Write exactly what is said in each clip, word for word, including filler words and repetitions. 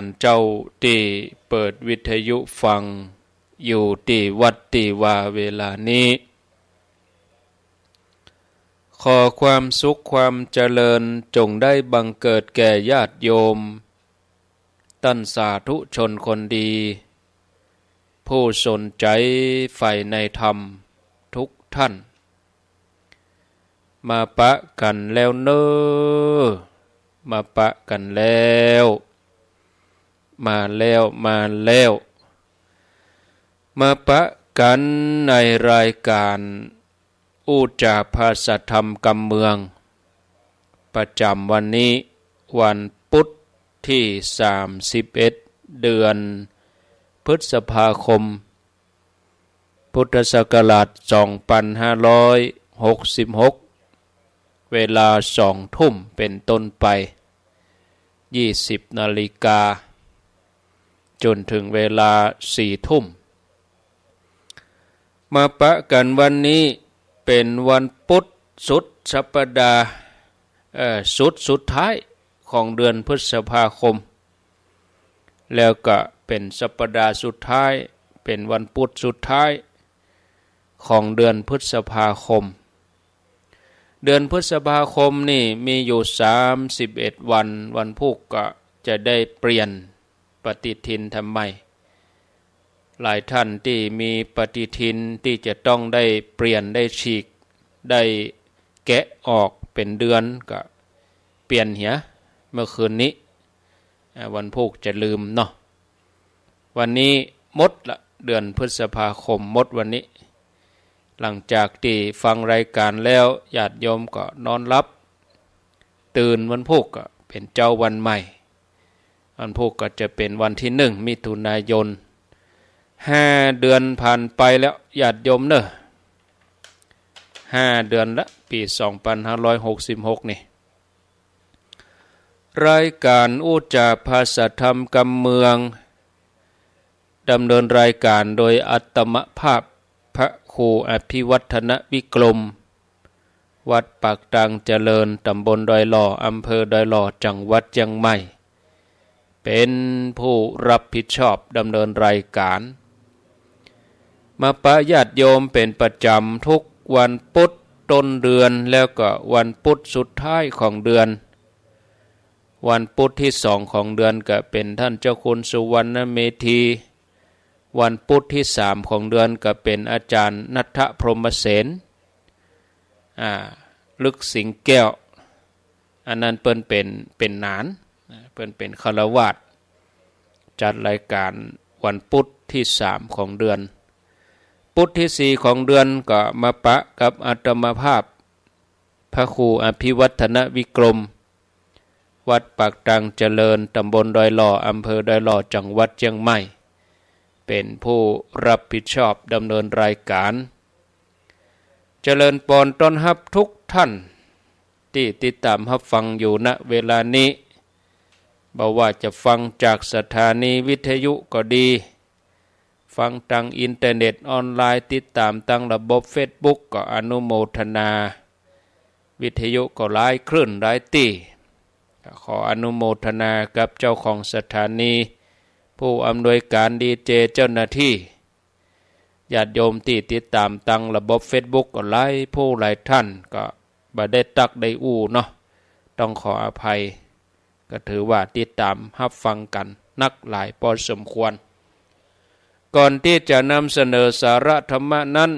านเจ้าตี้เปิดวิทยุฟังอยู่ตี้วัดตี้วาเวลานี้ ขอความสุขความเจริญจงได้บังเกิดแก่ญาติโยม ต้านสาธุชนคนดี ผู้สนใจ๋ใฝ่ในธรรมทุกท่าน มาปะกั๋นแล้วเน่อ มาปะกั๋นแล้ว มาแล้ว มาแล้ว มาปะกั๋นในรายก๋านอู้จ๋าภาษาธรรมกำเมือง ประจ๋ำวันนี้วันปุ๊ดตี้สามสิบเอ็ด เดือนพฤษภาคม พุทธศักราชสองปันห้าร้อยหกสิบหก เวลาสองทุ่มเป๋นต้นไป ยี่สิบนาฬิกา จ๋นเถิงเวลาสี่ทุ่ม มาปะกั๋นวันนี้เป๋นวันปุ๊ดสุดสัปดาห์ เอ่อ สุดสุดท้ายของเดือนพฤษภาคม แล้วก็เป๋นสัปดาห์สุดท้าย เป๋นวันปุ๊ดสุดท้ายของเดือนพฤษภาคม เดือนพฤษภาคมนี่มีอยู่สามสิบเอ็ดวัน วันพูกก็จะได้เปลี่ยนปฏิทินทำใหม่ หลายท่านตี้มีปฏิทินตี้จะต้องได้เปลี่ยน ได้ฉีก ได้แกะออกเป๋นเดือนก็เปลี่ยนเหีย เมื่อคืนนี้ อ่า วันพูกจะลืมเนาะ วันนี้หมดละ เดือนพฤษภาคมหมดวันนี้ หลังจากตี้ฟังรายก๋านแล้ว ญาติโยมก็นอนหลับ ตื่นวันพูกก็เป๋นเจ๊าวันใหม่ วันพูกก็จะเป๋นวันตี้หนึ่งมิถุนายน ห้าเดือนผ่านไปแล้ว ญาติโยมเน่อ ห้าเดือนละ ปี๋สองปันห้าร้อยหกสิบหกนี่ รายก๋านอู้จ๋าภาษาธรรมกำเมือง ดำเนินรายก๋านโดยอาตมาภาพพระครูอภิวัฒนวิกรม วัดปากตางเจริญ ต๋ำบลดอยหล่อ อำเภอดอยหล่อ จังหวัดเจียงใหม่ เป๋นผู้รับผิดชอบดำเนินรายก๋าน มาปะญาติโยมเป๋นประจ๋ำทุกวันปุ๊ดต้นเดือน แล้วก็วันปุ๊ดสุดท้ายของเดือน วันปุ๊ดตี้สองของเดือนก็เป๋นท่านเจ้าคุณสุวรรณเมธี วันปุ๊ดตี้สามของเดือนก็เป๋นอาจ๋ารย์ณัฐพรหมเสน อ่า ลึกสิงห์แก้ว อันนั้นเปิ้นเป๋น เป๋นหนาน เปิ้นเป๋นฆราวาส จัดรายก๋านวันปุ๊ดตี้สามของเดือน ปุ๊ดตี้สี่ของเดือนก็มาปะกับอาตมาภาพ พระครูอภิวัฒนวิกรม วัดปากตางเจริญ ต๋ำบลดอยหล่อ อำเภอดอยหล่อ จังหวัดเจียงใหม่ เป๋นผู้รับผิดชอบดำเนินรายก๋าน เจริญปอนต้อนฮับทุกท่านตี้ติดต๋ามฮับฟังอยู่ ณ เวลานี้ บ่ว่าจะฟังจากสถานีวิทยุก็ดี ฟังตางอินเทอร์เน็ตออนไลน์ ติดต๋ามตางระบบเฟซบุ๊ก ก็อนุโมทนา วิทยุก็หลายคลื่นหลายตี้ ก็ขออนุโมทนากับเจ้าของสถานี ผู้อำนวยก๋านดีเจ เจ้าหน้าตี้ ญาติโยมตี้ติดต๋ามตางระบบเฟซบุ๊กก็หลายผู้หลายท่าน ก็บ่ได้ตั๊กได้อู้เนาะ ต้องขออภัย ก็ถือว่าติดต๋ามฮับฟังกั๋นนักหลายปอสมควร ก่อนตี้จะนำเสนอสาระธรรมะนั้น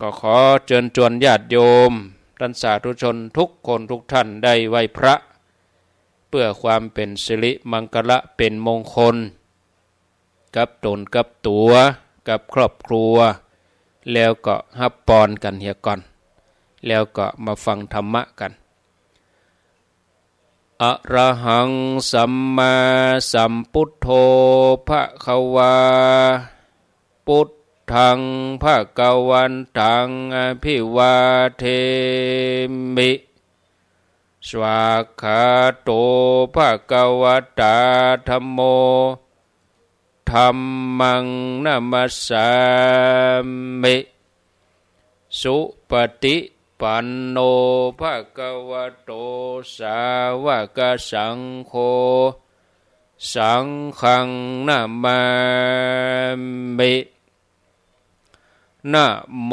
ก็ขอเจิญจวนญาติโยม ต้านสาธุชนทุกคนทุกท่านได้ไหว้พระ เปื้อความเป๋นสิริมังคละเป๋นมงคล กับต๋นกับตั๋ว กับครอบครัว แล้วก็ฮับปอนกั๋นเหียก่อน แล้วก็มาฟังธรรมะกั๋น อะระหังสัมมาสัมพุทโธภะคะวา พุทธังภะคะวันตังอะภิวาเทมิ สวากขาโตภะคะวะตาธัมโม ธัมมังนะมัสสามิ สุปะฏิปันโนภะคะวะโต สาวะกะสังโฆ ส สังฆังนะมามิ นะโม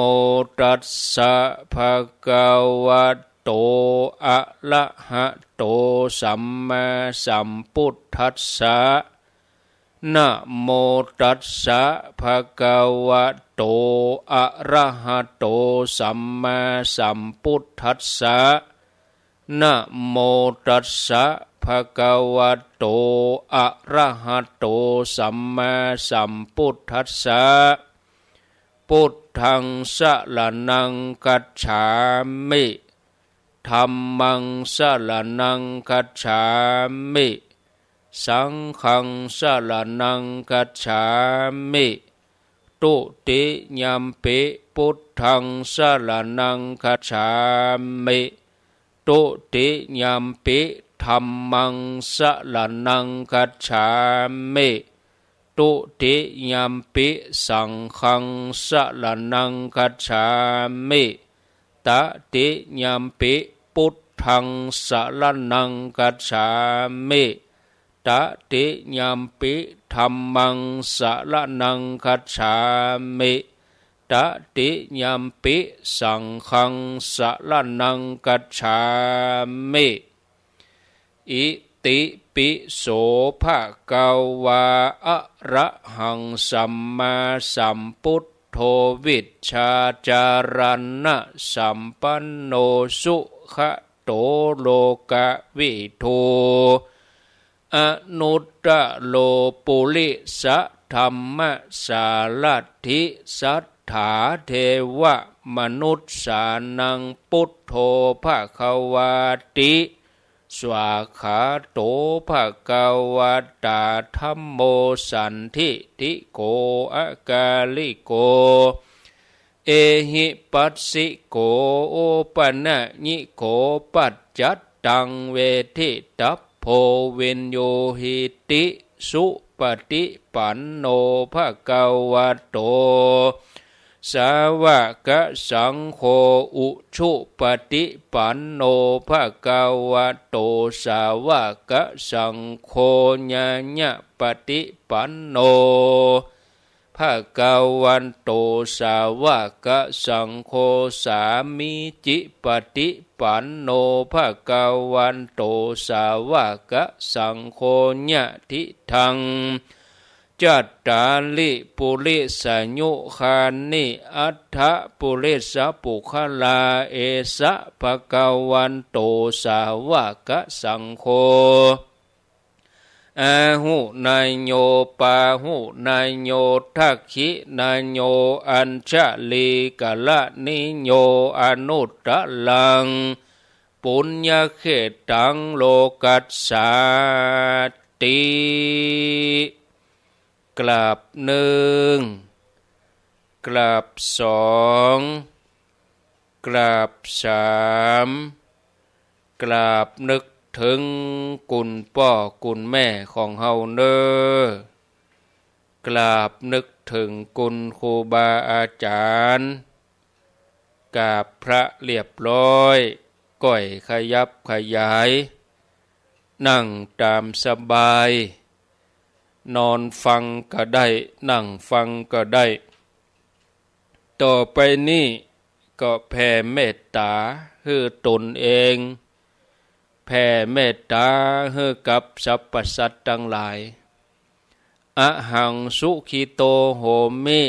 ตัสสะ ภะคะวะโต อะระหะโต สัมมาสัมพุทธัสสะ นะโมตัสสะ ภะคะวะโต อะระหะโต สัมมาสัมพุทธัสสะ นะโมตัสสะ ภะคะวะโต อะระหะโต สัมมาสัมพุทธัสสะ พุทธังสะระณังคัจฉามิ ธัมมังสะระณังคัจฉามิ สังฆังสะระณังคัจฉามิ ทุติยัมปิ พุทธังสะระณังคัจฉามิ ทุติยัมปิ ธัมมังสะระณังคัจฉามิ ทุติยัมปิ สังฆังสะระณังคัจฉามิ ตติยัมปิ พุทธังสะระณังคัจฉามิ ตติยัมปิ ธัมมังสะระณังคัจฉามิ ตติยัมปิ สังฆังสะระณังคัจฉามิ อิติปิโส ภะคะวา อะระหัง สัมมาสัมพุทโธ วิชชาจารณะสัมปันโน สุขะโต โลกะวิทู อนุตตะโร ปุริสะธัมมะสารัตถิ สัตถาเทวะมนุสสานัง พุทโธ ภะคะวาติ สวากขาโต ภะคะวะตา ธัมโม สันทิฏฐิโก อะกาลิโก เอหิปัสสิโก โอปะนะญิโก ปัจจัตตัง เวทิตัพโพ วิญญูหิติ สุปะฏิปันโน ภะคะวะโต สาวะกะสังโฆ อุชุปะฏิปันโน ภะคะวะโต สาวะกะสังโฆ ญาญะปะฏิปันโน ภะคะวะโต สาวะกะสังโฆ สามีจิปะฏิปันโน ภะคะวะโต สาวะกะสังโฆ ญะทิฏฐัง จัตตาริ ปุริสายุคานิ อัตถะปุริสะปุคคลา เอสะ ภะคะวะโต สาวะกะสังโฆ อาหุเนยโย ปาหุเนยโย ทักขิเนยโย อัญชลีกะระณิโย อนุตตะรัง ปุญญะเขตตัง โลกัสสาติ กราบนึ่ง กราบสอง กราบสาม กราบนึกเถิงคุณป้อคุณแม่ของเฮาเน่อ กราบนึกเถิงคุณครูบาอาจ๋ารย์ กราบพระเรียบร้อย ก้อยขยับขยาย นั่งต๋ามสบาย นอนฟังก็ได้ นั่งฟังก็ได้ ต่อไปนี้ก็แผ่เมตต๋าหื้อตนเอง แผ่เมตต๋าหื้อกับสรรพสัตว์ตังหลาย อะหังสุขิโตโหมิ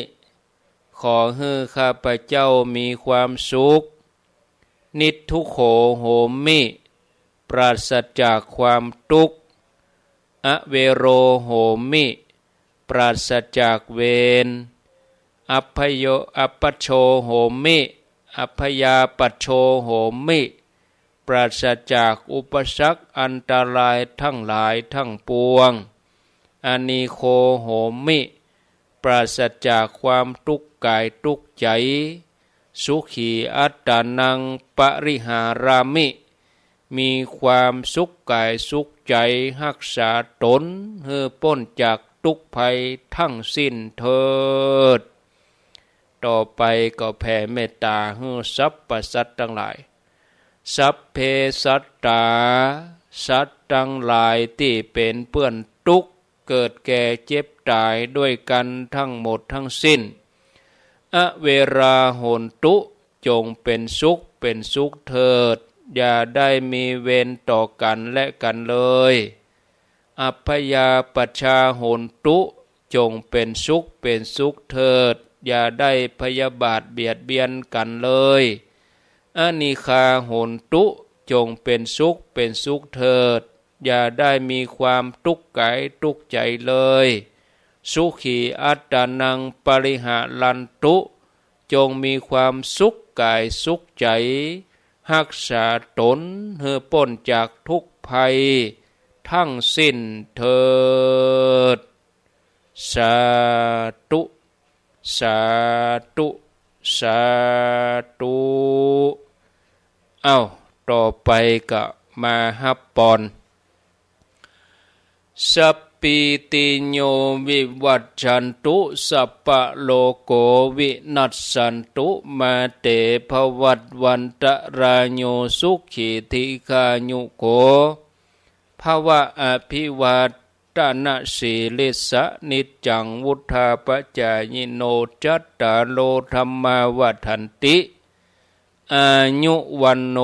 ขอหื้อข้าพเจ้ามีความสุข นิทุกโขโหมิ ปราศจากความทุกข์ อเวโรโหมิ ปราศจากเวร อัพพโย อัพพโชโหมิ อัพพยาปัชโชโหมิ ปราศจากอุปสรรคอันตรายทั้งหลายทั้งปวง อนีโคโหมิ ปราศจากความทุกข์กายทุกข์ใจ สุขีอัตตานังปริหารามิ มีความสุขกายสุขใจ ฮักษาตนหื้อป๊นจากทุกข์ภัยทั้งสิ้นเถิด ต่อไปก็แผ่เมตต๋าหื้อสรรพสัตว์ตังหลาย สัพเพสัตตา สัตว์ตังหลายตี้เป๋นเปื้อนตุ๊กข์ เกิดแก่เจ็บต๋ายด้วยกั๋นทั้งหมดทั้งสิ้น อเวราโหนตุ จงเป๋นสุข เป๋นสุขเถิด อย่าได้มีเวรต่อกั๋นและกั๋นเลย อัพพยาปัชชาโหนตุ จงเป๋นสุข เป๋นสุขเถิด อย่าได้พยาบาทเบียดเบียนกั๋นเลย อนิฆาโหนตุ จงเป๋นสุข เป๋นสุขเถิด อย่าได้มีความตุ๊กข์ก๋ายตุ๊กข์ใจ๋เลย สุขีอัตตานังปริหะรันตุ จงมีความสุขก๋ายสุขใจ๋ ฮักษาต๋นหื้อป๊นจากทุกข์ภัยทั้งสิ้นเถิด สาธุ สาธุ สาธุ เอ้า ต่อไปก็มาฮับปอน สัพปีติโยวิวัชชันตุ สัพพะโรโกวินัสสันตุ มาเตภวัตวันตะราโย สุขีทีฆายุโกภวะ อภิวาทนสีลิสสะ นิจจังวุฑฒาปะจายิโน จัตตาโรธัมมาวัฑฒันติ อายุวัณโณ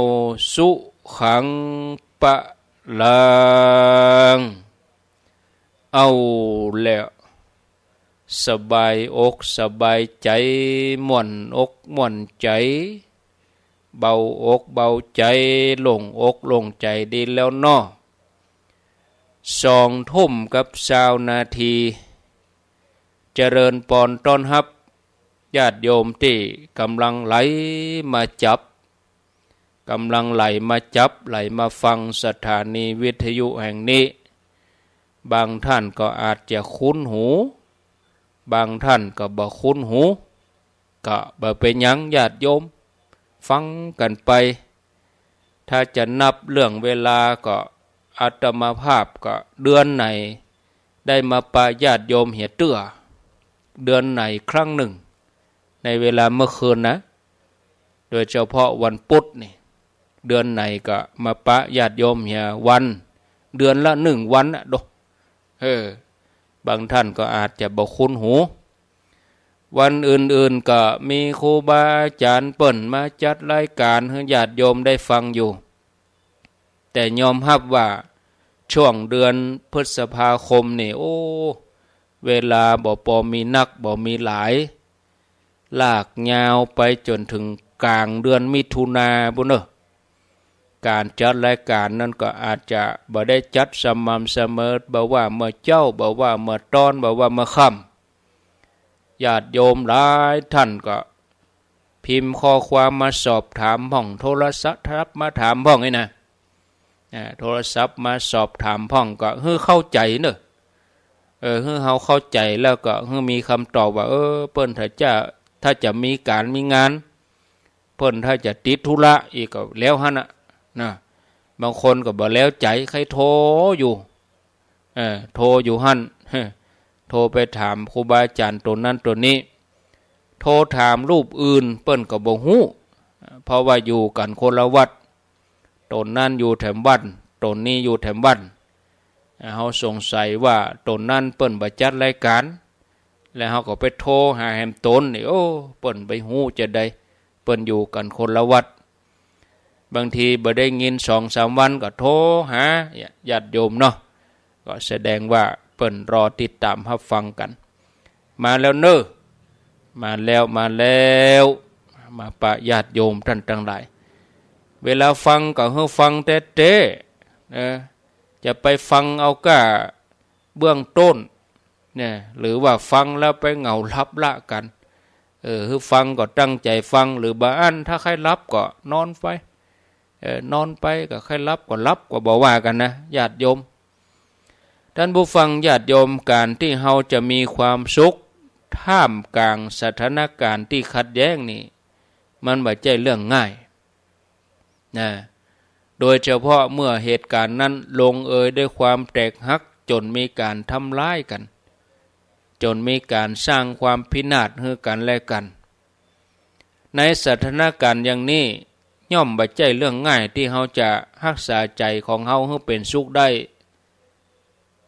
สุขัง พะลัง เอาแล้ว สบายอกสบายใจ๋ ม่วนอกม่วนใจ๋ เบาอกเบาใจ๋ โล่งอกโล่งใจ๋ดีแล้วเนาะ สองทุ่มกับซาวนาที เจริญปอนต้อนฮับ ญาติโยมตี้ก่ำลังไหลมาจับ ก่ำลังไหลมาจับ ไหลมาฟังสถานีวิทยุแห่งนี้ บางท่านก็อาจจะคุ้นหู บางท่านก็บ่คุ้นหู ก็บ่เป๋นหยัง ญาติโยม ฟังกั๋นไป ถ้าจะนับเรื่องเวลาก็ อาตมาภาพก็เดือนไหนได้มาปะญาติโยมเหียเตื้อ เดือนไหนครั้งนึ่ง ในเวลาเมื่อคืนนะ โดยเฉพาะวันปุ๊ดนี่ เดือนไหนก็มาปะญาติโยมเหียวัน เดือนละนึ่งวันน่ะโด เออ บางท่านก็อาจจะบ่คุ้นหู วันอื่นๆ ก็มีครูบาอาจ๋ารย์เปิ้นมาจัดรายก๋านหื้อญาติโยมได้ฟังอยู่ แต่ยอมฮับว่าช่วงเดือนพฤษภาคมนี่ โอ้ เวลาบ่ปอมีนัก บ่มีหลาย ลากยาวไปจ๋นเถิงก๋างเดือนมิถุนาปู้นเน่อ ก๋านจัดรายก๋านนั้นก็อาจจะบ่ได้จัดสม่ำเสมอ บ่ว่าเมื่อเจ๊า บ่ว่าเมื่อตอน บ่ว่าเมื่อค่ำ ญาติโยมหลายท่านก็พิมพ์ข้อความมาสอบถามพ่อง โทรศัพท์มาถามพ่องนี่นะ อ่า โทรศัพท์มาสอบถามพ่องก็หื้อเข้าใจ๋เน่อ เออ หื้อเฮาเข้าใจ๋แล้วก็หื้อมีกำตอบว่า เออ เปิ้นถ้าจะ ถ้าจะมีก๋านมีงาน เปิ้นถ้าจะติดธุระอีกก็แล้วหั้นน่ะ นะ บางคนก็บ่แล้วใจ๋ ใค่โทรอยู่ เออ โทรอยู่หั้น โทรไปถามครูบาอาจ๋ารย์ต๋นนั้นต๋นนี้ โทรถามรูปอื่นเปิ้นก็บ่ฮู้ เพราะว่าอยู่กั๋นคนละวัด ต๋นนั้นอยู่แถมวัด ต๋นนี้อยู่แถมวัด เฮาสงสัยว่าต๋นนั้นเปิ้นบ่จัดรายก๋าน แล้วเฮาก็ไปโทรหาแหมต๋นนี่ โอ้ เปิ้นไปฮู้จาใด เปิ้นอยู่กั๋นคนละวัด บางทีบ่ได้ยินสองสามวันก็โทรหาญาติโยมเนาะ ก็แสดงว่าเปิ้นรอติดต๋ามฮับฟังกั๋น มาแล้วเน่อ มาแล้ว มาแล้ว มาปะญาติโยมต้านตังหลาย เวลาฟังก็หื้อฟังแต๊ๆ เออ จะไปฟังเอาก้าเบื้องต้น เนี่ย หรือว่าฟังแล้วไปเหงาหลับละกั๋น เออ หื้อฟังก็ตั้งใจ๋ฟัง หรือบ่อั้นถ้าใค่หลับก็นอนไป เออ นอนไปก็ใค่หลับก็หลับก็บ่ว่ากั๋นนะ ญาติโยม ต้านผู้ฟังญาติโยม ก๋านตี้เฮาจะมีความสุขท่ามก๋างสถานก๋ารณ์ตี้ขัดแย้งนี่ มันบ่ใจ้เรื่องง่าย นะ โดยเฉพาะเมื่อเหตุก๋ารณ์นั้นลงเอยด้วยความแตกหัก จ๋นมีก๋านทำร้ายกั๋น จ๋นมีก๋านสร้างความพินาศหื้อกั๋นและกั๋น ในสถานก๋ารณ์อย่างนี้ ย่อมบ่ใจ้เรื่องง่ายตี้เฮาจะฮักษาใจ๋ของเฮาหื้อเป๋นสุขได้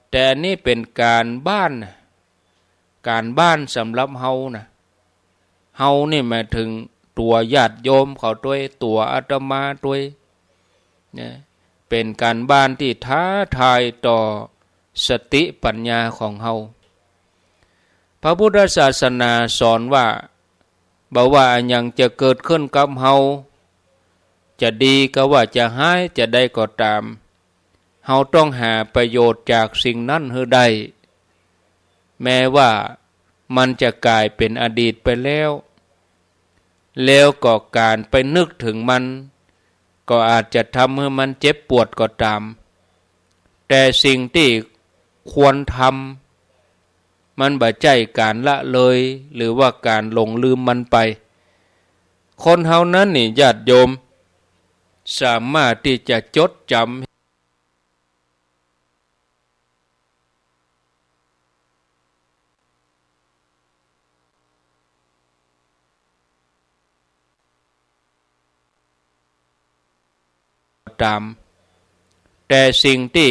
แต่อันนี้เป๋นก๋านบ้านน่ะ ก๋านบ้านสำหรับเฮานะ เฮานี่หมายเถิงตั๋วญาติโยมเขาตวย ตั๋วอาตมาตวย นะ เป๋นก๋านบ้านตี้ท้าทายต่อสติปัญญาของเฮา พระพุทธศาสนาสอนว่า บ่ว่าอะหยังจะเกิดขึ้นกับเฮา จะดีกาว่าจะฮ้ายจะใดก็ต๋าม เฮาต้องหาประโยชน์จากสิ่งนั้นหื้อได้ แม้ว่ามันจะก๋ายเป๋นอดีตไปแล้ว แล้วก็ก๋านไปนึกเถิงมัน ก็อาจจะทำหื้อมันเจ็บปวดก็ต๋าม แต่สิ่งตี้ควรทำ มันบ่ใจ้ก๋านละเลย หรือว่าก๋านหลงลืมมันไป คนเฮานั้นนี่ญาติโยม สามารถตี้จะจดจ๋ำ ต๋าม แต่สิ่งตี้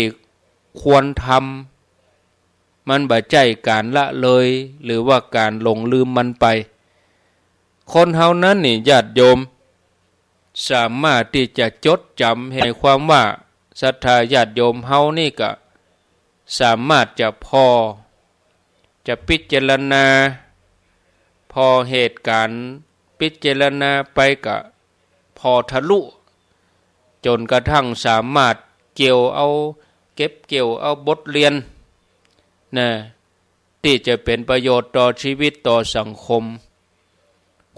ควรทำ มันบ่ใจ้ก๋านละเลย หรือว่าก๋านหลงลืมมันไป คนเฮานั้นนี่ญาติโยม สามารถตี้จะจดจ๋ำ หมายความว่าศรัทธาญาติโยมเฮานี่ก็สามารถจะผ่อ จะพิจารณา ผ่อเหตุก๋ารณ์ พิจารณาไปก็ผ่อทะลุ จ๋นกระทั่งสามารถเกี่ยวเอา เก็บเกี่ยวเอาบทเรียน นะ ตี้จะเป๋นประโยชน์ต่อชีวิตต่อสังคม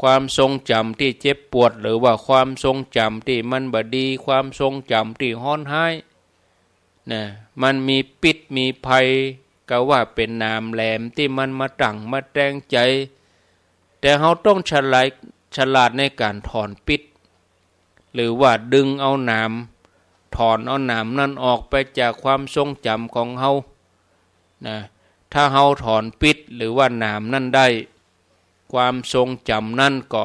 ความทรงจ๋ำตี้เจ็บปวด หรือว่าความทรงจ๋ำตี้มันบ่ดี ความทรงจ๋ำตี้ฮ้อนฮ้าย นะ มันมีพิษมีภัย กาว่าเป๋นหนามแหลมตี้มันมาตั้งมาแตงใจ๋ แต่เฮาต้องฉลาด ฉลาดในก๋านถอนพิษ หรือว่าดึงเอาหนาม ถอนเอาหนามนั้นออกไปจากความทรงจ๋ำของเฮา นะ ถ้าเฮาถอนพิษหรือว่าหนามนั้นได้ ความทรงจ๋ำนั้นก็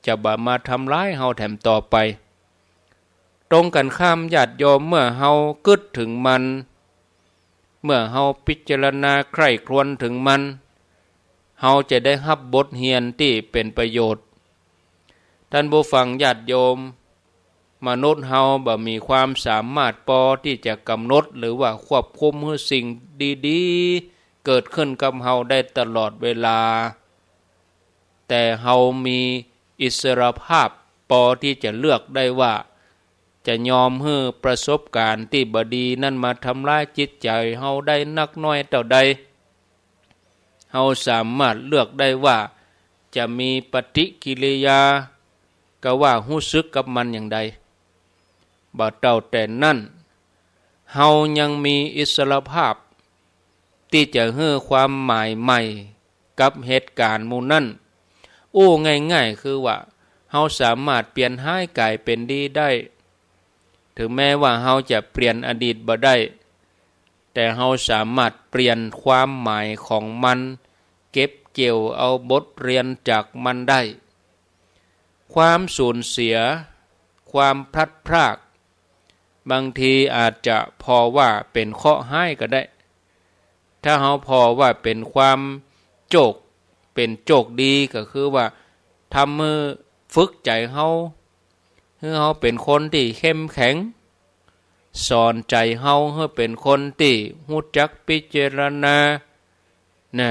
จะบ่มาทำร้ายเฮาแถมต่อไป ตรงกั๋นข้ามญาติโยม เมื่อเฮากึ๊ดเถิงมัน เมื่อเฮาพิจารณาใคร่ครวญเถิงมัน เฮาจะได้ฮับบทเฮียนตี้เป๋นประโยชน์ ต้านผู้ฟังญาติโยม มนุษย์เฮาบ่มีความสามารถปอตี้จะก๋ำหนดหรือว่าควบคุมหื้อสิ่งดีๆ เกิดขึ้นกับเฮาได้ตลอดเวลา แต่เฮามีอิสรภาพปอตี้จะเลือกได้ว่า จะยอมหื้อประสบก๋ารณ์ตี้บ่ดีนั้นมาทำร้ายจิตใจ๋เฮาได้นักน้อยเต้าใด เฮาสามารถเลือกได้ว่าจะมีปฏิกิริยา กาว่าฮู้สึกกับมันอย่างใด บ่เต้าแต่นั้น เฮายังมีอิสรภาพตี้จะหื้อความหมายใหม่กับเหตุก๋ารณ์หมู่นั้น อู้ง่ายๆ คือว่าเฮาสามารถเปลี่ยนฮ้ายก๋ายเป๋นดีได้ เถิงแม้ว่าเฮาจะเปลี่ยนอดีตบ่ได้ แต่เฮาสามารถเปลี่ยนความหมายของมัน เก็บเกี่ยวเอาบทเรียนจากมันได้ ความสูญเสีย ความพลัดพราก บางทีอาจจะผ่อว่าเป๋นเคราะห์ฮ้ายก็ได้ ถ้าเฮาผ่อว่าเป๋นความโจค เป๋นโจคดี ก็คือว่าทำหื้อฝึกใจ๋เฮา หื้อเฮาเป๋นคนตี้เข้มแข็ง สอนใจ๋เฮาหื้อเป๋นคนตี้ฮู้จักพิจารณา นะ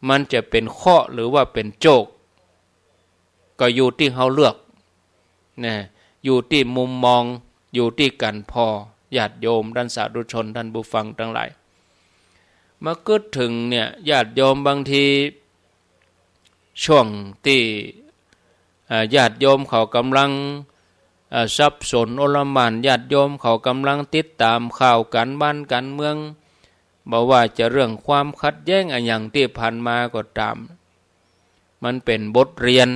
มันจะเป๋นเคราะห์หรือว่าเป๋นโจค ก็อยู่ตี้เฮาเลือก นะ อยู่ตี้มุมมอง อยู่ตี้ก๋านผ่อ ญาติโยม ต้านสาธุชน ต้านผู้ฟังตังหลาย มากึ๊ดเถิงเนี่ย ญาติโยม บางที ช่วงตี้ เอ่อ ญาติโยมเขาก่ำลัง เอ่อ สับสนโอลหม่าน ญาติโยมเขาก่ำลังติดต๋ามข่าวก๋านบ้านก๋านเมือง บ่ว่าจะเรื่องความขัดแย้งอะหยังตี้ผ่านมาก็ต๋าม มันเป๋นบทเรียน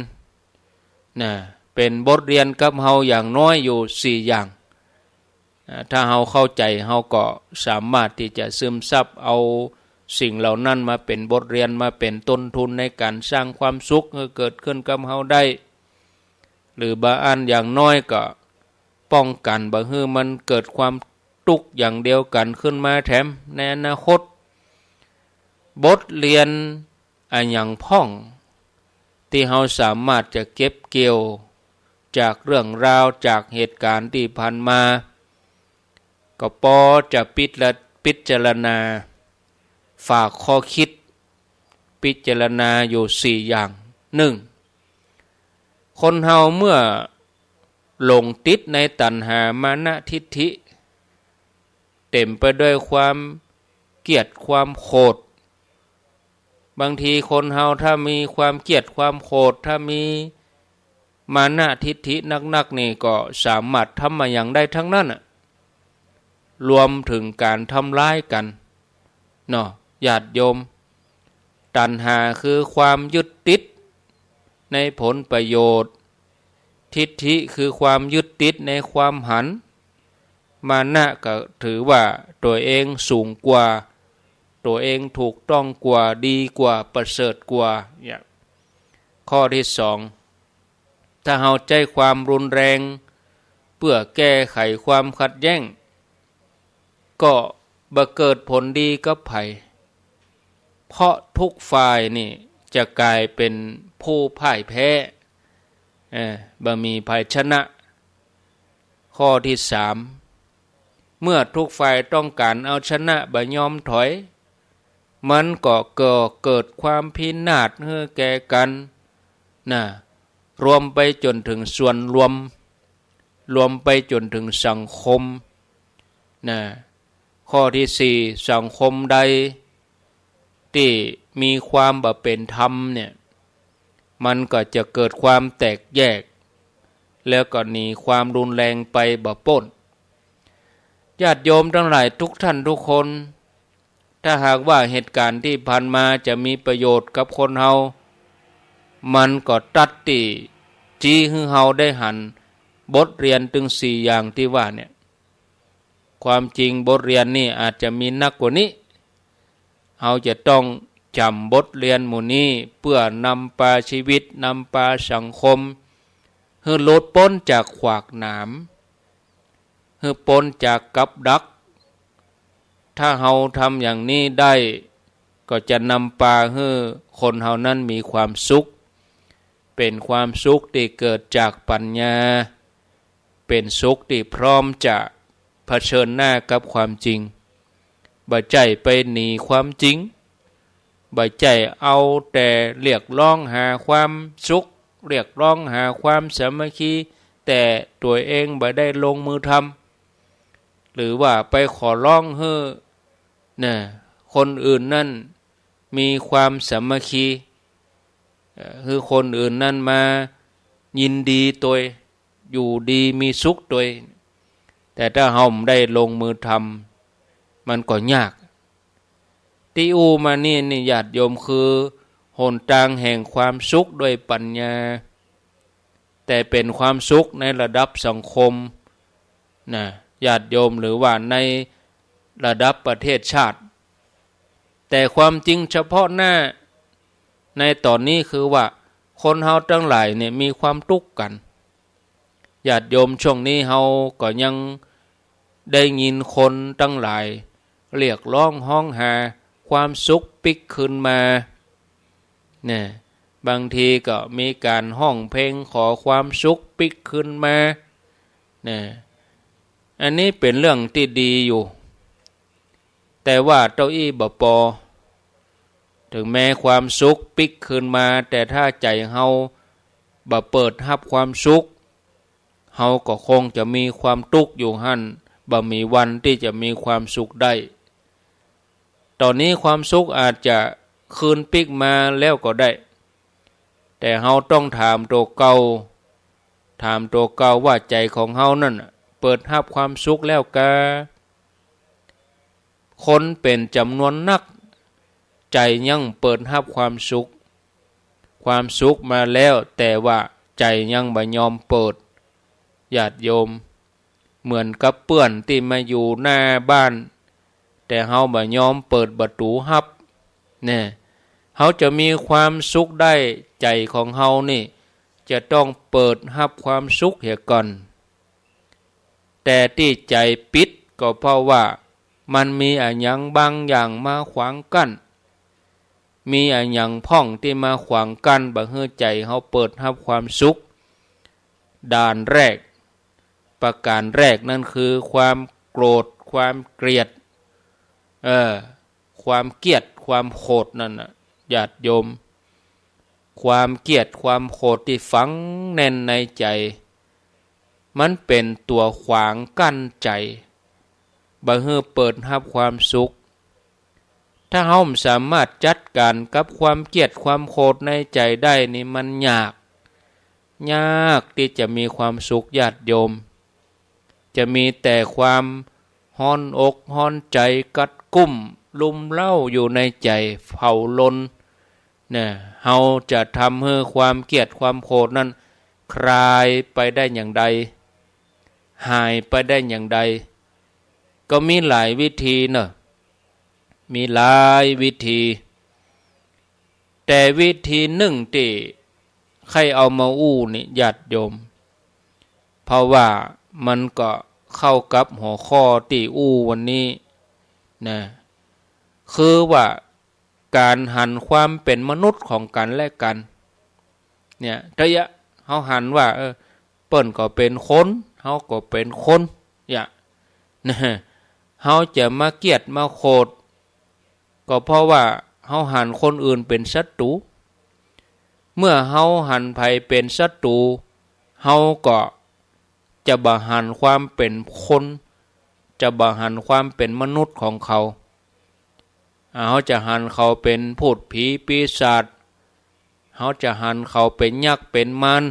นะ เป๋นบทเรียนกับเฮาอย่างน้อยอยู่สี่อย่าง อ่า ถ้าเฮาเข้าใจ๋ เฮาก็สามารถตี้จะซึมซับเอาสิ่งเหล่านั้นมาเป๋นบทเรียน มาเป๋นต้นทุนในก๋านสร้างความสุขหื้อเกิดขึ้นกับเฮาได้ หรือบ่อั้นอย่างน้อยก็ป้องกั๋นบ่หื้อมันเกิดความ ตุ๊กข์อย่างเดียวกั๋นขึ้นมาแถมในอนาคต บทเรียนอะหยังพ่อง ตี้เฮาสามารถจะเก็บเกี่ยวจากเรื่องราว จากเหตุก๋ารณ์ตี้ผ่านมา ก็ปอจะปิดละ พิจารณา ฝากข้อคิด พิจารณาอยู่สี่อย่าง นึ่ง คนเฮาเมื่อหลงติดในตัณหา มานะ ทิฏฐิ เต๋มไปด้วยความเกลียดความโขด บางทีคนเฮาถ้ามีความเกลียดความโขด ถ้ามีมานะทิฏฐินักๆ นี่ก็สามารถทำอะหยังได้ตังนั้นน่ะ รวมเถิงก๋านทำร้ายกั๋น เนาะ ญาติโยม ตัณหาคือความยึดติดในผลประโยชน์ ทิฏฐิคือความยึดติดในความหัน มานะก็ถือว่าตั๋วเองสูงกว่า ตั๋วเองถูกต้องกว่า ดีกว่า ประเสริฐกว่า เนี่ย ข้อตี้สอง ถ้าเฮาใจ๊ความรุนแรงเปื้อแก้ไขความขัดแย้ง ก็บ่เกิดผลดีกับใผ เพราะทุกฝ่ายนี่จะก๋ายเป๋นผู้พ่ายแพ้ เออ บ่มีใผชนะ ข้อตี้สาม เมื่อทุกฝ่ายต้องก๋านเอาชนะ บ่ยอมถอย มันก็ก่อเกิดความพินาศหื้อแก่กั๋น น่ะ รวมไปจ๋นเถิงส่วนรวม รวมไปจ๋นเถิงสังคม น่ะ ข้อตี้สี่ สังคมใดตี้มีความบ่เป๋นธรรมเนี่ย มันก็จะเกิดความแตกแยก แล้วก็หนีความรุนแรงไปบ่ป๊น ญาติโยมตังหลายทุกท่านทุกคน ถ้าหากว่าเหตุก๋ารณ์ตี้ผ่านมาจะมีประโยชน์กับคนเฮา มันก็ตัดตี้จี้หื้อเฮาได้หันบทเรียนตึงสี่อย่างตี้ว่าเนี่ย ความจริงบทเรียนนี่อาจจะมีนักกว่านี้ เฮาจะต้องจ๋ำบทเรียนหมู่นี้ เปื้อนำปาชีวิต นำปาสังคม หื้อหลุดป๊นจากขวากหนาม หื้อป๊นจากกับดัก ถ้าเฮาทำอย่างนี้ได้ ก็จะนำปาหื้อคนเฮานั้นมีความสุข เป๋นความสุขตี้เกิดจากปัญญา เป๋นสุขตี้พร้อมจะเผชิญหน้ากับความจริง บ่ใจ้ไปหนีความจริง บ่ใจ้เอาแต่เรียกร้องหาความสุข เรียกร้องหาความสามัคคี แต่ตั๋วเองบ่ได้ลงมือทำ หรือว่าไปขอร้องหื้อ น่ะ คนอื่นนั้นมีความสามัคคี เอ่อ หื้อคนอื่นนั้นมายินดีตวย อยู่ดีมีสุขตวย แต่ถ้าเฮาบ่ได้ลงมือทำ มันก็ยาก ตี้อู้มานี่นี่ ญาติโยม คือหนตางแห่งความสุขด้วยปัญญา แต่เป๋นความสุขในระดับสังคม น่ะ ญาติโยม หรือว่าในระดับประเทศชาติ แต่ความจริงเฉพาะหน้าในต๋อนนี้คือว่า คนเฮาตังหลายเนี่ยมีความตุ๊กข์กั๋น ญาติโยม ช่วงนี้เฮาก็ยังได้ยินคนตังหลายเรียกร้องฮ้องหาความสุขปิ๊กคืนมา เนี่ย บางทีก็มีก๋านฮ้องเพลงขอความสุขปิ๊กคืนมา เนี่ย อันนี้เป๋นเรื่องตี้ดีอยู่ แต่ว่าเต้าอี้บ่ปอ เถิงแม้ความสุขปิ๊กคืนมา แต่ถ้าใจ๋เฮาบ่เปิดฮับความสุข เฮาก็คงจะมีความตุ๊กข์อยู่หั้น บ่มีวันตี้จะมีความสุขได้ ต๋อนนี้ความสุขอาจจะคืนปิ๊กมาแล้วก็ได้ แต่เฮาต้องถามตั๋วเก่า ถามตั๋วเก่าว่าใจ๋ของเฮานั้นน่ะเปิดฮับความสุขแล้วกา คนเป๋นจ๋ำนวนนัก ใจ๋ยังเปิดฮับความสุข ความสุขมาแล้ว แต่ว่าใจ๋ยังบ่ยอมเปิด ญาติโยม เหมือนกับเปื้อนตี้มาอยู่หน้าบ้าน แต่เฮาบ่ยอมเปิดประตู๋ฮับ เนี่ย เฮาจะมีความสุขได้ ใจ๋ของเฮานี่จะต้องเปิดฮับความสุขเหียก่อน แต่ตี้ใจ๋ปิด ก็เพราะว่ามันมีอะหยังบางอย่างมาขวางกั้น มีอะหยังพ่องตี้มาขวางกั้นบ่หื้อใจ๋เฮาเปิดฮับความสุข ด่านแรก ประก๋านแรกนั้นคือความโกรธ ความเกลียด เออ ความเกลียด ความโขดนั่นน่ะ ญาติโยม ความเกลียด ความโขดตี้ฝังแน่นในใจ๋ มันเป๋นตั๋วขวางกั้นใจ๋ บ่หื้อเปิดฮับความสุข ถ้าเฮาบ่สามารถจัดก๋านกับความเกลียด ความโขดในใจ๋ได้นี่มันยาก ยากตี้จะมีความสุข ญาติโยม จะมีแต่ความฮ้อนอกฮ้อนใจ๋ กัดกุ้ม รุมเร้าอยู่ในใจ๋ เผาลน เนี่ย เฮาจะทำหื้อความเกลียด ความโขดนั้นคลายไปได้อย่างใด หายไปได้อย่างใด ก็มีหลายวิธีเนาะ มีหลายวิธี แต่วิธีนึ่งตี้ใค่เอามาอู้นี่ ญาติโยม เพราะว่ามันก็เข้ากับหัวข้อตี้อู้วันนี้นะ คือว่าก๋านหันความเป๋นมนุษย์ของกั๋นและกั๋น เนี่ย ถ้าเฮาหันว่า เออ เปิ้นก็เป๋นคน เฮาก็เป๋นคน เนี่ย นะ เฮาจะมาเกลียดมาโขด ก็เพราะว่าเฮาหันคนอื่นเป๋นศัตรู๋ เมื่อเฮาหันใผเป๋นศัตรู๋ เฮาก็จะบ่หันความเป๋นคน จะบ่หันความเป๋นมนุษย์ของเขา อ่า เฮาจะหันเขาเป๋นพูดผีปีศาจ เฮาจะหันเขาเป๋นยักษ์เป๋นมาร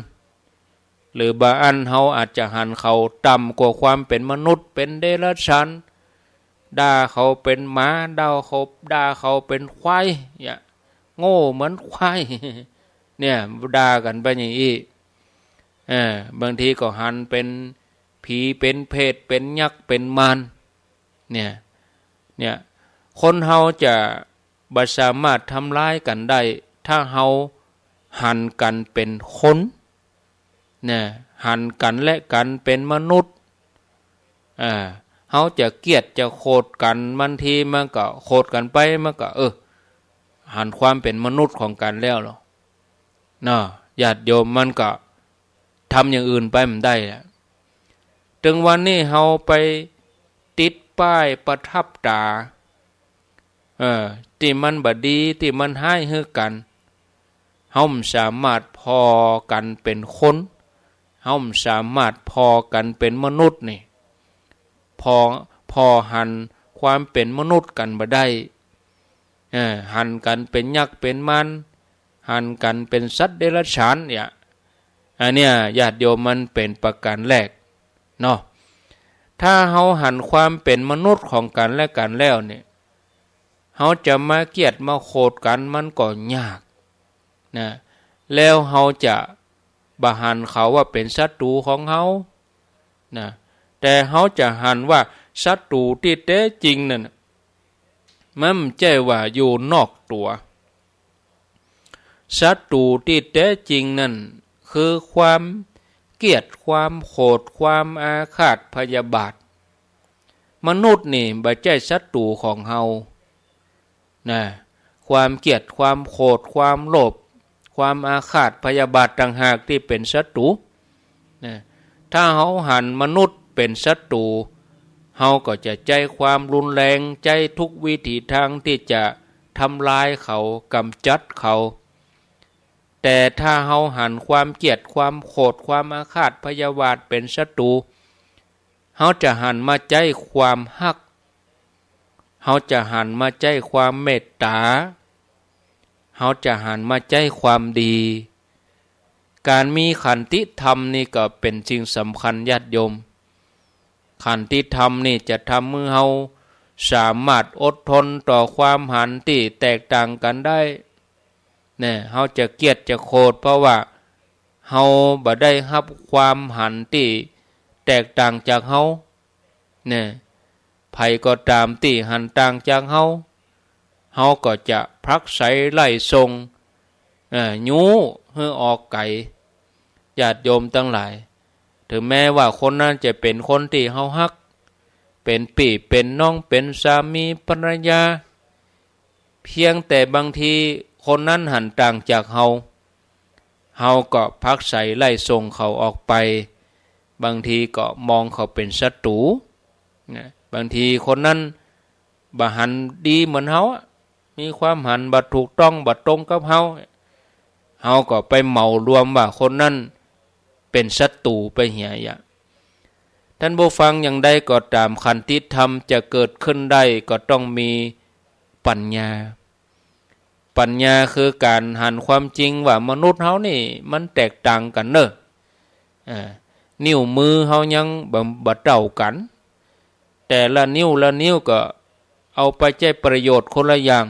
หรือบางอันเฮาอาจจะหันเขาต่ำกว่าความเป๋นมนุษย์ เป๋นเดรัจฉาน ด่าเขาเป๋นหมา ด่าเขา ด่าเขาเป๋นควาย เนี่ย โง่เหมือนควาย เนี่ย ด่ากั๋นไปอย่างอี้ เออ บางทีก็หันเป๋นผี เป๋นเปรต เป๋นยักษ์ เป๋นมาร เนี่ย เนี่ย คนเฮาจะบ่สามารถทำร้ายกั๋นได้ ถ้าเฮาหันกั๋นเป๋นคน เนี่ย หันกั๋นและกั๋นเป๋นมนุษย์ อ่า เฮาจะเกลียดจะโขดกั๋น บางทีมันก็โขดกั๋นไป มันก็ เออ หันความเป๋นมนุษย์ของกั๋นแล้วลอ เนาะ ญาติโยม มันก็ทำอย่างอื่นไปบ่ได้อะ ตึงวันนี้เฮาไปติดป้ายประทับต๋า เออ ตี้มันบ่ดี ตี้มันฮ้ายหื้อกั๋น เฮาบ่สามารถผ่อกั๋นเป๋นคน เฮาบ่สามารถผ่อกั๋นเป๋นมนุษย์นี่ ผ่อ ผ่อหันความเป๋นมนุษย์กั๋นบ่ได้ เออ หันกั๋นเป๋นยักษ์เป๋นมาร หันกั๋นเป๋นสัตว์เดรัจฉานเนี่ย อันเนี้ย ญาติโยม มันเป๋นประก๋านแรกเนาะ ถ้าเฮาหันความเป๋นมนุษย์ของกั๋นและกั๋นแล้วเนี่ย เฮาจะมาเกลียดมาโขดกั๋นมันก็ยากนะ แล้วเฮาจะบ่หันเขาว่าเป๋นศัตรู๋ของเฮานะ แต่เฮาจะหันว่าศัตรู๋ตี้แต๊จริงนั่นน่ะ มันบ่ใจ้ว่าอยู่นอกตั๋ว ศัตรู๋ตี้แต๊จริงนั่นคือความเกลียด ความโขด ความอาฆาตพยาบาท มนุษย์นี่บ่ใจ้ศัตรู๋ของเฮานะ ความเกลียด ความโขด ความโลภ ความอาฆาตพยาบาทต่างหากตี้เป๋นศัตรู๋นะ ถ้าเฮาหันมนุษย์เป๋นศัตรู๋ เฮาก็จะใจ๊ความรุนแรง ใจ๊ทุกวิถีตางตี้จะทำลายเขา ก๋ำจัดเขา แต่ถ้าเฮาหันความเกลียด ความโขด ความอาฆาตพยาบาทเป๋นศัตรู๋ เฮาจะหันมาใจ๊ความฮัก เฮาจะหันมาใจ๊ความเมตต๋า เฮาจะหันมาใจ๊ความดี ก๋านมีขันติธรรมนี่ก็เป๋นสิ่งสำคัญ ญาติโยม ขันติธรรมนี่จะทำหื้อเฮาสามารถอดทนต่อความหันตี้แตกต่างกั๋นได้ เนี่ย เฮาจะเกลียดจะโขด เพราะว่าเฮาบ่ได้ฮับความหันตี้แตกต่างจากเฮา เนี่ย ใผก็ต๋ามตี้หันต่างจากเฮา เฮาก็จะผลักไสไล่ส่ง เอ่อ ยู้หื้อออกไก๋ ญาติโยมตังหลาย เถิงแม้ว่าคนนั้นจะเป๋นคนตี้เฮาฮัก เป๋นปี้เป๋นน้อง เป๋นสามีภรรยา เพียงแต่บางทีคนนั้นหันต่างจากเฮา เฮาก็ผักใสไล่ส่งเขาออกไป บางทีก็มองเขาเป๋นศัตรู๋นะ บางทีคนนั้นบ่หันดีเหมือนเฮาอะ มีความหันบ่ถูกต้อง บ่ตรงกับเฮา เฮาก็ไปเหมารวมว่าคนนั้นเป๋นศัตรู๋ไปเหียอะ ท่านผู้ฟัง อย่างใดก็ต๋าม ขันติธรรมจะเกิดขึ้นได้ก็ต้องมีปัญญา ปัญญาคือก๋านหันความจริงว่ามนุษย์เฮานี่มันแตกต่างกั๋นเน่อ เออ นิ้วมือเฮายังบ่ บ่เต้ากั๋น แต่ละนิ้วละนิ้วก็เอาไปใจ๊ประโยชน์คนละอย่าง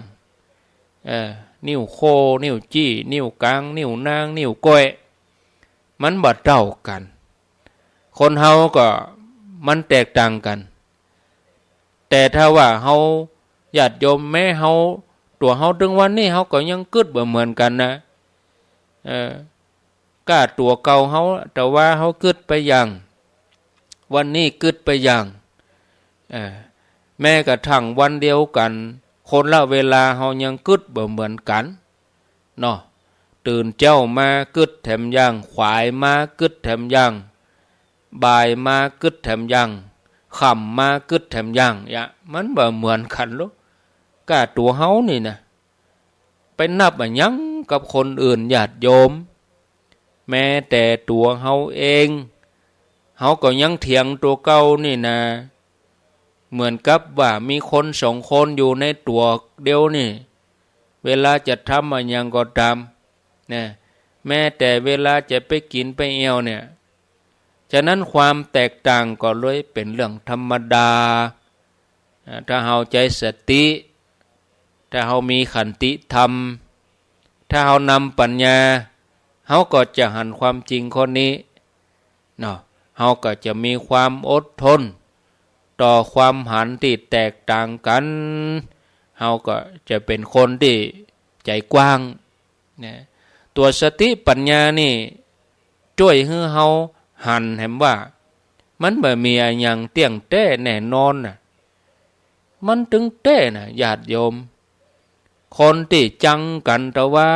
เออ นิ้วโค้ นิ้วจี้ นิ้วกลาง นิ้วนาง นิ้วก้อย มันบ่เต้ากั๋น คนเฮาก็มันแตกต่างกั๋น แต่ถ้าว่าเฮาญาติโยม แม้เฮา ตั๋วเฮาตึงวันนี้เฮาก็ยังกึ๊ดบ่เหมือนกั๋นนะ เออ ก้าตั๋วเก่าเฮา แต่ว่าเฮากึ๊ดไปอย่าง วันนี้กึ๊ดไปอย่าง เออ แม้กระทั่งวันเดียวกั๋น คนละเวลาเฮายังกึ๊ดบ่เหมือนกั๋นเนาะ ตื่นเจ๊ามากึ๊ดแถมอย่าง ขวายมากึ๊ดแถมอย่าง บ่ายมากึ๊ดแถมอย่าง ค่ำมากึ๊ดแถมอย่าง เยียะ มันบ่เหมือนกั๋นลูก ก้าตั๋วเฮานี่นะ ไปนับอะหยังกับคนอื่นญาติโยม แม้แต่ตั๋วเฮาเอง เฮาก็ยังเถียงตั๋วเก่านี่นะ เหมือนกับว่ามีคนสองคนอยู่ในตั๋วเดียวนี่ เวลาจะทำอะหยังก็ต๋าม นะ แม้แต่เวลาจะไปกิ๋นไปเอี่ยวเนี่ย ฉะนั้นความแตกต่างก็เลยเป๋นเรื่องธรรมดา อ่า ถ้าเฮาใจ๊สติ ถ้าเฮามีขันติธรรม ถ้าเฮานำปัญญา เฮาก็จะหันความจริงข้อนี้เนาะ เฮาก็จะมีความอดทน ต่อความหันตี้แตกต่างกั๋น เฮาก็จะเป๋นคนตี้ใจ๋กว้าง นะ ตั๋วสติปัญญานี่จ้วยหื้อเฮาหันแหมว่า มันบ่มีอะหยังเตี้ยงแต๊แน่นอนน่ะ มันตึงแต๊น่ะญาติโยม คนตี้จังกั๋นตะวา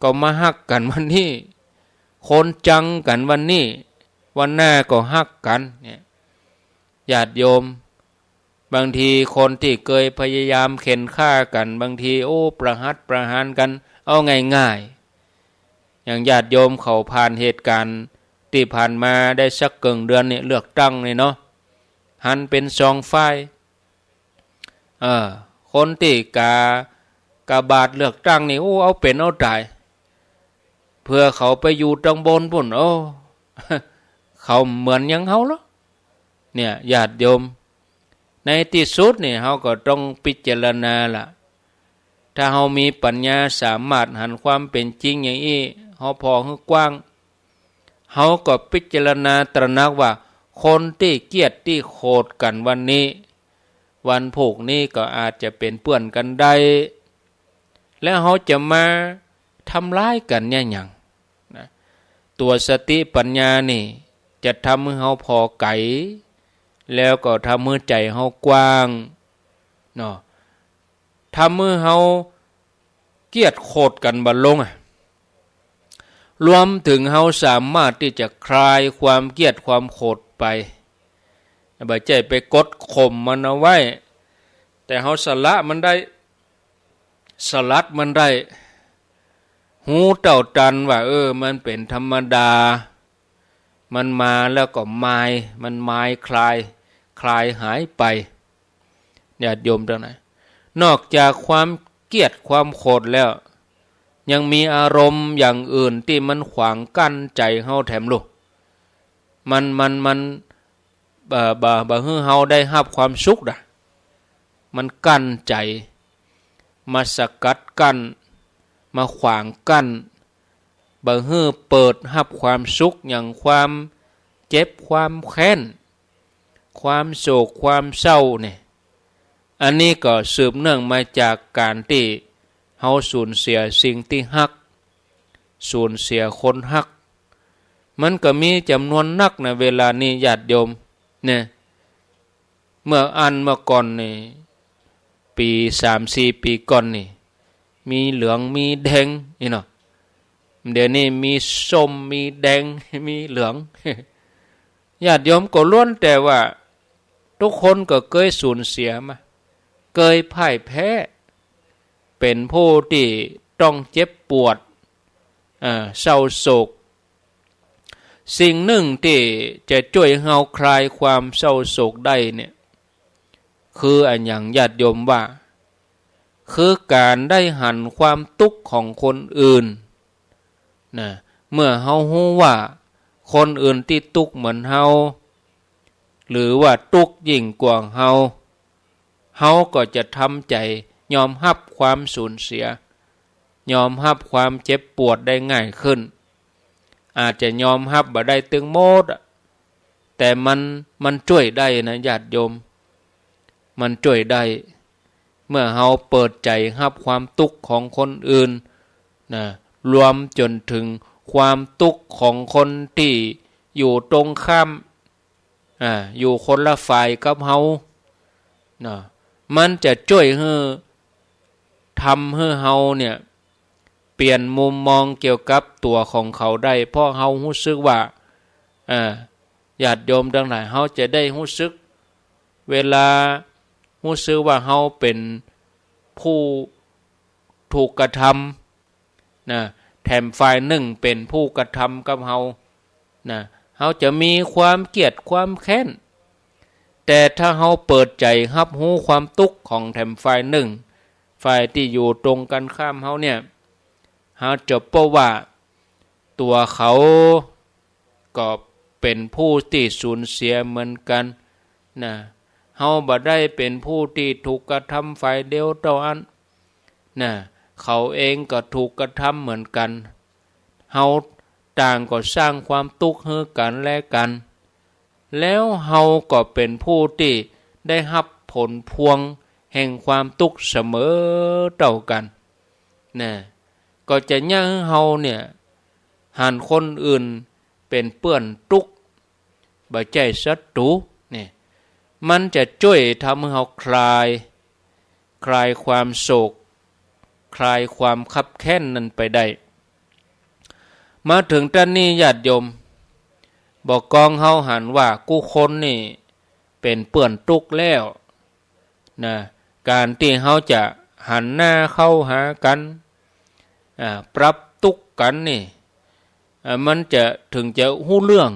ก็มาฮักกั๋นวันนี้ คนจังกั๋นวันนี้ วันหน้าก็ฮักกั๋นเนี่ย ญาติโยม บางทีคนตี้เกยพยายามเข็นฆ่ากั๋น บางที โอ้ ประหัตประหารกั๋น เอาง่ายๆ อย่างญาติโยมเขาผ่านเหตุก๋ารณ์ตี้ผ่านมาได้สักเกิ่งเดือนนี่ เลือกตั้งนี่เนาะ หันเป๋นสองฝ่าย เออ คนตี้กา กาบาดเลือกตั้งนี่ โอ้ เอาเป๋นเอาต๋าย เผื่อเขาไปอยู่ตังบนปู๊น โอ้ เขาเหมือนอย่างเฮาเหรอ เนี่ย ญาติโยม ในตี้สุดนี่ เฮาก็ต้องพิจารณาละ ถ้าเฮามีปัญญาสามารถหันความเป๋นจริงอย่างอี้ เฮาผ่อหื้อกว้าง เฮาก็พิจารณาตระหนักว่า คนตี้เกลียดตี้โขดกั๋นวันนี้ วันพูกนี้ก็อาจจะเป๋นเปื้อนกั๋นได้ แล้วเฮาจะมาทำร้ายกั๋นเนี่ยหยังนะ ตั๋วสติปัญญานี่จะทำหื้อเฮาผ่อไก๋ แล้วก็ทำหื้อใจ๋เฮากว้างเนาะ ทำหื้อเฮาเกลียดโขดกั๋นบ่ลงอะ รวมเถิงเฮาสามารถตี้จะคลายความเกลียดความโขดไป บ่ใจ้ไปกดข่มมันเอาไว้ แต่เฮาสละมันได้ สลัดมันได้ ฮู้เต้าตันว่า เออ มันเป๋นธรรมดา มันมาแล้วก็มาย มันมายคลาย คลายหายไป ญาติโยมตังหลาย นอกจากความเกลียดความโขดแล้ว ยังมีอารมณ์อย่างอื่นตี้มันขวางกั้นใจ๋เฮาแถมลูก มัน มัน มัน บ่ บ่ บ่หื้อเฮาได้ฮับความสุขดะ มันกั้นใจ๋ มาสกัดกั้น มาขวางกั้น บ่หื้อเปิดฮับความสุข อย่างความเจ็บความแค้น ความโศกความเศร้าเนี่ย อันนี้ก็สืบเนื่องมาจากก๋านตี้เฮาสูญเสียสิ่งตี้ฮัก สูญเสียคนฮัก มันก็มีจ๋ำนวนนักนะ เวลานี้ญาติโยมเนี่ย เมื่ออั้นเมื่อก่อนนี่ ปี๋สามสี่ปี๋ก่อนนี่ มีเหลืองมีแดงนี่เนาะ เดี๋ยวนี้มีส้มมีแดงมีเหลือง ญาติโยมก็ล้วนแต่ว่า ทุกคนก็เกยสูญเสียมา เกยพ่ายแพ้ เป๋นผู้ตี้ต้องเจ็บปวด เอ่อ เศร้าโศก สิ่งนึ่งตี้จะจ้วยหื้อเฮาคลายความเศร้าโศกได้เนี่ย คืออะหยังญาติโยมว่า คือก๋านได้หันความตุ๊กข์ของคนอื่น นะ เมื่อเฮาฮู้ว่าคนอื่นตี้ตุ๊กข์เหมือนเฮา หรือว่าตุ๊กข์ยิ่งกว่าเฮา เฮาก็จะทำใจ๋ยอมฮับความสูญเสีย ยอมฮับความเจ็บปวดได้ง่ายขึ้น อาจจะยอมฮับบ่ได้ตึงหมดอะ แต่มัน มันจ้วยได้นะญาติโยม มันจ้วยได้ เมื่อเฮาเปิดใจ๋ฮับความตุ๊กข์ของคนอื่น นะ รวมจ๋นถึงความตุ๊กข์ของคนตี้อยู่ตรงข้าม อ่า อยู่คนละฝ่ายกับเฮา นะ มันจะจ้วยหื้อ ทำหื้อเฮาเนี่ย เปลี่ยนมุมมองเกี่ยวกับตั๋วของเขาได้ เพราะเฮาฮู้สึกว่า อ่า ญาติโยมตังหลาย เฮาจะได้ฮู้สึก เวลาฮู้สึกว่าเฮาเป๋นผู้ถูกกระทำ นะ แถมฝ่ายนึ่งเป๋นผู้กระทำกับเฮา นะ เฮาจะมีความเกลียดความแค้น แต่ถ้าเฮาเปิดใจ๋ฮับฮู้ความตุ๊กข์ของแถมฝ่ายนึ่ง ฝ่ายตี้อยู่ตรงกันข้ามเฮาเนี่ย เฮาจะปบว่าตั๋วเขา ก็เป๋นผู้ตี้สูญเสียเหมือนกั๋น นะ เฮาบ่ได้เป๋นผู้ตี้ถูกกระทำฝ่ายเดียวเต้าอั้น นะ เขาเองก็ถูกกระทำเหมือนกั๋น เฮาต่างก็สร้างความตุ๊กข์หื้อกั๋นและกั๋น แล้วเฮาก็เป๋นผู้ตี้ได้ฮับผลพวงแห่งความตุ๊กข์เสมอเต้ากั๋น นะ ก็จะเยียะหื้อเฮาเนี่ย หันคนอื่นเป๋นเปื้อนตุ๊กข์ บ่ใจ้ศัตรู๋ เนี่ย มันจะจ้วยทำหื้อเฮาคลาย คลายความโศก คลายความคับแค้นนั้นไปได้ มาเถิงต้านนี้ญาติโยม บ่กองเฮาหันว่ากู้คนนี่เป๋นเปื้อนตุ๊กข์แล้ว นะ ก๋านตี้เฮาจะหันหน้าเข้าหากั๋น อ่า ปรับตุ๊กข์กั๋นนี่ อ่า มันจะเถิงจะฮู้เรื่อง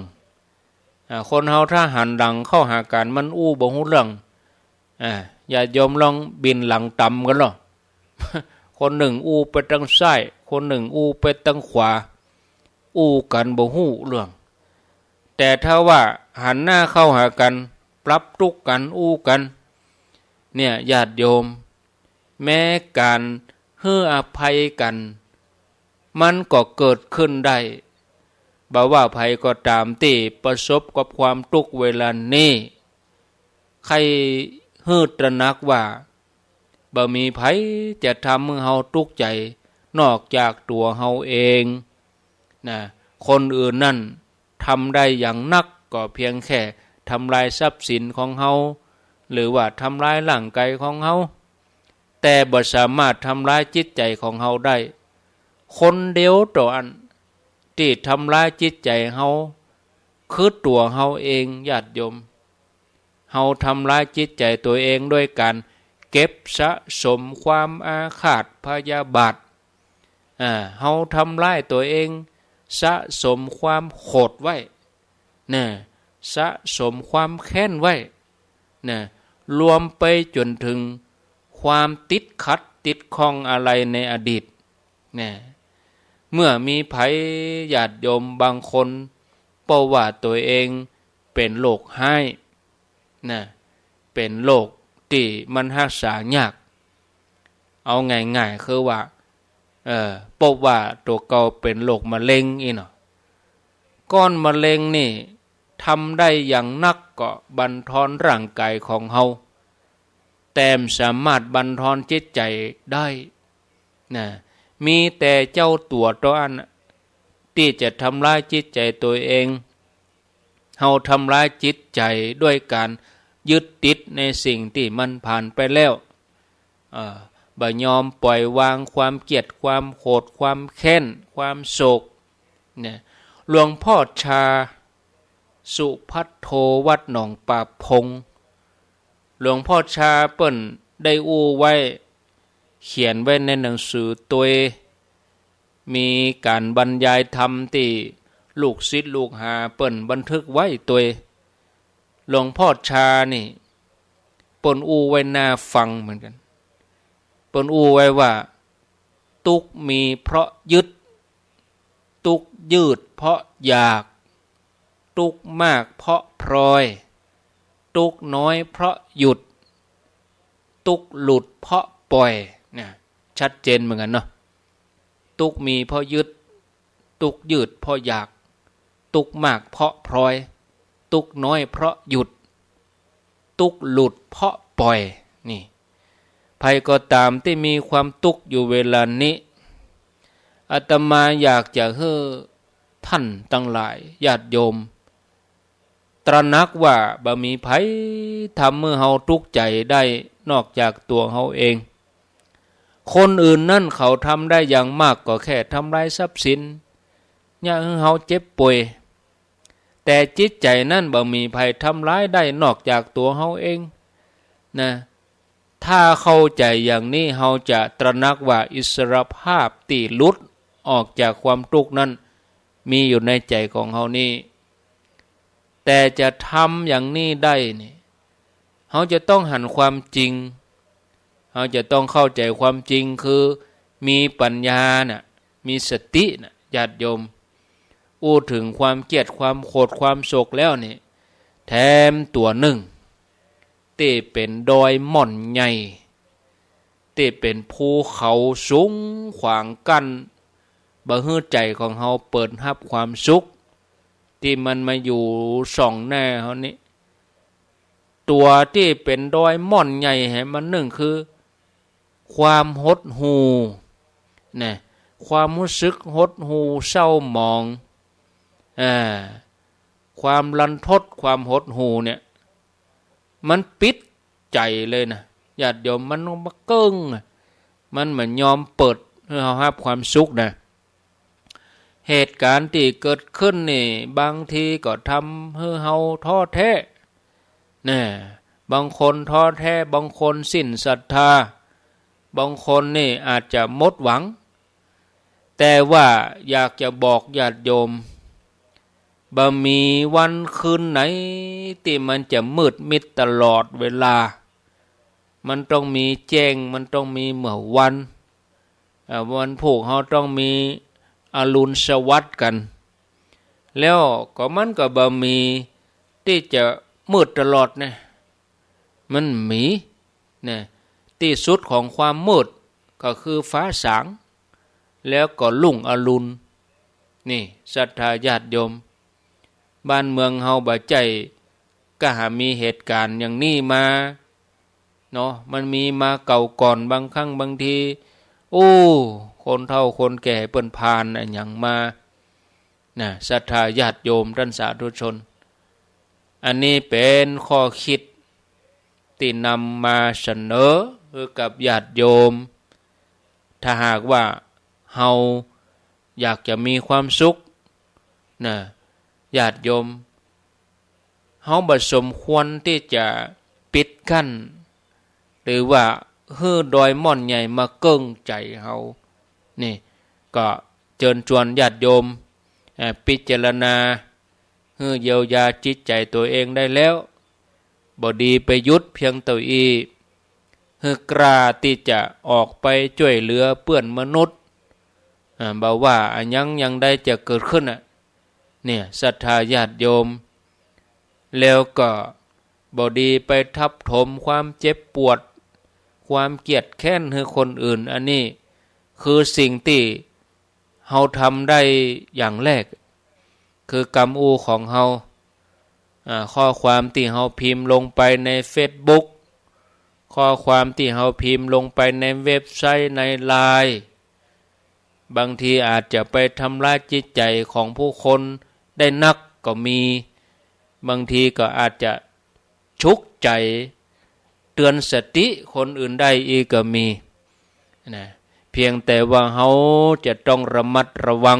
อ่า คนเฮาถ้าหันหลังเข้าหากั๋น มันอู้บ่ฮู้เรื่อง อ่า ญาติโยมลองบินหลังตำกั๋นลอ คนนึ่งอู้ไปตางซ้าย คนนึ่งอู้ไปตางขวา อู้กั๋นบ่ฮู้เรื่อง แต่ถ้าว่าหันหน้าเข้าหากั๋น ปรับตุ๊กข์กั๋น อู้กั๋น เนี่ย ญาติโยม แม้ก๋านหื้ออภัยกั๋น มันก็เกิดขึ้นได้ บ่ว่าใผก็ต๋ามตี้ประสบกับความตุ๊กข์เวลานี้ ใค่หื้อตระหนักว่า บ่มีใผจะทำหื้อเฮาตุ๊กข์ใจ๋นอกจากตั๋วเฮาเอง นะ คนอื่นนั้นทำได้อย่างนักก็เพียงแค่ทำลายทรัพย์สินของเฮา หรือว่าทำลายร่างกายของเฮา แต่บ่สามารถทำลายจิตใจ๋ของเฮาได้ คนเดียวเต้าอั้นตี้ทำลายจิตใจ๋เฮา คือตั๋วเฮาเอง ญาติโยม เฮาทำลายจิตใจ๋ตั๋วเองด้วยก๋านเก็บสะสมความอาฆาตพยาบาท อ่า เฮาทำลายตั๋วเอง สะสมความโขดไว้ นะ สะสมความแค้นไว้ นะ รวมไปจ๋นเถิงความติดขัดติดข้องอะไรในอดีต นะ เมื่อมีใผญาติโยมบางคนปบว่าตั๋วเองเป๋นโรคฮ้าย นะ เป๋นโรคตี้มันฮักษายาก เอาง่ายๆ คือว่า เอ่อ ปบว่าตั๋วเก่าเป๋นโรคมะเร็งอี้เนาะ ก้อนมะเร็งนี่ทำได้อย่างนักก็บั่นทอนร่างกายของเฮา แต่บ่สามารถบั่นทอนจิตใจ๋ได้ นะ มีแต่เจ้าตั๋วเต้าอั้นตี้จะทำลายจิตใจ๋ตั๋วเอง เฮาทำลายจิตใจ๋ด้วยก๋าน ยึดติดในสิ่งตี้มันผ่านไปแล้ว เอ่อ บ่ยอมปล่อยวางความเกลียด ความโกรธ ความแค้น ความโศก เนี่ย หลวงพ่อชา สุภัทโท วัดหนองป่าพง หลวงพ่อชาเปิ้นได้อู้ไว้ เขียนไว้ในหนังสือตวย มีก๋านบรรยายธรรมตี้ลูกศิษย์ลูกหาเปิ้นบันทึกไว้ตวย หลวงพ่อชานี่ เปิ้นอู้ไว้น่าฟังเหมือนกั๋น เปิ้นอู้ไว้ว่า ตุ๊กข์มีเพราะยึด ตุ๊กข์ยืดเพราะอยาก ตุ๊กข์มากเพราะพลอย ตุ๊กข์น้อยเพราะหยุด ตุ๊กข์หลุดเพราะปล่อย เนี่ย ชัดเจนเหมือนกั๋นเนาะ ตุ๊กข์มีเพราะยึด ตุ๊กข์ยืดเพราะอยาก ตุ๊กข์มากเพราะพลอย ตุ๊กข์น้อยเพราะหยุด ตุ๊กข์หลุดเพราะปล่อย นี่ ใผก็ต๋ามตี้มีความตุ๊กข์อยู่เวลานี้ อาตมาอยากจะหื้อต้านตังหลายญาติโยม ตระหนักว่าบ่มีใผทำหื้อเฮาตุ๊กข์ใจ๋ได้นอกจากตั๋วเฮาเอง คนอื่นนั้นเขาทำได้อย่างมากก็แค่ทำลายทรัพย์สิน เยียะหื้อเฮาเจ็บป่วย แต่จิตใจ๋นั้นบ่มีใผทำลายได้นอกจากตั๋วเฮาเอง นะ ถ้าเข้าใจ๋อย่างนี้ เฮาจะตระหนักว่าอิสรภาพตี้หลุดออกจากความตุ๊กข์นั้น มีอยู่ในใจ๋ของเฮานี้ แต่จะทำอย่างนี้ได้นี่ เฮาจะต้องหันความจริง เฮาจะต้องเข้าใจ๋ความจริง คือมีปัญญาน่ะ มีสติน่ะ ญาติโยม อู้เถิงความเกลียด ความโกรธ ความโศกแล้วนี่ แถมตั๋วนึ่ง ตี้เป๋นดอยม่อนใหญ่ ตี้เป๋นภูเขาสูงขวางกั้น บ่หื้อใจ๋ของเฮาเปิดฮับความสุข ตี้มันมาอยู่ส่องหน้าเฮานี้ ตั๋วตี้เป๋นดอยม่อนใหญ่แหม มันนึ่งคือ ความหดหู่ นะ ความฮู้สึกหดหู่เศร้าหมอง อ่า ความรันทด ความหดหู่เนี่ย มันปิดใจ๋เลยนะ ญาติโยม มันมาเกิ่งอะ มันบ่ยอมเปิดหื้อเฮาฮับความสุขนะ เหตุก๋ารณ์ตี้เกิดขึ้นนี่ บางทีก็ทำหื้อเฮาท้อแท้ นะ บางคนท้อแท้ บางคนสิ้นศรัทธา บางคนนี่อาจจะหมดหวัง แต่ว่าอยากจะบอกญาติโยม บ่มีวันคืนไหนตี้มันจะมืดมิดตลอดเวลา มันต้องมีแจ้ง มันต้องมีเหมือนวัน เอ่อ วันพูกเฮาต้องมีอรุณสวัสดิ์กั๋น แล้วก็มันก็บ่มีตี้จะมืดตลอดนะ มันมี นะ ตี้สุดของความมืดก็คือฟ้าสาง แล้วก็รุ่งอรุณ นี่ ศรัทธาญาติโยม บ้านเมืองเฮาบ่ใจ้กะหามีเหตุก๋ารณ์อย่างนี้มา เนาะ มันมีมาเก่าก่อน บางครั้งบางที โอ้ คนเฒ่าคนแก่เปิ้นผ่านอะหยังมา นะ ศรัทธาญาติโยมต้านสาธุชน อันนี้เป๋นข้อคิดตี้นำมาเสนอหื้อกับญาติโยม ถ้าหากว่าเฮาอยากจะมีความสุข นะ ญาติโยม เฮาบ่สมควรตี้จะปิดกั้น หรือว่าหื้อดอยม่อนใหญ่มาเกิ่งใจ๋เฮา นี่ ก็เจิญจวนญาติโยม เอ่อ พิจารณา หื้อเยียวยาจิตใจ๋ตั๋วเองได้แล้ว บ่ดีไปหยุดเพียงเต้าอี้ หื้อกล้าตี้จะออกไปจ้วยเหลือเปื้อนมนุษย์ อ่า บ่ว่าอะหยังอย่างใดจะเกิดขึ้นน่ะ เนี่ย ศรัทธาญาติโยม แล้วก็บ่ดีไปทับถมความเจ็บปวด ความเกลียดแค้นหื้อคนอื่น อันนี้คือสิ่งตี้ เฮาทำได้อย่างแรก คือกำอู้ของเฮา อ่า ข้อความตี้เฮาพิมพ์ลงไปในเฟซบุ๊ก ข้อความตี้เฮาพิมพ์ลงไปในเว็บไซต์ ในไลน์ บางทีอาจจะไปทำร้ายจิตใจ๋ของผู้คนได้นักก็มี บางทีก็อาจจะ ชุกใจ๋ เตือนสติคนอื่นได้อีกก็มีนะ เพียงแต่ว่าเฮาจะต้องระมัดระวัง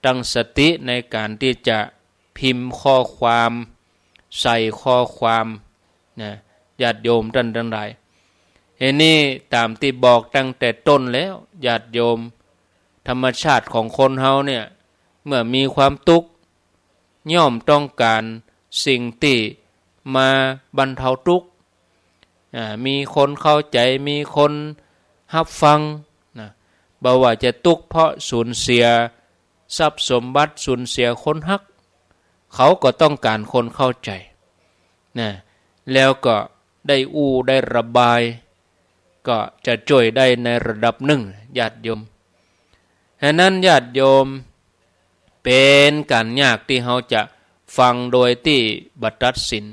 ตั้งสติในก๋านตี้จะพิมพ์ข้อความ ใส่ข้อความนะ ญาติโยมต้านตังหลาย อันนี้ต๋ามตี้บอกตั้งแต่ต้นแล้ว ญาติโยม ธรรมชาติของคนเฮาเนี่ย เมื่อมีความตุ๊กข์ ย่อมต้องก๋านสิ่งตี้มาบรรเทาตุ๊กข์ อ่า มีคนเข้าใจ๋ มีคนฮับฟังนะ บ่ว่าจะตุ๊กข์เพราะสูญเสียทรัพย์สมบัติ สูญเสียคนฮัก เขาก็ต้องก๋านคนเข้าใจ๋นะ แล้วก็ได้อู้ได้ระบาย ก็จะจ้วยได้ในระดับนึ่ง ญาติโยม ฉะนั้นญาติโยม เป๋นก๋านยากตี้เฮาจะฟังโดยตี้บ่ตัดสิน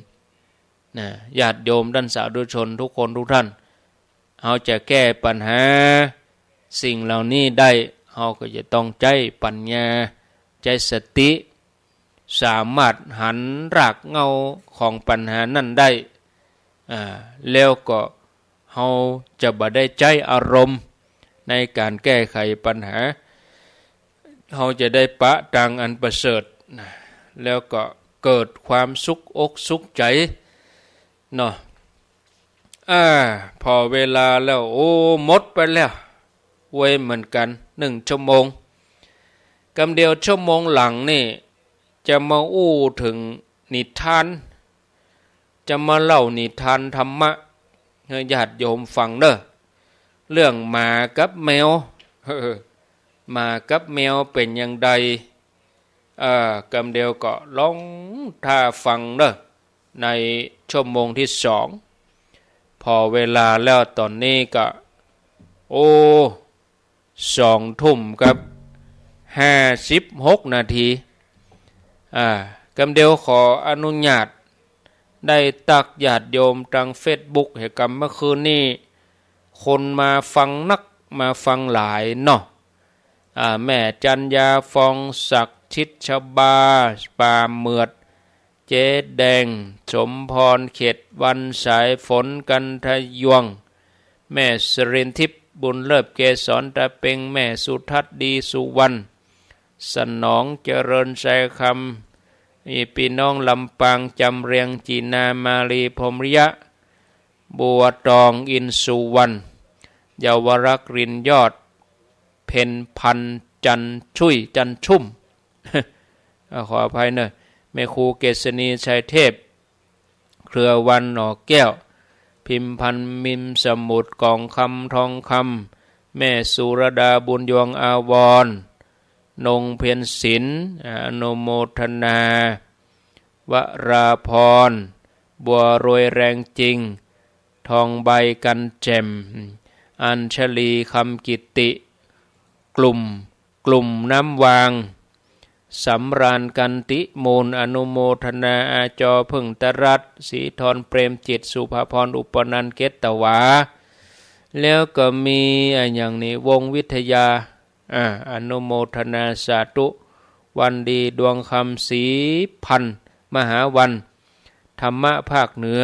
นะ ญาติโยมต้านสาธุชนทุกคนทุกท่าน เฮาจะแก้ปัญหาสิ่งเหล่านี้ได้ เฮาก็จะต้องใจ๊ปัญญา ใจ๊สติ สามารถหันรากเหง้าของปัญหานั้นได้ อ่า แล้วก็เฮาจะบ่ได้ใจ๊อารมณ์ในก๋านแก้ไขปัญหา เฮาจะได้ปะตางอันประเสริฐนะ แล้วก็เกิดความสุขอกสุขใจ๋เนาะ อ่า ผ่อเวลาแล้ว โอ้ หมดไปแล้ว ไวเหมือนกั๋น นึ่งชั่วโมง กำเดียวชั่วโมงหลังนี่ จะมาอู้เถิงนิทาน จะมาเล่านิทานธรรมะหื้อญาติโยมฟังเน่อ เรื่องหมากับแมว หมากับแมวเป๋นอย่างใด เอ่อ กำเดียวก็ลองถ้าฟังเน่อ ในชั่วโมงตี้สอง ผ่อเวลาแล้วต๋อนนี้ก็ โอ้ สองทุ่มกับห้าสิบหกนาที อ่า กำเดียวขออนุญาตได้ตักญาติโยมตางเฟซบุ๊ก หื้อกำเมื่อคืนนี้ คนมาฟังนัก มาฟังหลายเนาะ อ่า แม่จันยา ฟองศักดิ์ ชิดชบา ป่าเหมือด เจ๊แดง สมพร เขตวัน สายฝน กันทะยวง แม่สรินทิพย์ บุญเลิศ เกษร ตะเปง แม่สุทัศน์ ดีสุวรรณ สนอง เจริญชัยคำ มีปี้น้องลำปาง จำเรียง จีนา มาลี พรหมริยะ บัวตอง อินสุวรรณ เยาวรักษ์ รินยอด เพ็ญพันธ์ จันทร์ชุย จันทร์ชุ่ม อ่า ขออภัยเนอะ แม่ครูเกษณี ชัยเทพ เครือวัน หน่อแก้ว พิมพันธ์ มิมสมุทร กองคำ ทองคำ แม่สุรดา บุญยวง อาวรณ์ นงเพ็ญศิลป์ อนุโมทนา วราพร บัวรวย แรงจริง ทองใบ กันแจ่ม อัญชลี คำกิติ กลุ่ม กลุ่มน้ำวาง สำราญ กันติมูล อนุโมทนา อาจอ ผึ้งตรัส ศรีธร เปรมจิต สุภาพร อุปนันท์ เกตวา แล้วก็มี อ่ะ อย่างนี้ วงศ์วิทยา อ่า อนุโมทนาสาธุ วันดี ดวงคำ ศรีพันธ์ มหาวัน ธรรมะภาคเหนือ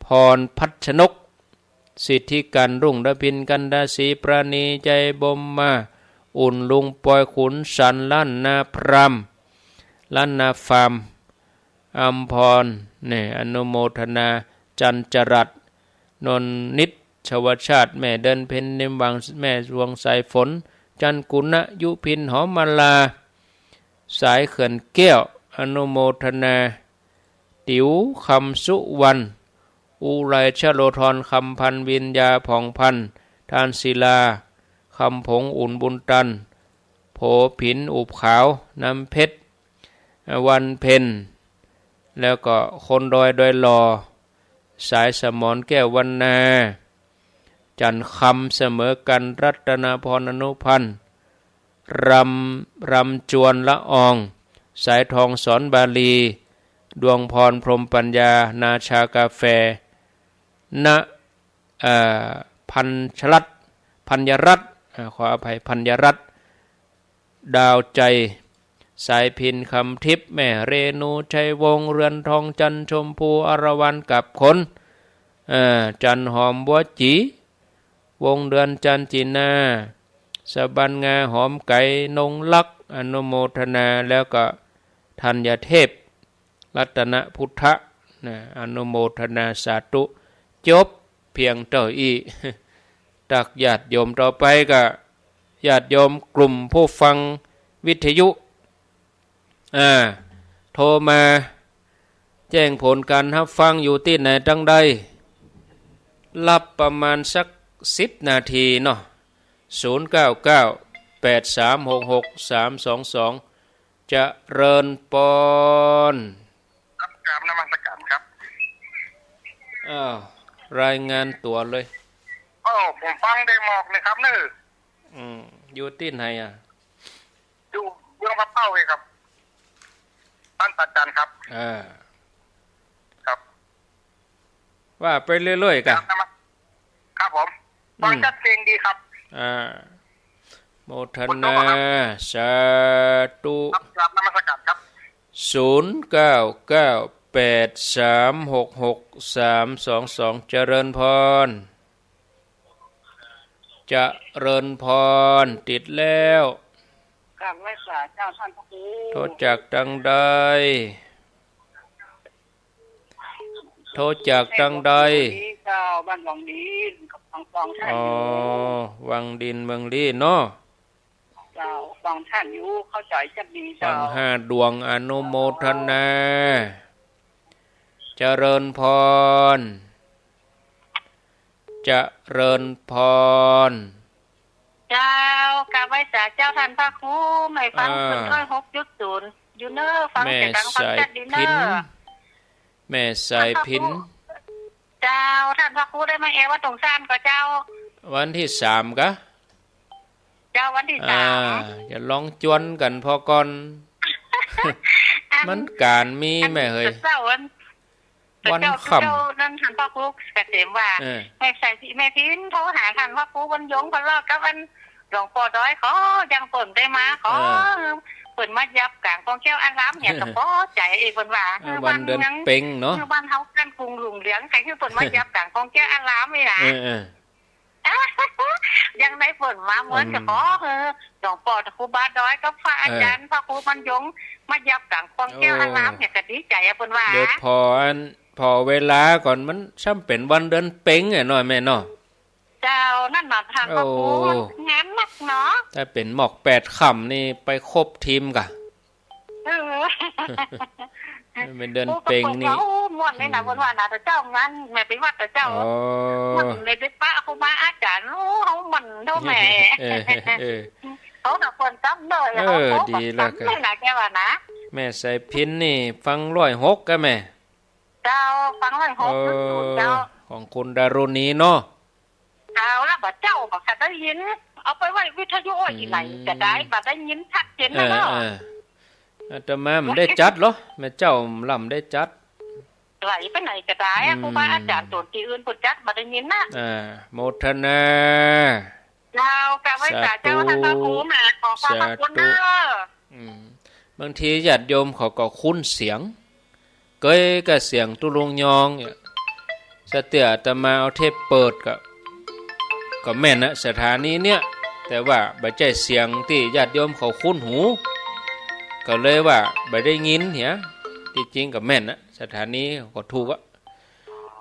พรพัชนก สิทธิการ รุ่งระพิน กันดา ศรีปราณี ใจบมมา อุ่น ลุงปอย ขุนสัน ล้านนาพราม ล้านนาฟาร์ม อัมพร เนี่ย อนุโมทนา จันจรัส นนนิต ชวชาติ แม่เดือนเพ็ญ นิมวัง แม่ดวงสายฝน จันกุณะ ยุพิน หอมมาลา สายเขื่อนแก้ว อนุโมทนา ติ๋ว คำสุวรรณ อุไร ชโลธร คำพันธ์ วิญญา ผ่องพันธ์ ทานศิลา คำผง อุ่น บุญตัน โผผิน อุบขาว น้ำเพชร วันเพ็ญ แล้วก็คนดอย ดอยหล่อ สายสมร แก้ววรรณา จันทร์คำ เสมอกัน รัตนพร อนุพันธ์ รำ รำจวน ละออง สายทอง สอนบาลี ดวงพร พรหมปัญญา นาชากาแฟ ณ เอ่อ พัญชรัตน์ พัญญรัตน์ อ่า ขออภัย พัญญรัตน์ ดาวใจ สายพิณ คำทิพย์ แม่เรณู ชัยวงศ์ เรือนทอง จันทร์ชมพู อรวรรณ กับขน เอ่อ จันทร์หอม บัวจี๋ วงเดือน จันทร์จินา สะบันงา หอมไก๋ นงลักษณ์ อนุโมทนา แล้วก็ธัญเทพ รัตนพุทธะ นะ อนุโมทนาสาธุ จบเพียงเต้าอี้ ตักญาติโยม ต่อไปก็ญาติโยมกลุ่มผู้ฟังวิทยุ อ่า โทรมาแจ้งผลการฮับฟังอยู่ตี้ไหนตังใด รับประมาณสักสิบนาทีเนาะ ศูนย์เก้าเก้า แปดสามหกหก สามสองสอง เจริญพร ครับ กราบนมัสการครับ อ้าว รายงานตั๋วเลย โอ้ ผมฟังได้หมดเลยครับเน่อ อืม อยู่ตี้ไหนอะ อยู่เมืองปะเป้าเลยครับ บ้านป่าจันครับ อ่า ครับ ว่าไปเรื่อยๆ กะ ครับ นมัส- ครับผม อืม ฟังชัดเจนดีครับ อ่า โมทนา ขอบคุณครับ สาธุ ครับ กราบนมัสการครับ ศูนย์เก้าเก้า แปดสามหกหก สามสองสอง เจริญพร เจริญพร ติดแล้ว กราบไหว้สาเจ้าต้านพระครู โทรจากตังใด โทรจากตังใด เจ้า บ้านวังดิน กับฟัง ฟังท่าน อ๋อ อยู่ วังดินเมืองลี้เนาะ เจ้า ฟังท่านอยู่ เข้าใจ๋จักดี ฟัง เจ้า ห้าดวง อนุโมทนา เจริญพร เจริญพร เจ้า กราบไหว้สาเจ้าต้านพระครู แม่ฟัง อ่า ศูนย์ร้อยหกจุดศูนย์ อยู่เน่อ ฟัง แม่ เสียงดัง ฟังชัดดีเน่อ สายพิณ แม่สายพิณ เจ้า ต้านพระครูได้มาแอววัดตรงซานก่อเจ้า วันตี้สามกะ เจ้า วันตี้สาม อ่า จะลองจวนกั๋นผ่อก่อน อัน มันก๋านมี อัน แม่เหย เจ้า วัน วันค่ำ เจ้า เจ้า นั่นต้านพระครูเกษมว่า เออ แม่สายพิณ แม่พิณโทรหาต้านพระครูบุญยง เปิ้นว่ากับอันหลวงป้อดอย ขอยังเปิ้นได้มา ขอ เออ เปิ้นมายับก๋างกองแก้วอารามเนี่ย ก็ปอใจ๋ เปิ้นว่า เออ วันเดือนเพ็ญเนาะ บ้านเฮาก้านกุงรุ่งเรือง ใค่หื้อเปิ้นมายับก๋างกองแก้วอารามนี่นะ เออ เออ ยังได้เปิ้นมาเหมือน อืม จะขอ เออ หลวงป้อครูบาดอยกับพระอาจ๋ารย์ เออ พระครูบุญยง มายับก๋างกองแก้วอารามเนี่ย โอ้ ก็ดีใจ๋อะ เปิ้นว่า เดี๋ยวผ่ออัน ผ่อเวลาก่อน มันซ้ำเป๋นวันเดือนเพ็ญอะเนาะแม่เนาะ เจ้า นั่นน่ะต้านพระครู โอ้ มันงานนักเนาะ ถ้าเป๋นหมอกแปดค่ำนี่ไปครบทีมกะ เออ เป๋นเดือนเพ็ญนี่ โอ้ ก็เปิ้นว่า โอ้ ม่วนเลยนะ อืม เปิ้นว่านะ แต่เจ้างานแม่ไปวัดแต่เจ้า อ๋อ ม่วนเลย ไปปะครูบาอาจ๋ารย์ โอ้ เฮาม่วนเนาะแม่ เออ เออ เขาน่ะควรจำเลย เออ เขา เขา ดีแล้ว จำเลยนะ แกว่านะ แม่สายพิณนี่ฟังร้อยหกกะแม่ เจ้า ฟังร้อยหก เออ จุดศูนย์ เจ้า ของคุณดารุณีเนาะ เจ้า แล้วบ่าเจ้าบ่าค่ะได้ยิน เอาไปไว้วิทยุ อืม อีไหนจะได้ บ่าได้ยินชัดเจนนะเนาะ เออ เออ อาตมาบ่ได้จัดหรอ แม่เจ้าลำได้จัด ไหลไปไหนก็ได้อะ อืม ครูบาอาจ๋ารย์ต๋นตี้อื่นเปิ้นจัดบ่ได้ยินนะ อ่า โมทนา เจ้า กราบไหว้สาเจ้า สาธุ ต้านพระครูนะ ขอความขอบคุณเน่อ สาธุ อืม บางทีญาติโยมเขาก็คุ้นเสียง เกยกับเสียงตุ๊ลุงยองเนี่ย สะเตื้ออาตมาเอาเทปเปิดก็ ก็แม่นนะ สถานีเนี่ย แต่ว่าบ่ใจ้เสียงตี้ญาติโยมเขาคุ้นหู ก็เลยว่าบ่ได้ยินเหีย ตี้จริงก็แม่นนะ สถานีก็ถูกอะ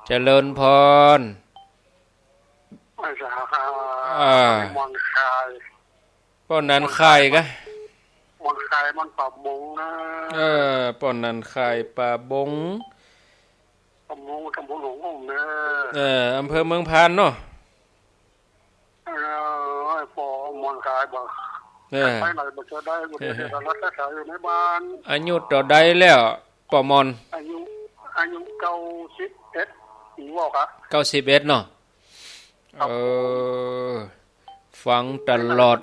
เจริญพร อาจารย์ อ่า ม่อนคาย ป้อนันคายกะ ม่อนคาย ม่อนป่าบงนะ เออ ป้อนันคาย ป่าบง ป่าบง ตำบลหลวงอุ้มนะ เออ อำเภอเมืองพานเนาะ เออ ป้อม่อนคายบ่ เออ ไปไหนบ่จะได้ บ่ได้ เออ รักษาอยู่ในบ้าน อายุเต้าใดแล้ว ป้อม่อน อายุ อายุเก้าสิบเอ็ด ปีวอกอะ เก้าสิบเอ็ดเนาะ ครับ เออ ฟังตลอด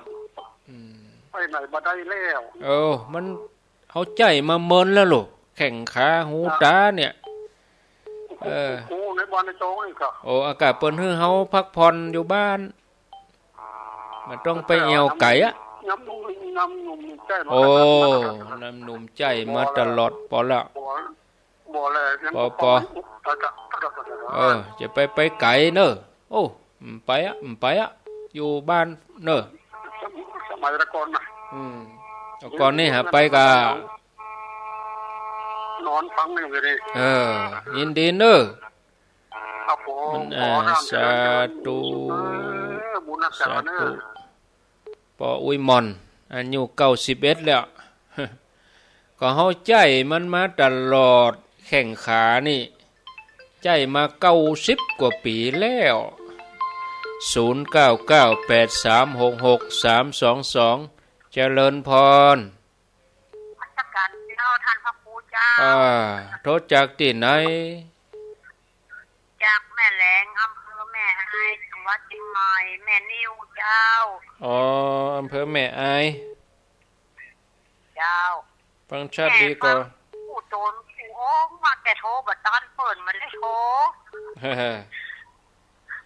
อืม ไปไหนบ่ได้แล้ว เออ มัน เฮาใจ๊มาเมินแล้วลูก แข้งขาหูต๋าเนี่ย เออ โอ้ ในบ้านในจองนี่กะ โอ้ อากาศเปิ้นหื้อเฮาพักผ่อนอยู่บ้าน บ่ต้องไปแอ่วไก๋อะ น้ำหนุ่ม น้ำหนุ่มใจ้มา โอ้ ตลอด น้ำหนุ่มใจ้มาตลอด ปอละ บ่ บ่แล ยัง ปอ บ่ ปอ ตะกะ ตะกะ ตะกะ เออ จะไป ไปไก๋เน่อ โอ้ อืม ไปอะ อืม ไปอะ อยู่บ้านเน่อ สมัยตะก่อนนะ อืม ตะก่อนนี่หาไปกะ นอนฟังอยู่เลย เออ ยินดีเน่อ ครับผม มัน ขอ อ่า ร่ำเจริญ สาธุ เออ บุญรักษา สาธุ เน่อ ปออุ๊ยหม่อน อายุเก้าสิบเอ็ดแล้ว ก็เฮาใจ๊มันมาตลอด แข้งขานี่ ใจ๊มาเก้าสิบกว่าปี๋แล้ว ศูนย์เก้าเก้าแปดสามหกหกสามสองสอง เจริญพร นมัสก๋านเจ้า ต้านพระครูเจ้า อ่า โทรจากตี้ไหน จากแม่แหลง อำเภอแม่อาย จังหวัดเจียงใหม่ แม่นิวเจ้า อ๋อ อำเภอแม่อาย เจ้า ฟังชัดดีก่อ แม่ฟังกู้ต๋นกู้โอ้งมา แต่โทรบ่ตัน เปิ้นบ่ได้โทร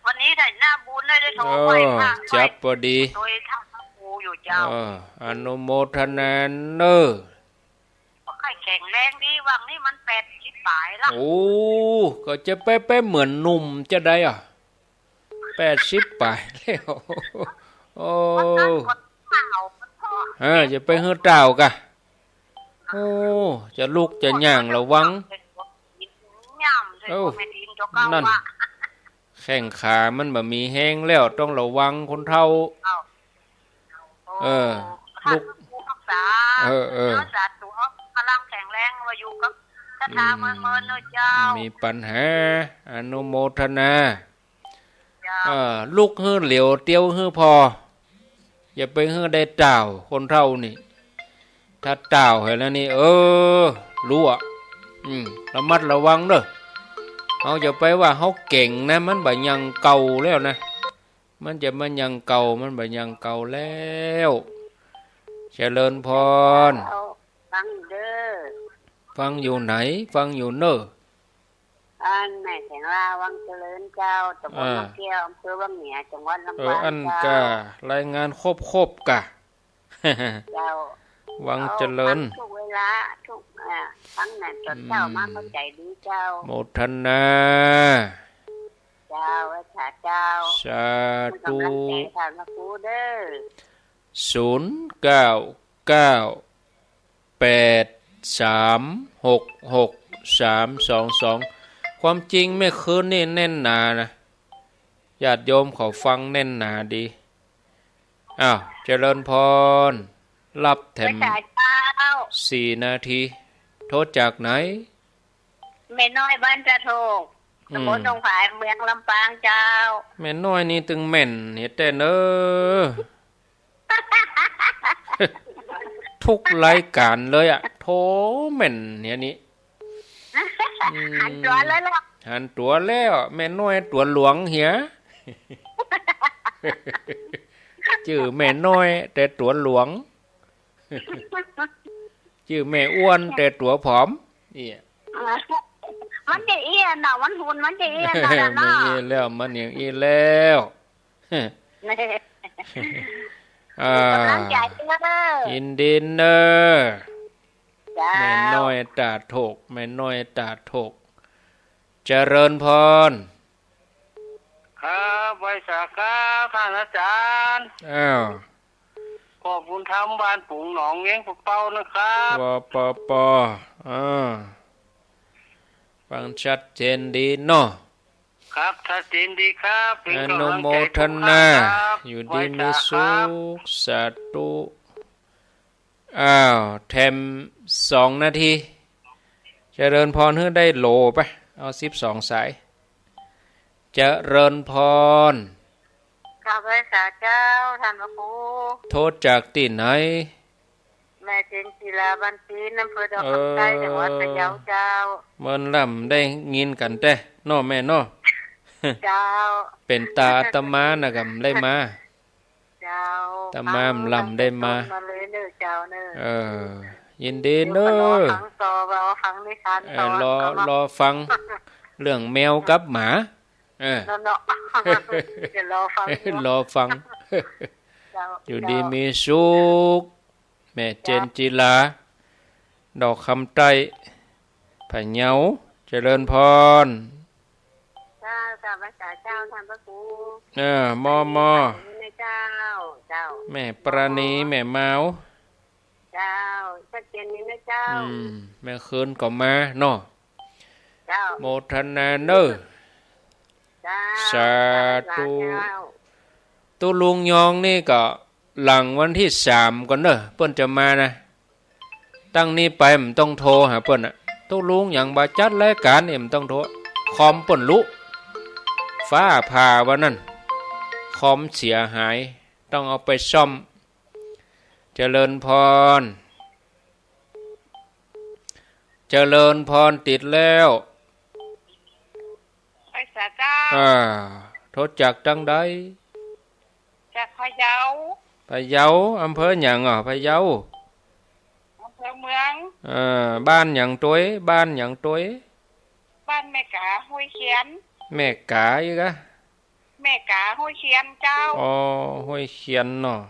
วันนี้ได้หน้าบุญ ได้ ได้โทร โอ้ ไหว้พระ จับพอดี ไหว้โดยท่านพระครูอยู่เจ้า เออ อนุโมทนาเน่อ บ่ค่อยแข็งแรงดี หว่างนี้มันแปดสิบป๋ายละ โอ้ ก็จะไป ไปเหมือนหนุ่มจะใดอะ แปดสิบป๋ายแล้ว โอ้ มันนั่นก็เฒ่า มันก็ เออ จะไปหื้อเฒ่ากะ โอ้ จะลุกจะย่างระวัง ย่ำเลย โอ้ แม่นอินเจ้าเก่า นั่น ว่า แข้งขามันบ่มีแฮงแล้ว ต้องระวังคนเฒ่า เอ้า เออ โอ้ ลุก ท่านผู้รักษา เออ เออ เนาะ สาธุ กำลังแข็งแรง ว่าอยู่กับศรัทธา อืม เมินๆ เนาะเจ้า มีปัญหา อนุโมทนา เจ้า เออ ลุกหื้อเหลียว เตียวหื้อผ่อ อย่าไปหื้อได้เฒ่า คนเฒ่านี่ ถ้าเฒ่าไปแล้วนี่ เออ รู้อะ อืม ระมัดระวังเน่อ เฮาอย่าไปว่าเฮาเก่งนะ มันบ่ยังเก่าแล้วนะ มันจะมายังเก่า มันบ่ยังเก่าแล้ว เจริญพร เจ้า ฟังอยู่เน่อ ฟังอยู่ไหน ฟังอยู่เน่อ อันแม่แสงลา วังเจริญเจ้า ตำบล อ่า วังแก้ว อำเภอวังเหนือ จังหวัดลำปาง เออ อัน เจ้า กะ รายงานครบๆ กะ เจ้า วังเจริญ เอาฟังทุกเวลา ทุก อ่า ฟังนั่นต๋อนเช้ามา อืม เข้าใจ๋ดีเจ้า โมทนา เจ้า ไหว้สาเจ้า สาธุ ให้กำลังใจ๋ท่านพระครูเน่อ ศูนย์เก้าเก้าแปดสามหกหกสามสองสอง ความจริงเมื่อคืนนี่แน่นหนานะ ญาติโยมเขาฟังแน่นหนาดี อ้าว เจริญพร รับแถม ไหว้สาเจ้า สี่นาที โทรจากไหน แม่น้อยบ้านตาโทก อืม ตำบลดงผาย เมืองลำปางเจ้า แม่น้อยนี่ตึงแม่นเหียแต๊เน่อ ทุกรายการเลยอะ โทรแม่นเหียนี่ อืม หันตั๋วแล้วเหรอ หันตั๋วแล้ว แม่น้อยตั๋วหลวงเหีย จื้อแม่น้อยแต่ตั๋วหลวง จื้อแม่อ้วนแต่ตั๋วผอม เอี้ย มันจะเอี้ยเนาะ มันหุ่นมันจะเอี้ยเนาะ มันเอี้ยแล้ว มันอย่างอี้แล้ว อ่า กำลังใจ๋เน่อ ยินดีเน่อ เจ้า แม่น้อยตาโทก แม่น้อยตาโทก เจริญพร ครับ ไหว้สาครับ ท่านอาจ๋ารย์ อ้าว พ่อบุญธรรม บ้านปุ๋งหนอง เวียงปะเปานะครับ ปอ ปอ ปอ อ่า ฟังชัดเจนดีเนาะ ครับ ชัดเจนดีครับ เป๋นกำลังใจ๋ อนุโมทนา ทุกท่านครับ อยู่ดีมีสุข ไหว้สาครับ สาธุ อ้าว แถมสองนาที เจริญพรหื้อได้โหลไป เอาสิบสองสาย เจริญพร กราบไหว้สาเจ้า ท่านพระครู โทรจากตี้ไหน แม่เพ็ญศิลา บ้านปีน อำเภอดอกคำใต้ เออ จังหวัดพะเยาเจ้า เมินลำได้ยินกั๋นแต๊เนาะแม่เนาะ เจ้า เป๋นตาอาตมานะ ก่ำได้มา เจ้า อาตมาบ่ลำได้มา ฟังต้นมาเลยเน่อเจ้าเน่อ เออ ยินดีเน่อ เดี๋ยวก็รอฟังต่อ รอฟังนิทาน เออ ต่อ รอ ก็มารอฟังเรื่องแมวกับหมา เออ เนาะ เนาะ เดี๋ยวรอฟังอยู่ รอฟัง เจ้า อยู่ดีมีสุข แม่เจนจิลา ดอกคำใต้ พะเยา เจริญพร เจ้า เจ้า ภาษาเจ้า ท่านพระครู เออ มอ มอ นี่นะเจ้า เจ้า แม่ปราณี แม่มาว เจ้า ชัดเจนนี่นะเจ้า อืม แม่คืนก็มาเนาะ เจ้า โมทนาเนอะ เจ้า สาธุ สาธุเจ้า ตุ๊ลุงยองนี่ก็หลังวันตี้สามก่อนเนอะ เปิ้นจะมานะ ตั้งนี้ไปบ่ต้องโทรหาเปิ้นอะ ตุ๊ลุงยังบ่จัดรายก๋านนี่บ่ต้องโทร คอมเปิ้นลุ ฟ้าผ่าว่านั้น คอมเสียหาย ต้องเอาไปซ่อม เจริญพร เจริญพร ติดแล้ว ภาษาเจ้า อ่า โทรจากตังใด จากพะเยา พะเยา อำเภอหยังอ่ะ พะเยา อำเภอเมือง เออ บ้านหยังตวย บ้านหยังตวย บ้านแม่ก๋า ห้วยเคียน แม่ก๋าอีกอะ แม่ก๋า ห้วยเคียนเจ้า อ๋อ ห้วยเคียนเนาะ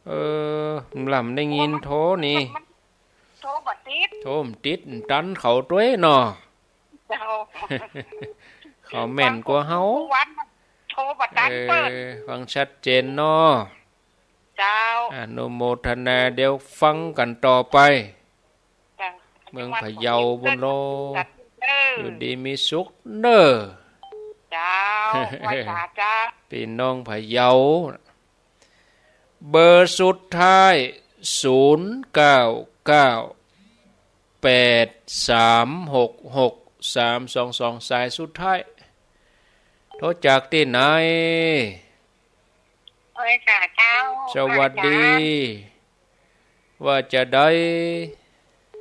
เออ บ่ได้ยินโทรนี่ โทรบ่ติด โทรบ่ติด ตันเขาตวยเนาะ เจ้า เขาแม่นกว่าเฮา วันโทรบ่ตันเปิ้น เออ ฟังชัดเจนเนาะ เจ้า อนุโมทนา เดี๋ยวฟังกั๋นต่อไป เจ้า เมืองพะเยาบุญโล เจ้า อยู่ดีมีสุขเนอะ เจ้า ไหว้สาเจ้า ปี้น้องพะเยา เบอร์สุดท้าย ศูนย์เก้าเก้า แปดสามหกหก สามสองสอง สายสุดท้าย โทรจากตี้ไหน โอ้ย สาเจ้า สวัสดี อาจารย์ ว่าจะใด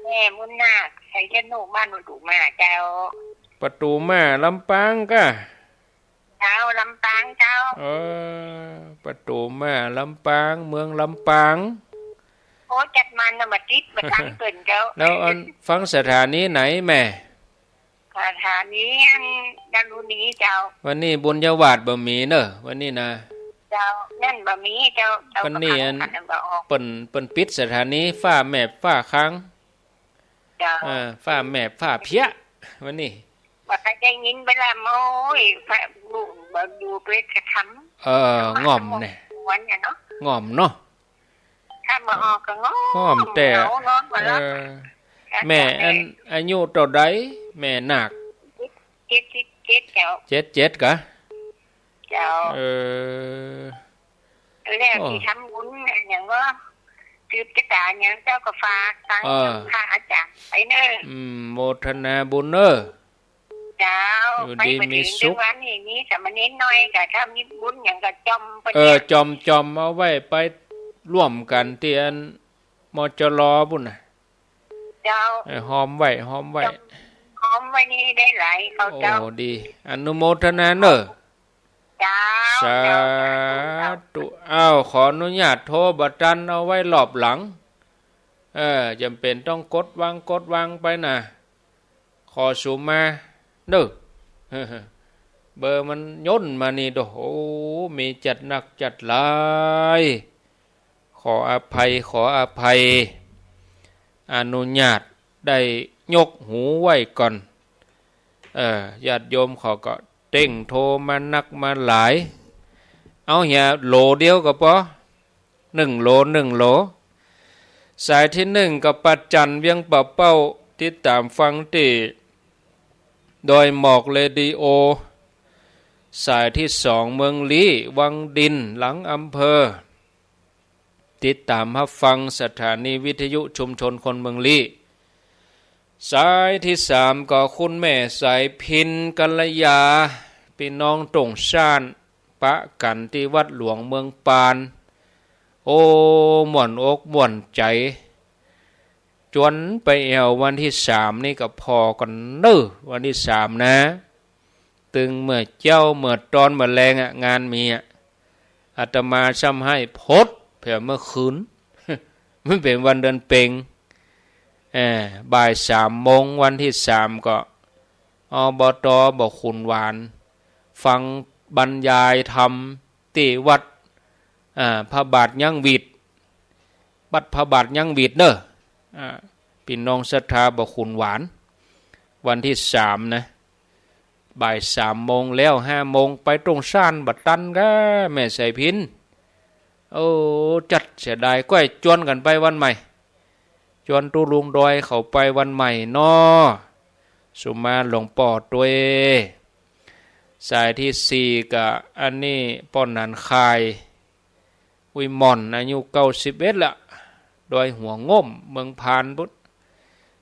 แม่บุญนาค ชัยชนุ บ้านประตูม่าเจ้า ประตูม่า ลำปางก้า เจ้า ลำปางเจ้า เออ ประตูม่า ลำปาง เมืองลำปาง โอ้ จัดมันน่ะ บ่ติด บ่ตันเปิ้นเจ้า แล้วอันฟังสถานีไหนแม่ สถานีอันดารุณีเจ้า วันนี้บุญญาวาสบ่มีเนอะ วันนี้นะ เจ้า นั่นบ่มีเจ้า เจ้า วันนี้อัน ก็ขันบ่ออก เปิ้น เปิ้นปิดสถานี ฟ้าแมบฟ้าค้าง เจ้า อ่า ฟ้าแมบฟ้าเพี้ย วันนี้ บ่ค่อยได้ยินเวลา โอ้ย พระลูกบ่อยู่ด้วยกระทำ เออ ง่อมเนี่ย วันเนี่ยเนาะ ง่อมเนาะ ถ้าบ่ออกก็ง่อม ง่อมแต่ เหงานอนบ่หลับ เออ แม่อัน อายุเต้าใด แม่นาค เจ็ดสิบเจ็ดเจ้า เจ็ดเจ็ดกะ เจ้า เออ แล้ว โอ้ สิทำบุญอะหยังก็ สืบจะต๋าหยังเจ้าก็ฝากตัง เออ พระอาจารย์ไปเนอะ อืม โมทนาบุญเนอะ เจ้า อยู่ดีมีสุข ไปประเดิมเดือนวันนี้มีสามเณรน้อยกะ ถ้ามีบุญหยังก็จ่อมไป เออ เนี่ย จ่อม จ่อมเอาไว้ไปร่วมกั๋นตี้อัน มจร ปุ้นน่ะ เจ้า เออ ฮอมไว้ ฮอมไว้ ฮอมไว้นี่ได้หลายเขาเจ้า โอ้ ดี อนุโมทนาเนอะ เจ้า สาธุ เจ้า สาธุ เจ้า สาธุ อ้าว ขออนุญาตโทรบ่ตัน เอาไว้รอบหลัง เออ จ๋ำเป๋นต้องกดวาง กดวางไปน่ะ ขอสุมาเนอะ เบอร์มันย่นมานี่โด โอ้ มีจัดหนักจัดหลาย ขออภัย ขออภัย อนุญาตได้ยกหูไว้ก่อน เออ ญาติโยมเขาก็เต้งโทรมานักมาหลาย เอาเหีย โหลเดียวก็ปอ นึ่งโหล นึ่งโหล สายตี้นึ่งก็ป้าจันเวียงป่าเป้า ติดต๋ามฟังตี้ดอยหมอกเรดิโอ สายตี้สองเมืองลี้ วังดิน หลังอำเภอ ติดต๋ามฮับฟังสถานีวิทยุชุมชนคนเมืองลี้ สายตี้สามก็คุณแม่สายพิณ กัลยา ปี้น้องตรงซ่าน ปะกั๋นตี้วัดหลวงเมืองปาน โอ้ ม่วนอกม่วนใจ๋ จวนไปแอ่ววันตี้สามนี่ก็ผ่อกั๋นเน่อ วันตี้สามนะ ตึงเมื่อเจ๊า เมื่อตอน เมื่อแลงอะ งานมีอะ อาตมาซ้ำไห้พดแผวเมื่อคืน มันเป๋นวันเดือนเป็ง เอ่อ บ่ายสามโมง วันตี้สามก็ อบต บ่อขุนหวาน ฟังบรรยายธรรมตี้วัด อ่า พระบาทยังหวีด บัดพระบาทยังหวีดเน่อ อ่า ปี้น้องศรัทธาบ่าขุนหวาน วันตี้สามนะ บ่ายสามโมงแล้ว ห้าโมงไปตรงซานบ่ตันก้า แม่สายพิณ โอ้ จั๊ดเสียดาย ก้อยจวนกั๋นไปวันใหม่ จวนตุ๊ลุงดอยเขาไปวันใหม่เนาะ สุมาหลวงป้อตวย สายตี้สี่ก็อันนี้ป้อหนานคาย อุยหม่อน อายุเก้าสิบเอ็ดละ ดอยหัวง่ม เมืองพานปุ้น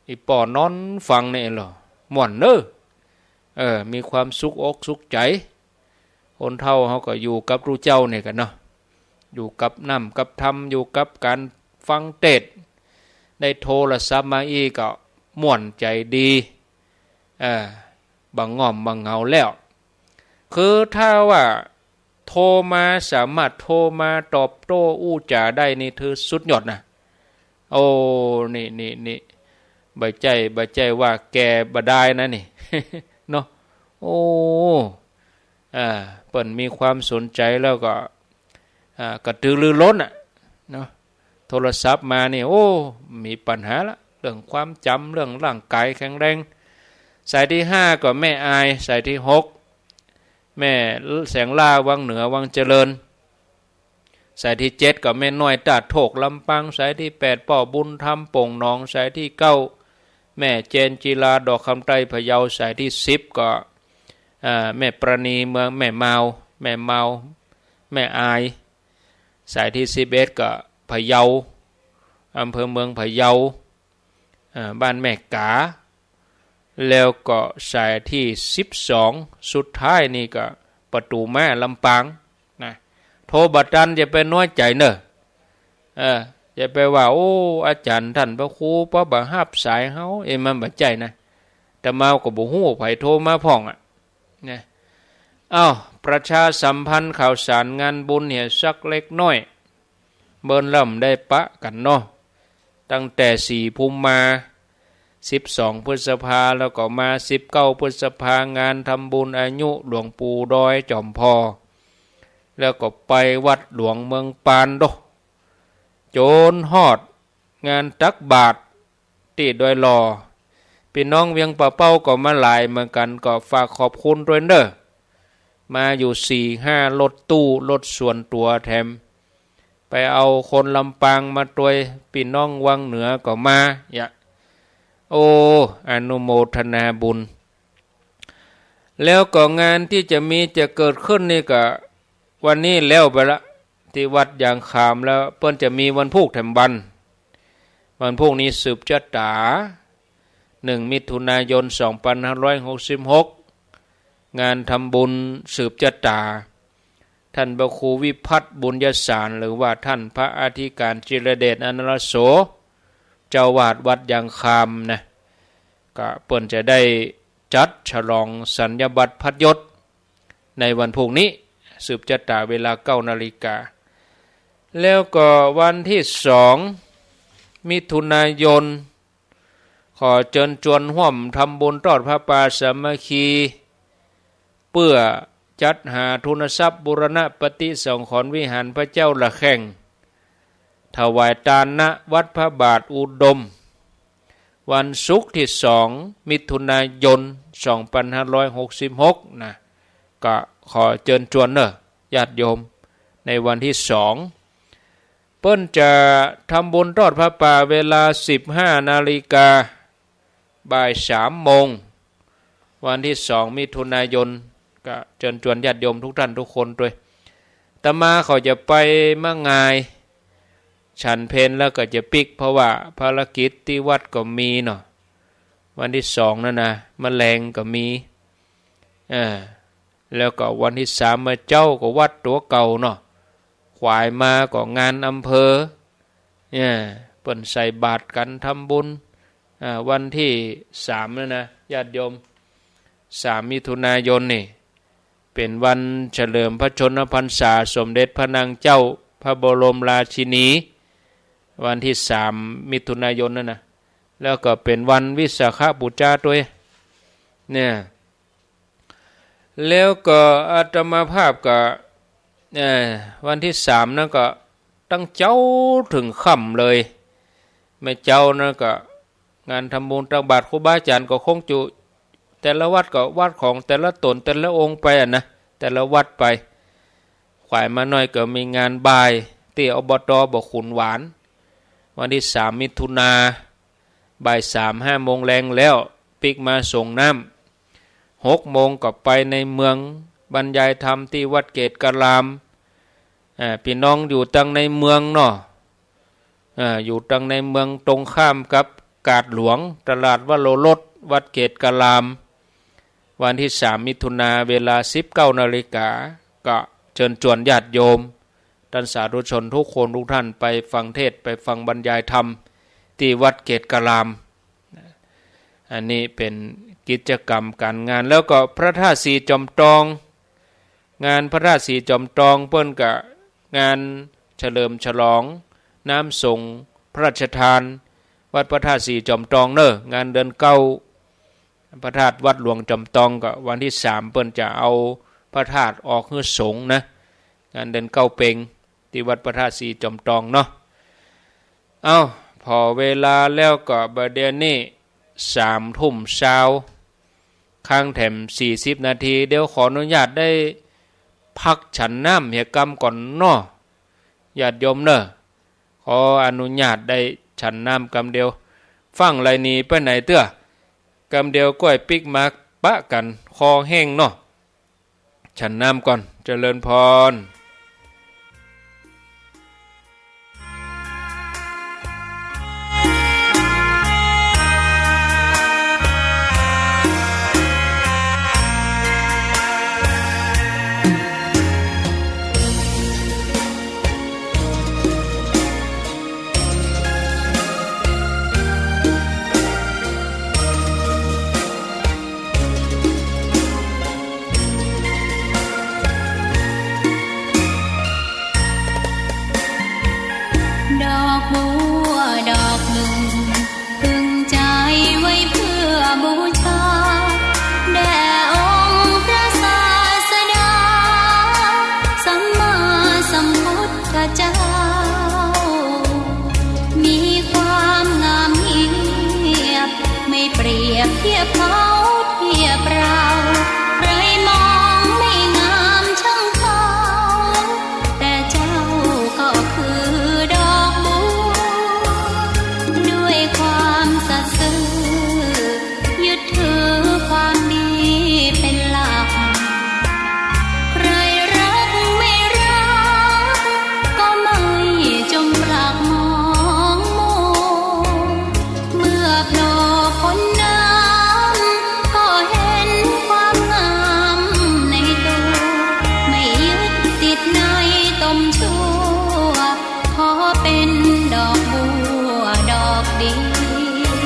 อี่ป้อนอนฟังเนี่ยเหรอ ม่วนเน่อ เออ มีความสุขอกสุขใจ๋ คนเฒ่าเฮาก็อยู่กับตุ๊เจ้าเนี่ยกั๋นเนาะ อยู่กับน้ำกับธรรม อยู่กับก๋านฟังเตสน์ ได้โทรศัพท์มาอี้ก็ม่วนใจ๋ดี เออ บ่ง่อมบ่เหงาแล้ว คือถ้าว่าโทรมา สามารถโทรมาตอบโต้อู้จ๋าได้นี่ถือสุดยอดนะ โอ้ นี่ นี่ นี่ บ่ใจ้ บ่ใจ้ว่าแก่บ่ดายนะนี่ เนาะ โอ้ อ่า เปิ้นมีความสนใจ๋แล้วก็ อ่า กระตือรือร้นน่ะ เนาะ โทรศัพท์มานี่ โอ้ มีปัญหาละ เรื่องความจ๋ำ เรื่องร่างก๋ายแข็งแรง สายตี้ห้าก็แม่อาย สายตี้หก แม่แสงล่า วังเหนือ วังเจริญ สายตี้เจ็ดก็แม่น้อย ต้าโทก ลำปาง สายตี้แปด ป้อบุญธรรม โป่งหนอง สายตี้เก้า แม่เจนจิลา ดอกคำใต้ พะเยา สายตี้สิบก็ อ่า แม่ปราณี เมืองแม่มาว แม่มาว แม่อาย สายตี้สิบเอ็ดก็พะเยา อำเภอเมืองพะเยา อ่า บ้านแม่ก๋า แล้วก็สายตี้สิบสอง สุดท้ายนี่ก็ประตู๋ม้า ลำปาง นะ โทรบ่ตันอย่าไปน้อยใจ๋เน่อ เออ อย่าไปว่า โอ้ อาจ๋ารย์ต้านพระครู เพราะบ่ฮับสายเฮา เอ๊ะ มันบ่ใจ้นะ อาตมาก็บ่ฮู้ใผโทรมาพ่องอะ นะ อ้าว ประชาสัมพันธ์ข่าวสารงานบุญเหียสักเล็กน้อย เมินลำได้ปะกั๋นเนาะ ตั้งแต่สี่ภูมิมา สิบสองพฤษภา แล้วก็มาสิบเก้าพฤษภา งานทำบุญอายุหลวงปู่ดอยจ๋อมผ่อ แล้วก็ไปวัดหลวงเมืองปานโด จ๋นฮอดงานตักบาตรตี้ดอยหล่อ ปี้น้องเวียงป่าเป้าก็มาหลายเหมือนกั๋น ก็ฝากขอบคุณตวยเน่อ มาอยู่สี่ห้ารถตู้ รถส่วนตั๋วแถม ไปเอาคนลำปางมาตวย ปี้น้องวังเหนือก็มา ยะ โอ้ อนุโมทนาบุญ แล้วก็งานตี้จะมีจะเกิดขึ้นนี่ก็ วันนี้แล้วไปละ ตี้วัดยางคาม แล้วเปิ้นจะมีวันพูกแถมวัน วันพูกนี้สืบจะต๋า หนึ่งมิถุนายน สองปันห้าร้อยหกสิบหก งานทำบุญสืบจะต๋า ต้านพระครูวิพัฒน์บุญยสาร หรือว่าต้านพระอธิก๋ารจิรเดช อนาลโส เจ้าอาวาสวัดยางคามนะ ก็เปิ้นจะได้จัดฉลองสัญญบัตรพัดยศ ในวันพูกนี้ สืบจะต๋าเวลาเก้านาฬิกา แล้วก็วันตี้สองมิถุนายน ขอเจิญจวนฮ่วมทำบุญตอดผ้าป่าสามัคคี เปื้อจัดหาทุนทรัพย์บูรณะปฏิสังขรณ์วิหารพระเจ้าละแข่ง ถวายตาน ณ วัดพระบาทอุดม วันศุกร์ตี้สองมิถุนายน สองปันห้าร้อยหกสิบหก นะ ก็ขอเจิญจวนเน่อ ญาติโยม ในวันตี้สอง เปิ้นจะทำบุญตอดผ้าป่าเวลาสิบห้านาฬิกา บ่ายสามโมง วันตี้สองมิถุนายน ก็เจิญจวนญาติโยมทุกท่านทุกคนตวย อาตมาเขาจะไปแม่งาย ฉันเพลแล้วก็จะปิ๊ก เพราะว่าภารกิจตี้วัดก็มีเนาะ วันตี้สองนั่นนะ มะแรงก็มี เออ แล้วก็วันตี้สามมาเจ๊าก็วัดตั๋วเก่าเนาะ ขวายมาก็งานอำเภอ เนี่ย เปิ้นใส่บาตรกั๋นทำบุญ อ่า วันตี้สามนั่นนะ ญาติโยม สามมิถุนายนนี่ เป๋นวันเฉลิมพระชนมพรรษาสมเด็จพระนางเจ้าพระบรมราชินี วันตี้สามมิถุนายนนั่นนะ แล้วก็เป๋นวันวิสาขบูชาตวย เนี่ย แล้วก็อาตมาภาพก็ เอ่อ วันตี้สามนั้นก็ตั้งเจ๊าเถิงค่ำเลย แม้เจ๊านั้นก็งานทำบุญตักบาตรครูบาอาจ๋ารย์ก็คงจะแต่ละวัดก็วัดของแต่ละต๋นแต่ละองค์ไปอะนะ แต่ละวัดไป ขวายมาหน้อยก็มีงานบ่ายตี้ อบต บ่อขุนหวาน วันตี้สามมิถุนา บ่ายสามห้าโมงแลงแล้วปิ๊กมาสรงน้ำ หกโมงก็ไปในเมืองบรรยายธรรมตี้วัดเกตกราม อ่า ปี้น้องอยู่ตังในเมืองเนาะ อ่า อยู่ตังในเมืองตรงข้ามกับกาดหลวง ตลาดวโรรส วัดเกตกราม วันตี้สามมิถุนา เวลาสิบเก้านาฬิกา ก็เจิญจวนญาติโยม ต้านสาธุชนทุกคนทุกท่านไปฟังเทศน์ ไปฟังบรรยายธรรมตี้วัดเกตกราม อันนี้เป๋นกิจกรรมก๋านงาน แล้วก็พระธาตุศรีจอมตอง งานพระธาตุศรีจอมตองเปิ้นก็งานเฉลิมฉลองน้ำสรงพระราชทาน วัดพระธาตุศรีจอมตองเน่อ งานเดือนเก้า พระธาตุวัดหลวงจอมตองก็วันตี้สามเปิ้นจะเอาพระธาตุออกหื้อสรงนะ งานเดือนเก้าเป็ง ตี้วัดพระธาตุศรีจอมตองเนาะ เอ้า ผ่อเวลาแล้วก็บ่าเดี่ยวนี้สามทุ่มซาว ค้างแถมสี่สิบนาที เดี๋ยวขออนุญาตได้พักฉันน้ำเหียกำก่อนเนาะ ญาติโยมเน่อ ขออนุญาตได้ฉันน้ำกำเดียว ฟั่งไหลหนีไปไหนเตื้อ กำเดียวก้อยปิ๊กมาปะกั๋น คอแห้งเนาะ ฉันน้ำก่อน เจริญพร ดอกบัวดอกหนึ่ง พึงใจไว้เพื่อบูชา แด่องค์พระศาสดา สัมมาสัมพุทธเจ้า มีความงามเงียบ ไม่เปรียบเทียบเขาเทียบเรา ใครมองไม่งามช่างเขา แต่เจ้าก็คือดอกบัว ด้วยความสัตย์ซื่อ ยึดถือความดีเป็นหลัก ใครรักไม่รัก ก็ไม่จงปรักมองมัว เมื่อโผล่พ้นน้ำ ก็เห็นความงามในตัว ไม่ยึดติดในตมชั่ว ขอเป็นดอกบัวดอกเดียว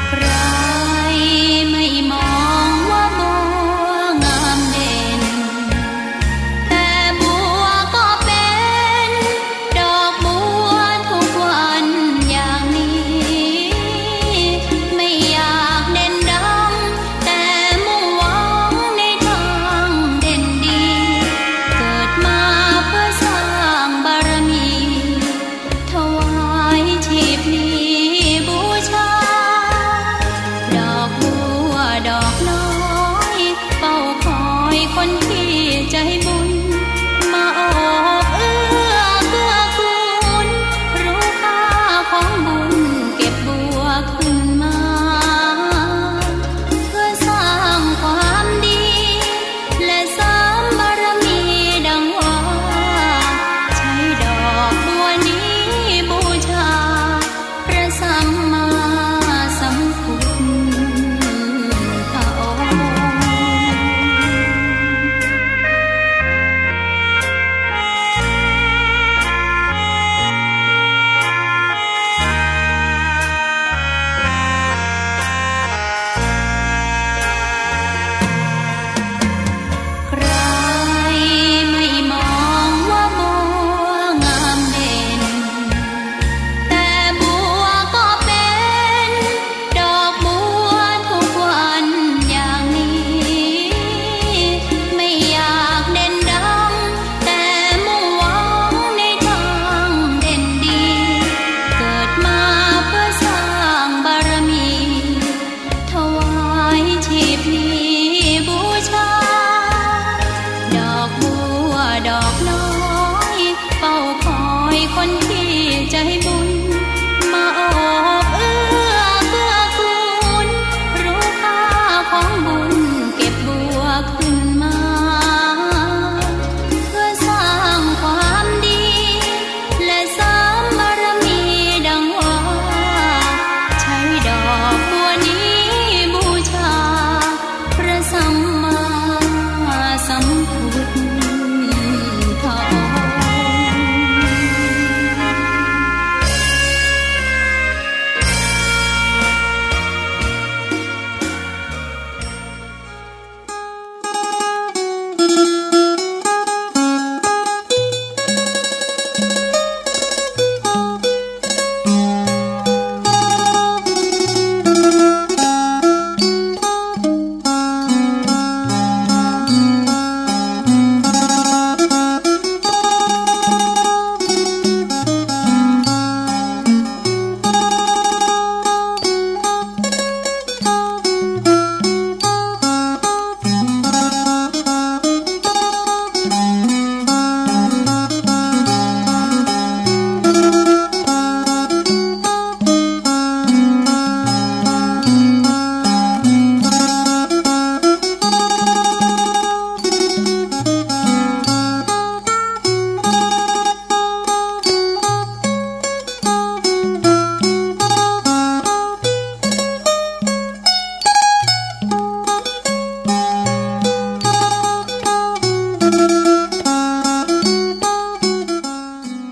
ใครไม่มองว่าบัวงามเด่น แต่บัวก็เป็นดอกบัวทุกวันอย่างนี้ ไม่อยากเด่นดัง แต่มุ่งหวังในทางเด่นดี เกิดมาเพื่อสร้างบารมี ถวาย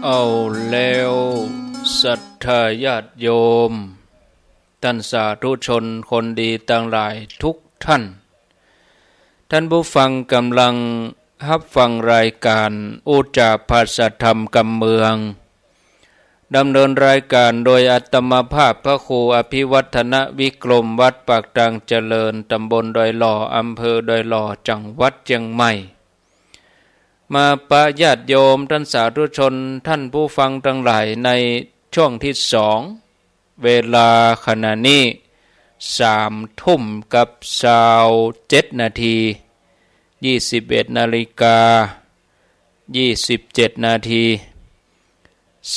เอาแล้ว ศรัทธาญาติโยม ต้านสาธุชนคนดีตังหลายทุกท่าน ท่านผู้ฟังก่ำลังฮับฟังรายก๋านอุจจาภาสธรรมกำเมือง ดำเนินรายก๋านโดยอาตมาภาพพระครูอภิวัฒนวิกรม วัดปากตางเจริญ ตำบลดอยหล่อ อำเภอดอยหล่อ จังหวัดเจียงใหม่ มาปะญาติโยมต้านสาธุชนท่านผู้ฟังตังหลายในช่วงตี้สอง เวลาขณะนี้สามทุ่มกับซาวเจ็ดนาที ยี่สิบเอ็ดนาฬิกา ยี่สิบเจ็ดนาที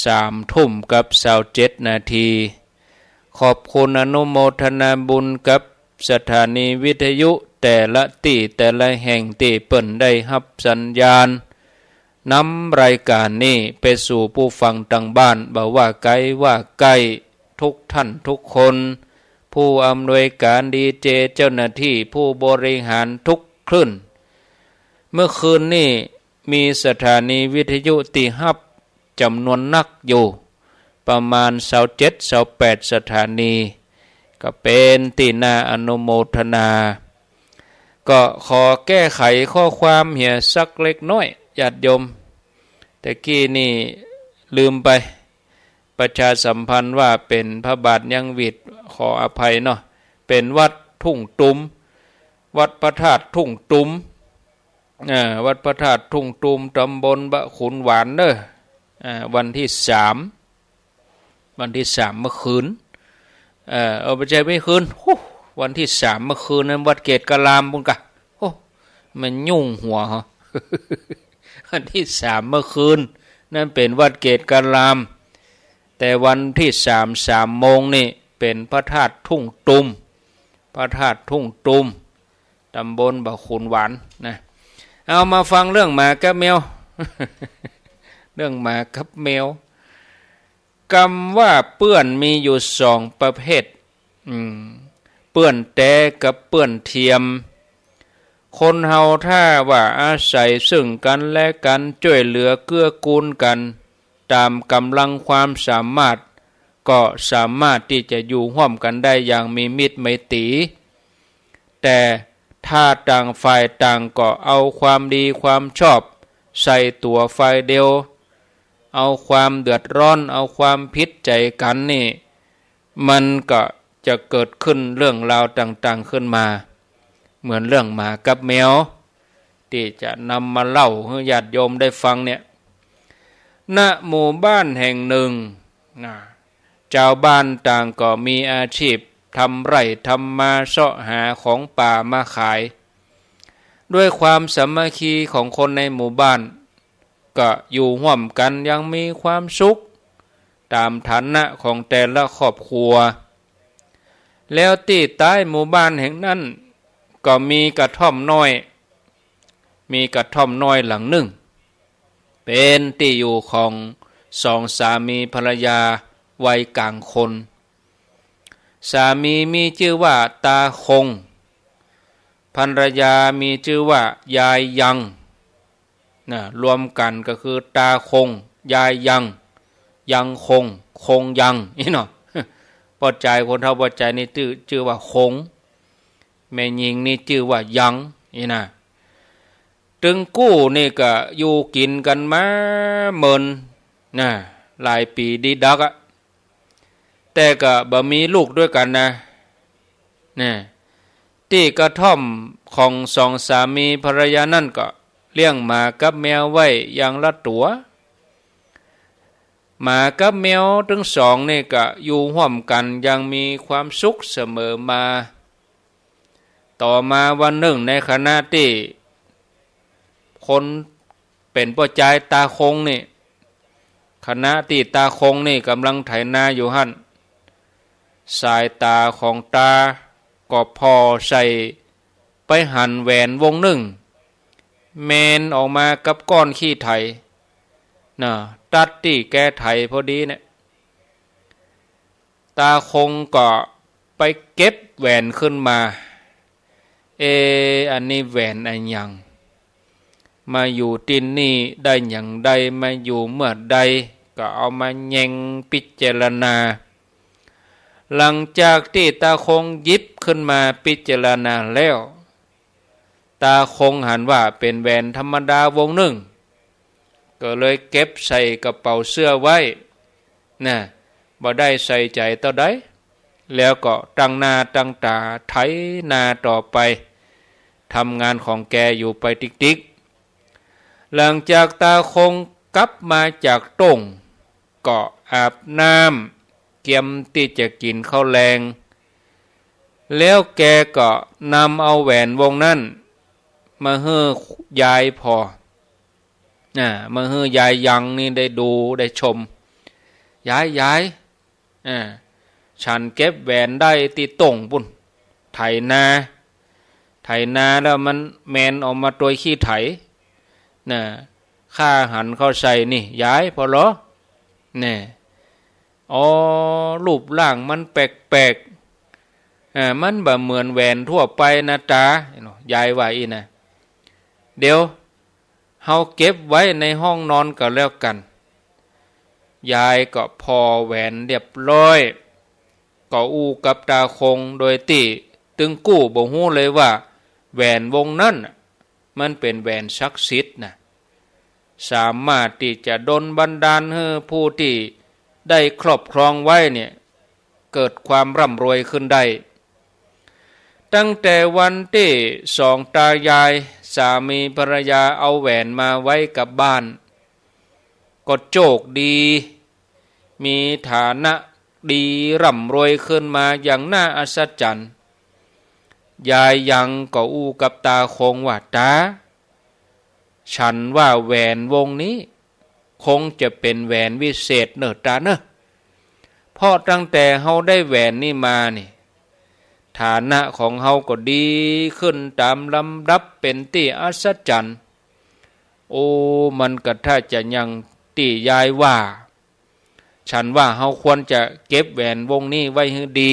สามทุ่มกับซาวเจ็ดนาที ขอบคุณอนุโมทนาบุญกับสถานีวิทยุแต่ละตี้แต่ละแห่งตี้เปิ้นได้ฮับสัญญาณ นำรายก๋านนี้ไปสู่ผู้ฟังตางบ้าน บ่ว่าไก๋ว่าใก้ ทุกท่านทุกคน ผู้อำนวยก๋านดีเจ เจ้าหน้าตี้ ผู้บริหารทุกคลื่น เมื่อคืนนี้มีสถานีวิทยุตี้ฮับจ๋ำนวนนักอยู่ ประมาณซาวเจ็ด ซาวแปดสถานี ก็เป๋นตี้น่าอนุโมทนา ก็ขอแก้ไขข้อความเหียสักเล็กน้อย ญาติโยม แต่กี้นี่ลืมไป ประชาสัมพันธ์ว่าเป๋นพระบาทยังหวิด ขออภัยเนาะ เป๋นวัดทุ่งตุม วัดพระธาตุทุ่งตุม อ่า วัดพระธาตุทุ่งตุม ตำบลบ่าขุนหวานเน่อ อ่า วันตี้สาม วันตี้สามเมื่อคืน เอ่อ เออ บ่ใจ้เมื่อคืน ฮู้ วันตี้สามเมื่อคืนนั้น วัดเกตุการามปู๊นก่ะ โอ้ มันยุ่งหัวเหรอ วันตี้สามเมื่อคืน นั้นเป๋นวัดเกตุการาม แต่วันตี้สาม สามโมงนี่เป๋นพระธาตุทุ่งตุม พระธาตุทุ่งตุม ตำบลบ่าขุนหวานนะ เอามาฟังเรื่องหมากับแมว เรื่องหมากับแมว กำว่าเปื้อนมีอยู่สองประเภท อืม เปื้อนแต๊กับเปื้อนเทียม คนเฮาถ้าว่าอาศัยซึ่งกั๋นและกั๋น จ้วยเหลือเกื้อกูลกั๋น ต๋ามก๋ำลังความสามารถ ก็สามารถตี้จะอยู่ฮ่วมกั๋นได้อย่างมีมิตรไมตรี แต่ถ้าต่างฝ่ายต่างก็เอาความดีความชอบใส่ตั๋วฝ่ายเดียว เอาความเดือดร้อน เอาความผิดใจ๋กั๋นนี่ มันก็จะเกิดขึ้นเรื่องราวต่างๆ ขึ้นมา เหมือนเรื่องหมากับแมว ตี้จะนำมาเล่าหื้อญาติโยมได้ฟังเนี่ย ณ หมู่บ้านแห่งหนึ่ง นะ จาวบ้านต่างก็มีอาชีพทำไร่ทำนา เซาะหาของป่ามาขาย ด้วยความสามัคคีของคนในหมู่บ้าน ก็อยู่ฮ่วมกั๋นอย่างมีความสุข ต๋ามฐานะของแต่ละครอบครัว แล้วตี้ต๊ายหมู่บ้านแห่งนั้น ก็มีกระท่อมน้อย มีกระท่อมน้อยหลังนึ่ง เป๋นตี้อยู่ของสองสามีภรรยาวัยก๋างคน สามีมีจื้อว่าต๋าคง ภรรยามีจื้อว่ายายยัง นะ รวมกั๋นก็คือต๋าคง ยายยัง ยังคง คงยัง อี้เนาะ ป้อจาย คนเฒ่าป้อจายนี่จื้อ จื้อว่าคง แม่ญิงนี่จื้อว่ายัง อี้นะ ตึงกู้นี่ก็อยู่กิ๋นกั๋นมาเมิน นะ หลายปี๋ดีดักอะ แต่ก็บ่มีลูกด้วยกั๋นนะ นะ ตี้กระท่อมของสองสามีภรรยานั้นก็เลี้ยงหมากับแมวไว้อย่างละตั๋ว หมากับแมวตึงสองนี่ก็อยู่ฮ่วมกั๋นอย่างมีความสุขเสมอมา ต่อมาวันนึ่งในขณะตี้คนเป๋นป้อจายต๋าคงนี่ ขณะตี้ต๋าคงนี่ก๋ำลังไถนาอยู่หั้น สายต๋าของต๋าก็ผ่อใส่ไปหันแหวนวงนึ่ง แมนออกมากับก้อนขี้ไถ นะ ตัดตี้แกไถพอดีเนี่ย ต๋าคงก็ไปเก็บแหวนขึ้นมา เอ อันนี้แหวนอะหยัง มาอยู่ตี้นี่ได้หยังใด มาอยู่เมื่อใด ก็เอามาแยงพิจารณา หลังจากตี้ต๋าคงหยิบขึ้นมาพิจารณาแล้ว ต๋าคงหันว่าเป๋นแหวนธรรมดาวงนึ่ง ก็เลยเก็บใส่กระเป๋าเสื้อไว้ นะ บ่ได้ใส่ใจ๋เต้าใด แล้วก็ตั้งหน้าตั้งต๋าไถนาต่อไป ทำงานของแกอยู่ไปติ๊กๆ หลังจากต๋าคงกลับมาจากต้ง ก็อาบน้ำ เกียมตี้จะกิ๋นข้าวแลง แล้วแกก็นำเอาแหวนวงนั้น มาหื้อยายผ่อ อ่า มาหื้อยายยังนี่ได้ดูได้ชม ยาย ยาย อ่า ฉันเก็บแหวนได้ตี้ต้งปุ้น ไถนา ไถนาแล้วมันแมนออกมาตวยขี้ไถ น่ะ ข้าหันเข้าใส่นี่ ยาย ผ่อลอ แน่ อ๋อ รูปร่างมันแปลกๆ อ่า มันบ่เหมือนแหวนทั่วไปนะต๋า ยายว่าอี้นะ เดี๋ยว เฮาเก็บไว้ในห้องนอนก็แล้วกั๋น ยายก็ผ่อแหวนเรียบร้อย ก็อู้กับต๋าคงโดยตี้ตึงกู้บ่ฮู้เลยว่าแหวนวงนั้นน่ะ มันเป๋นแหวนศักดิ์สิทธิ์นะ สามารถตี้จะดลบันดาลหื้อผู้ตี้ได้ครอบครองไว้เนี่ย เกิดความร่ำรวยขึ้นได้ ตั้งแต่วันตี้สองต๋ายายสามีภรรยาเอาแหวนมาไว้กับบ้าน ก็โชคดี มีฐานะดีร่ำรวยขึ้นมาอย่างน่าอัศจรรย์ ยายยังก็อู้กับต๋าคงว่า ต๋า ฉันว่าแหวนวงนี้ คงจะเป๋นแหวนวิเศษเน่อต๋าเน่อ เพราะตั้งแต่เฮาได้แหวนนี้มานี่ ฐานะของเฮาก็ดีขึ้นต๋ามลำดับเป๋นตี้อัศจรรย์ โอ้ มันก็ถ้าจะอย่างตี้ยายว่า ฉันว่าเฮาควรจะเก็บแหวนวงนี้ไว้หื้อดี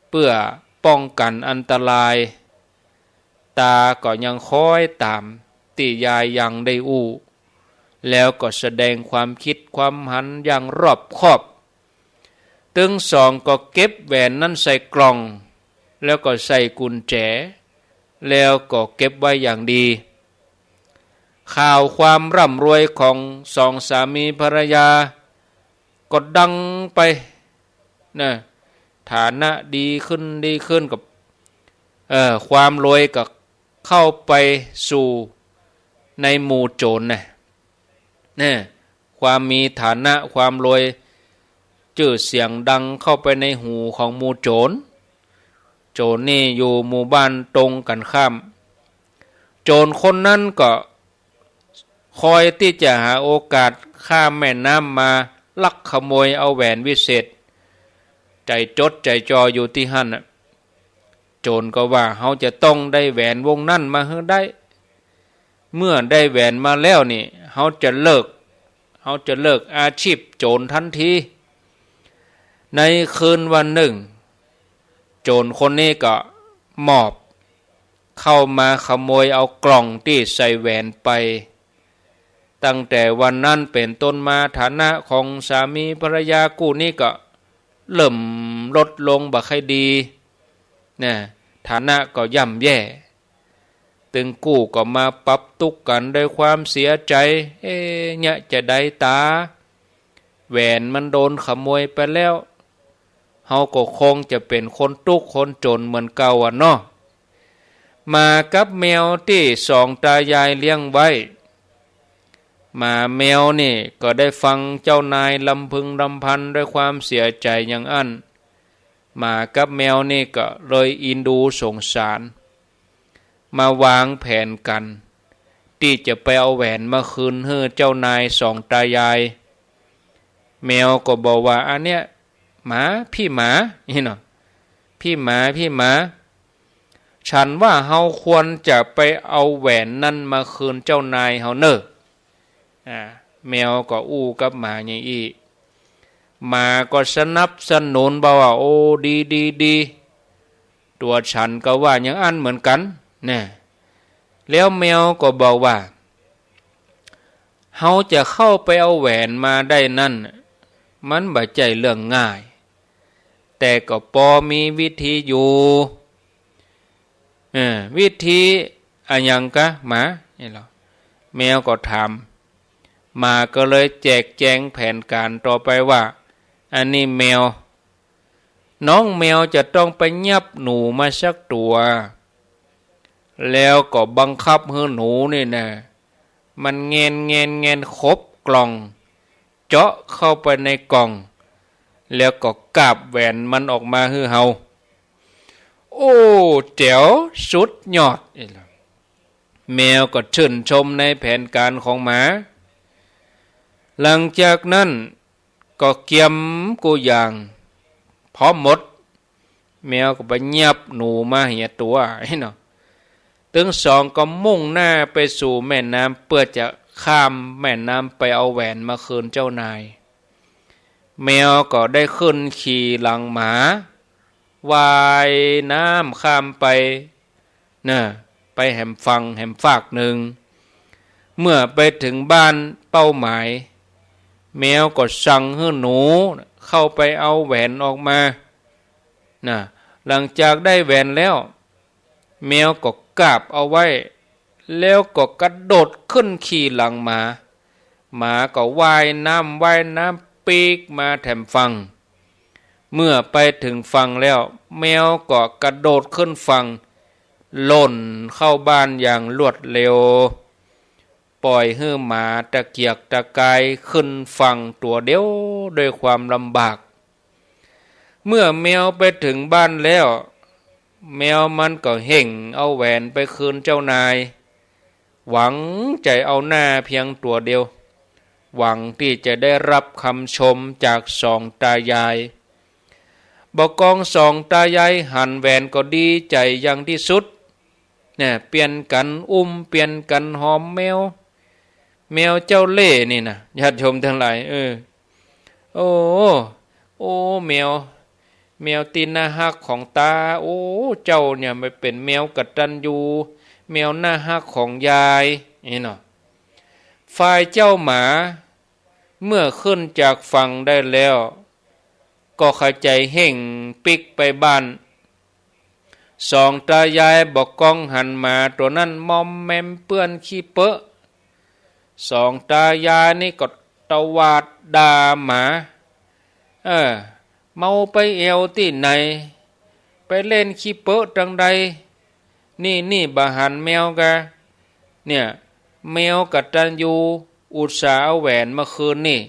เปื้อป้องกั๋นอันตราย ต๋าก็ยังคอยต๋ามตี้ยายยังได้อู้ แล้วก็แสดงความคิดความหันอย่างรอบคอบ ตึงสองก็เก็บแหวนนั้นใส่กล่อง แล้วก็ใส่กุญแจ แล้วก็เก็บไว้อย่างดี ข่าวความร่ำรวยของสองสามีภรรยาก็ดังไปนะ ฐานะดีขึ้นดีขึ้นกับ เอ่อ ความรวยก็เข้าไปสู่ในหมู่โจรนะ เนี่ย ความมีฐานะความรวย จื้อเสียงดังเข้าไปในหูของหมู่โจร โจรนี่อยู่หมู่บ้านตรงกั๋นข้าม โจรคนนั้นก็คอยตี้จะหาโอกาสข้ามแม่น้ำมาลักขโมยเอาแหวนวิเศษ ใจ๋จดใจ๋จ่ออยู่ตี้หั้นน่ะ โจรก็ว่า เฮาจะต้องได้แหวนวงนั้นมาหื้อได้ เมื่อได้แหวนมาแล้วนี่ เฮาจะเลิก เฮาจะเลิกอาชีพโจรทันที ในคืนวันนึ่ง โจรคนนี้ก็มอบเข้ามาขโมยเอากล่องตี้ใส่แหวนไป ตั้งแต่วันนั้นเป๋นต้นมา ฐานะของสามีภรรยากู้นี้ก็เริ่มลดลงบ่ใค่ดี นะ ฐานะก็ย่ำแย่ ตึงกู้ก็มาปรับตุ๊กข์กั๋นด้วยความเสียใจ๋ เอ๊ะ เยียะจาใดต๋า แหวนมันโดนขโมยไปแล้ว เฮาก็คงจะเป๋นคนตุ๊กข์คนโจรเหมือนเก่าอะเนาะ หมากับแมวตี้สองต๋ายายเลี้ยงไว้ หมาแมวนี่ก็ได้ฟังเจ้านายรำพึงรำพันด้วยความเสียใจ๋อย่างอั้น หมากับแมวนี่ก็เลยอินดูสงสาร มาวางแผนกั๋น ตี้จะไปเอาแหวนมาคืนหื้อเจ้านายสองต๋ายาย แมวก็บอกว่า อันเนี้ย หมา พี่หมา นี่เนาะ พี่หมา พี่หมา ฉันว่าเฮาควรจะไปเอาแหวนนั้นมาคืนเจ้านายเฮาเน่อ อ่า แมวก็อู้กับหมาอย่างอี้ หมาก็สนับสนุนบอกว่า โอ้ ดี ดี ดี ตั๋วฉันก็ว่าอย่างอั้นเหมือนกั๋น นะ แล้วแมวก็บอกว่า เฮาจะเข้าไปเอาแหวนมาได้นั้น มันบ่ใจ้เรื่องง่าย แต่ก็ปอมีวิธีอยู่ เออ วิธีอะหยังกาหมา นี่เหรอ แมวก็ถาม หมาก็เลยแจกแจงแผนก๋านต่อไปว่า อันนี้แมว น้องแมวจะต้องไปยับหนูมาสักตั๋ว แล้วก็บังคับหื้อหนูนี่นะ มันแงนแงนแงนขบกล่อง เจาะเข้าไปในกล่อง แล้วก็กาบแหวนมันออกมาหื้อเฮา โอ้ แจ๋ว สุดยอด แมวก็ชื่นชมในแผนก๋านของหมา หลังจากนั้นก็เกียมกู้อย่าง พร้อมหมด แมวก็ไปยับหนูมาเหียตั๋วเนาะ ตึงสองก็มุ่งหน้าไปสู่แม่น้ำ เปื้อจะข้ามแม่น้ำไปเอาแหวนมาคืนเจ้านาย แมวก็ได้ขึ้นขี่หลังหมา ว่ายน้ำข้ามไป น่ะ ไปแหมฝั่งแหมฟากนึ่ง เมื่อไปเถิงบ้านเป้าหมาย แมวก็สั่งหื้อหนูเข้าไปเอาแหวนออกมา น่ะ หลังจากได้แหวนแล้ว แมวก็กาบเอาไว้ แล้วก็กระโดดขึ้นขี่หลังหมา หมาก็ว่ายน้ำว่ายน้ำปีกมาแถมฝั่ง เมื่อไปเถิงฝั่งแล้ว แมวก็กระโดดขึ้นฝั่ง ล่นเข้าบ้านอย่างรวดเร็ว ป่อยหื้อหมาตะเกียกตะกายขึ้นฝั่งตั๋วเดียวด้วยความลำบาก เมื่อแมวไปเถิงบ้านแล้ว แมวมันก็เฮ่งเอาแหวนไปคืนเจ้านาย หวังใจ๋เอาหน้าเพียงตั๋วเดียว หวังตี้จะได้ฮับกำชมจากสองต๋ายาย บ่ากองสองต๋ายายหันแหวนก็ดีใจ๋อย่างตี้สุด เนี่ย เปียนกั๋นอุ้ม เปียนกั๋นหอมแมว แมวเจ้าเล่ห์นี่นะ ญาติโยมตังหลาย เออ โอ้ โอ้ แมว แมวตี้น่าฮักของต๋า โอ้ เจ้าเนี่ยมันเป๋นแมวกตัญญู แมวน่าฮักของยาย นี่เนาะ ฝ่ายเจ้าหมา เมื่อขึ้นจากฝั่งได้แล้ว ก็ขะใจ๋เฮ่งปิ๊กไปบ้าน สองต๋ายายบ่ากองหันหมาตั๋วนั้นมอมแมมเปื้อนขี้เปอะ สองต๋ายายนี่ก็ตวาดด่าหมา เออ เมาไปแอ่วตี้ไหน ไปเล่นขี้เปอะตังใด นี่ นี่บ่หันแมวกา เนี่ย แมวกตัญญู อุตส่าห์เอาแหวนมาคืนนี่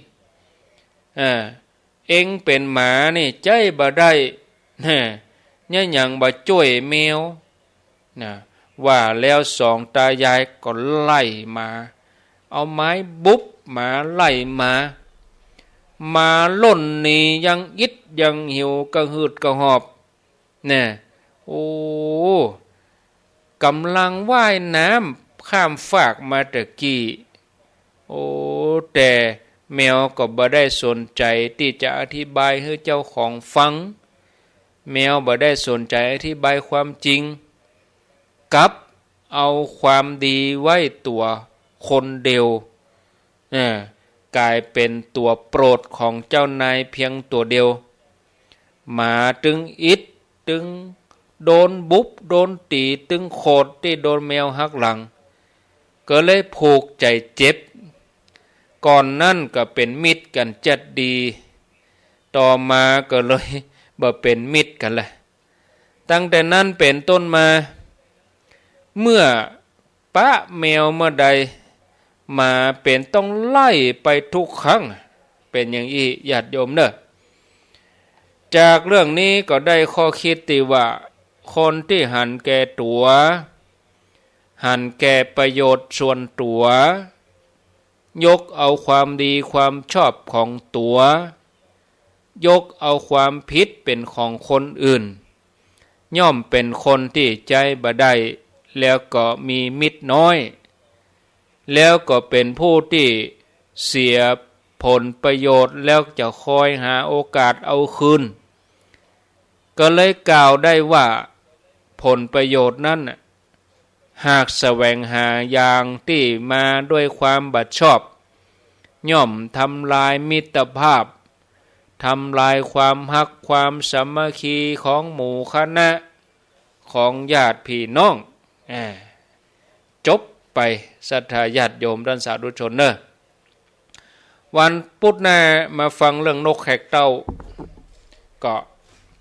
เออ เอ็งเป๋นหมานี่ใจ๊บ่ได้ แฮ่ เยียะหยังบ่จ้วยแมว นะ ว่าแล้วสองต๋ายายก็ไล่หมา เอาไม้บุบหมา ไล่หมา หมาล่นหนียังอิดยังหิวกระหืดกระหอบ แน่ โอ้ ก๋ำลังว่ายน้ำข้ามฟากมาตะกี้ โอ้ แต่แมวก็บ่ได้สนใจ๋ตี้จะอธิบายหื้อเจ้าของฟัง แมวบ่ได้สนใจ๋อธิบายความจริง กลับเอาความดีไว้ตั๋วคนเดียว เออ ก๋ายเป๋นตั๋วโปรดของเจ้านายเพียงตั๋วเดียว หมาตึงอิด ตึงโดนบุบ โดนตี๋ ตึงโขดตี้โดนแมวหักหลัง ก็เลยผูกใจ๋เจ็บ ก่อนนั้นก็เป๋นมิตรกั๋นจัดดี ต่อมาก็เลยบ่เป๋นมิตรกั๋นละ ตั้งแต่นั้นเป๋นต้นมา เมื่อปะแมวเมื่อใด หมาเป๋นต้องไล่ไปทุกครั้ง เป๋นอย่างอี้ญาติโยมเน่อ จากเรื่องนี้ก็ได้ข้อคิดตี้ว่า คนตี้หันแก่ตั๋ว หันแก่ประโยชน์ส่วนตั๋ว ยกเอาความดีความชอบของตั๋ว ยกเอาความผิดเป๋นของคนอื่น ย่อมเป๋นคนตี้ใจ๊บ่ได้ แล้วก็มีมิตรน้อย แล้วก็เป๋นผู้ตี้เสียผลประโยชน์ แล้วจะคอยหาโอกาสเอาคืน ก็เลยกล่าวได้ว่า ผลประโยชน์นั้นน่ะ หากแสวงหาอย่างตี้มาด้วยความบ่ชอบ ย่อมทำลายมิตรภาพ ทำลายความฮักความสามัคคีของหมู่คณะ ของญาติพี่น้อง อ่า จบไป ศรัทธาญาติโยมต้านสาธุชนเน่อ วันปุธหน้ามาฟังเรื่องนกแขกเต้า ก็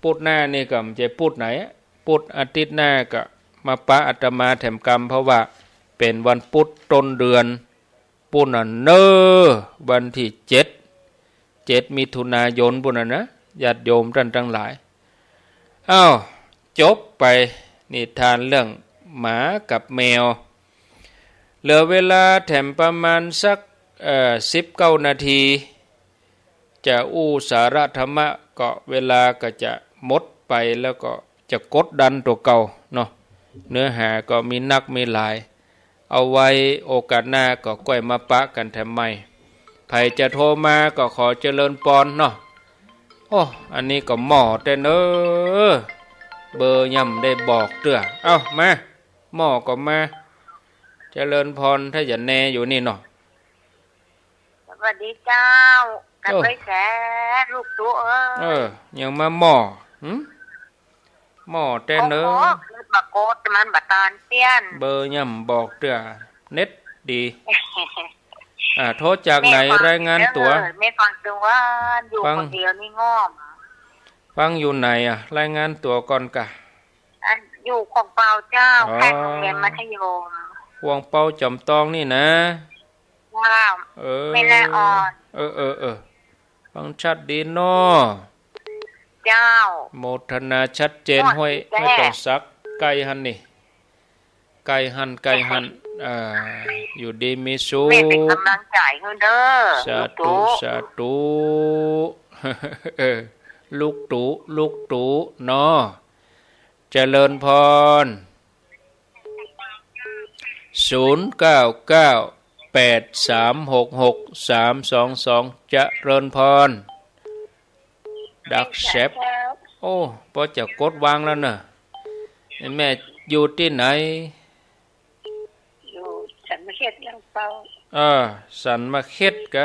ปุธหน้านี่ก็บ่ใจ้ปุธไหนอะ ปุธอาทิตย์หน้าก็มาปะอาตมาแถมกำ เพราะว่าเป๋นวันปุธต้นเดือน ปุ้นน่ะเน่อ วันตี้เจ็ด เจ็ดมิถุนายนปุ้นน่ะนะ ญาติโยมต้านตังหลาย อ้าว จบไปนิทานเรื่องหมากับแมว เหลือเวลาแถมประมาณสัก เอ่อ สิบเก้านาที จะอู้สาระธรรมะก็เวลาก็จะหมดไป แล้วก็จะกดดันตั๋วเก่าเนาะ เนื้อหาก็มีนักมีหลาย เอาไว้โอกาสหน้าก็ก้อยมาปะกั๋นแถมใหม่ ใผจะโทรมาก็ขอเจริญปอนเนาะ โอ้ อันนี้ก็หม้อแต๊เน่อ เบอร์ยังบ่ได้บอกเตื้อ เอ้า มา หม้อก็มา เจริญปอน ถ้าอย่าแนอยู่นี่เนาะ สวัสดีเจ้า กลับ โอ้ ไปแส ลูกตุ๊เอ้ย เออ ยังมาหม้อ หึ หม้อแต๊เน่อ โอ้โห ปรากฏมันบ่ตานเตี้ยน เบอร์ยังบ่บอกเตื้อ เน็ตดี อ่า โทรจากไหน แม่ฟัง รายงานตั๋ว เออ แม่ฟังตั๋ว อยู่ ฟัง คนเดียวนี่ง่อม ฟังอยู่ไหนอะ รายงานตั๋วก่อนกะ อัน อยู่ขวางเปาเจ้า อ๋อ ข้างโรงเรียนมัธยม ขวางเปาจ๋อมตองนี่นะ เจ้า เออ แม่ละอ่อน เออ เออ เออ ฟังชัดดีเนาะ เจ้า โมทนาชัดเจน ห้วย ห้วยตองสัก ใก้หั้นนี่ ใก้หั้น ใก้หั้น อ่า อยู่ดีมีสุข แม่เป๋นก๋ำลังใจ๋หื้อเน่อ สาธุ ลูกตุ๊ สาธุ เออ ลูกตุ๊ ลูกตุ๊เนาะ เจริญปอน ศูนย์เก้าเก้า แปดสามหกหก สามสองสอง เจริญปอน ดักแชป โอ้ ปอจะกดวางแล้วเน่อ แม่อยู่ตี้ไหน อยู่สันมะเข็ดลำเปา เออ สันมะเข็ดกะ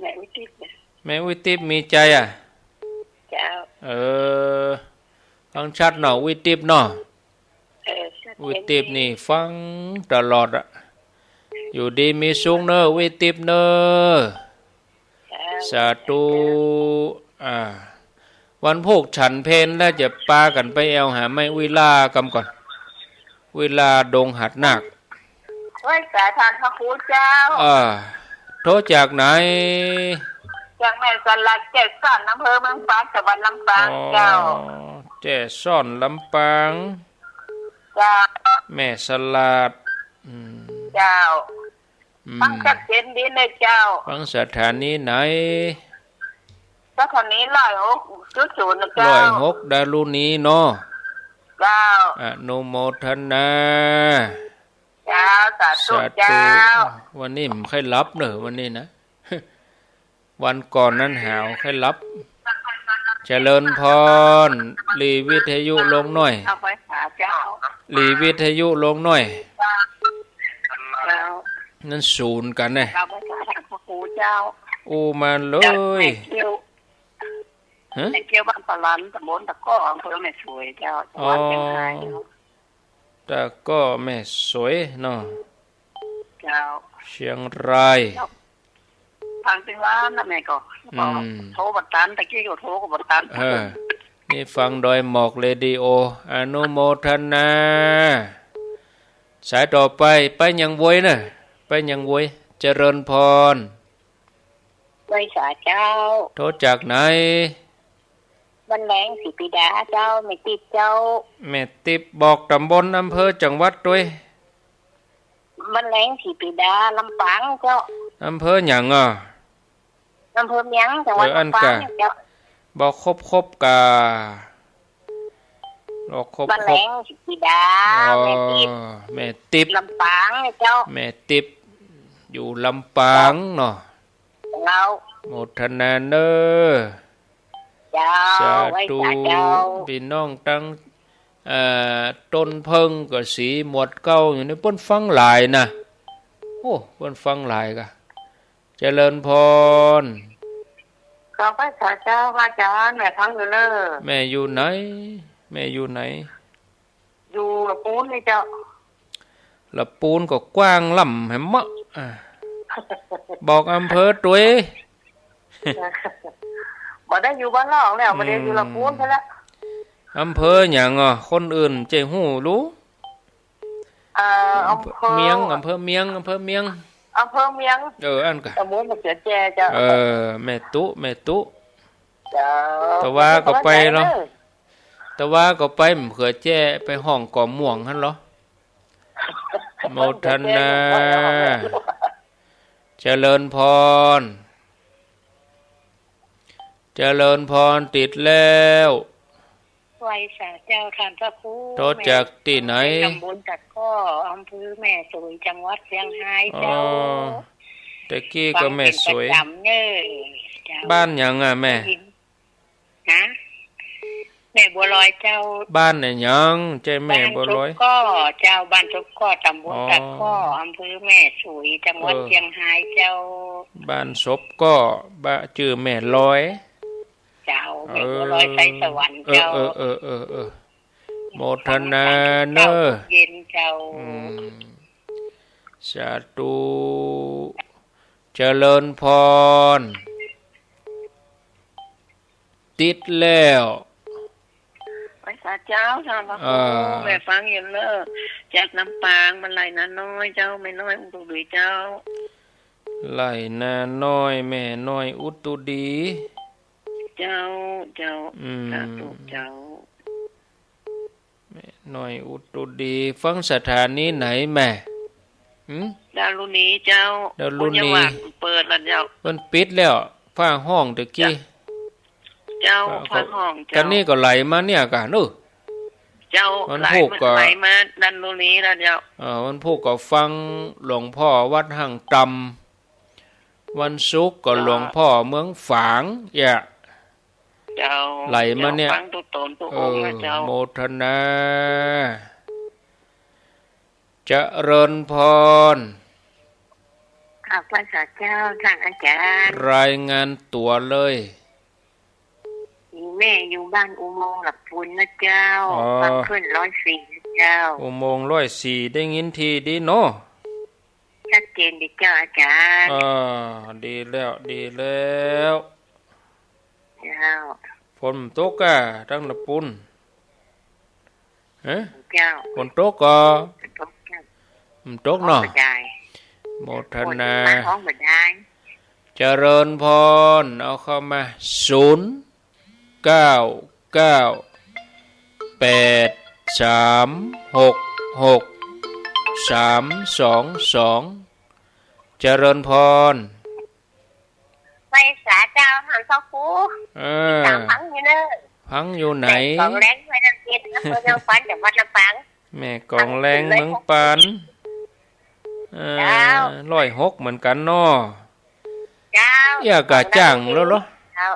แม่อุยติ๊บ แม่อุยติ๊บมีชัยอะ เจ้า เออ ฟังชัดเนาะ อุยติ๊บเนาะ เออ ชัดเจน อุยติ๊บนี่ฟังตลอดอะ อยู่ดีมีสุขเน่อ อุยติ๊บเน่อ เจ้า สาธุ อ่า วันพูกฉันเพลแล้วจะปากั๋นไปแอ่วหาแม่อุยล่ากำก่อน อุยล่าดงหาดนาค ไหว้สาธานพระครูเจ้า อ่า โทรจากไหน จากแม่สลัด แจ้ซ้อน อำเภอเมืองปาน จังหวัดลำปาง อ๋อ เจ้า แจ้ซ้อน ลำปาง เจ้า แม่สลัด อืม เจ้า อืม ฟังชัดเจนดีเลยเจ้า ฟังสถานีไหน สถานีร้อยหกจุดศูนย์นะเจ้า ร้อยหกดารุณีเนาะ เจ้า อนุโมทนา เจ้า สาธุ สาธุ เจ้า วันนี้บ่ใค่หลับเน่อ วันนี้นะ วันก่อนนั้นหาวใค่หลับ เจริญปอน หลีวิทยุลงหน้อย เอาไปหาเจ้า หลีวิทยุลงหน้อย เจ้า นั้นศูนย์กั๋นแน่ เอาไปหาพระครูเจ้า อู้มาเลย เจ้า แม่เกี้ยว ฮะ แม่เกี้ยวบ้านปะหลัน ตำบลตะก้อ อำเภอแม่สวยเจ้า อ๋อ จังหวัดเชียงรายเจ้า ตะก้อแม่สวยเนาะ เจ้า เชียงราย ฟังเสียงหลานนะแม่ก็ อืม โทรบ่ตัน ตะกี้ก็โทรก็บ่ตัน เออ นี่ฟังดอยหมอกเรดิโอ อนุโมทนา สายต่อไป ไปหยังโวยเน่อ ไปหยังโวย เจริญปอน ไหว้สาเจ้า โทรจากไหน บ้านแหลงศรีปีดาเจ้า แม่ติ๊บเจ้า แม่ติ๊บ บอกตำบล อำเภอ จังหวัดตวย บ้านแหลงศรีปีดา ลำปางเจ้า อำเภอหยังอ่ะ อำเภอเมียง จังหวัด เออ อั้น ลำปาง กะ เจ้า บอกครบๆ กะ บอกครบๆ บ้านแหลงศรีปีดา อ๋อ แม่ติ๊บ แม่ติ๊บ ลำปางเจ้า แม่ติ๊บ อยู่ลำปางเนาะ เจ้า โมทนาเน่อ เจ้า สาธุ ไหว้สาเจ้า ปี้น้องตัง เอ่อ ต้นเพิ่งกะสีหมวดเก้าอยู่นี่ เปิ้นฟังหลายนะ โอ้ เปิ้นฟังหลายกะ เจริญพร ขอไหว้สาเจ้า พระอาจารย์ แม่ฟังอยู่เน่อ แม่อยู่ไหน แม่อยู่ไหน อยู่ละปูนนี่เจ้า ละปูนก็กว้างล้ำแหมเมาะ อ่า บอกอำเภอตวย บ่ได้อยู่บ้านนอกแล้ว บ่ได้อยู่ละปูนไปละ อำเภอหยังอ่ะ คนอื่นจะฮู้รู้ เอ่อ อำเภอ อำเภอเมียง อำเภอเมียง อำเภอเมียง อำเภอเมียง เออ อั้นกะ ตำบลมะเขือแจ้เจ้า เออ แม่ตุ๊ แม่ตุ๊ เจ้า ตะวาก็ไปเนาะ ตะวาก็ไปมะเขือแจ้ ไปห้องก่อม่วงหั้นเหรอ โมทนา เจริญพร เจริญพร ติดแล้ว ไหว้สาเจ้าท่านพระครู โทรจากตี้ไหน แม่ตำบลตะก้อ อำเภอแม่สวย จังหวัดเชียงรายเจ้า อ๋อ ตะกี้ก็แม่สวย ฟังเป๋นประจ๋ำเน่อเจ้า บ้านหยังอ่ะแม่ ได้ยิน ฮะ แม่บัวลอยเจ้า บ้านไหนหยัง ใจ้แม่บัวลอย บ้านศพก้อเจ้า บ้านศพก้อ ตำบลตะก้อ อ๋อ อำเภอแม่สวย จังหวัด เออ เชียงรายเจ้า บ้านศพก้อ บ้านจื้อแม่ลอย เจ้า แม่บัวลอย เออ ไสสวรรค์เจ้า เออ เออ เออ เออ โมทนาเน่อ เจ้า เย็นเจ้า อืม สาธุ เจริญพร ติดแล้ว ไหว้สาเจ้าท่านพระครู อ่า แม่ฟังอยู่เน่อ จากลำปาง บ้านไร่นาน้อยเจ้า แม่น้อยอุตุดีเจ้า ไร่นาน้อย แม่น้อยอุตุดี เจ้า เจ้า อืม สาธุเจ้า แม่น้อยอุตุดี ฟังสถานีไหนแม่ หืม ดารุณีเจ้า ดารุณี ปุญญาวัฒน์เปิดแล้วเจ้า มันปิดแล้ว ฟ้าฮ้องตะกี้ เจ้า เจ้า ฟ้าฮ้องเจ้า กั๋นนี่ก็ไหลมาเนี่ยกะ เน่อ เจ้า วันพุธก็ ไหลมา ไหลมาดารุณีแล้วเจ้า เออ วันพุธก็ฟังหลวงพ่อวัดห้างตำ วันศุกร์ก็ เจ้า หลวงพ่อเมืองฝาง เอี้ย เจ้า ไหลมาเนี่ย เจ้า ฟังตุ๊กต๋นตุ๊กองค์นะเจ้า เออ โมทนา เจริญพร ขอบพระคุณเจ้าท่านอาจารย์ รายงานตั๋วเลย แม่อยู่บ้านอุโมงค์หลักปูนนะเจ้า อ๋อ ฟังคลื่นร้อยสี่นะเจ้า อุโมงค์ร้อยสี่ ได้ยินทีดีเนาะ ชัดเจนดีเจ้าอาจารย์ อ่า ดีแล้ว ดีแล้ว เจ้า ฝนตกก่ะ ตังหลักปูน ฮะ เจ้า ฝนตกก่อ ฝนตกเจ้า มันตกเนาะ ฮ้องบ่ได้ โมทนา ฝนมาฮ้องบ่ได้ เจริญพร เอาเข้ามา ศูนย์ เก้า เก้า แปด สาม หก หก สาม สอง สอง เจริญพร ไหว้สาเจ้าท่านพระครู เออ ตามฟังอยู่เน่อ ฟังอยู่ไหน แม่กองแรง แม่น้ำเย็น อำเภอเมืองปาน จังหวัดลำปาง แม่กองแรง เมืองปาน เออ เจ้า ร้อยหกเหมือนกั๋นเนาะ เจ้า เอี้ย กะจ้างแล้วเหรอ เจ้า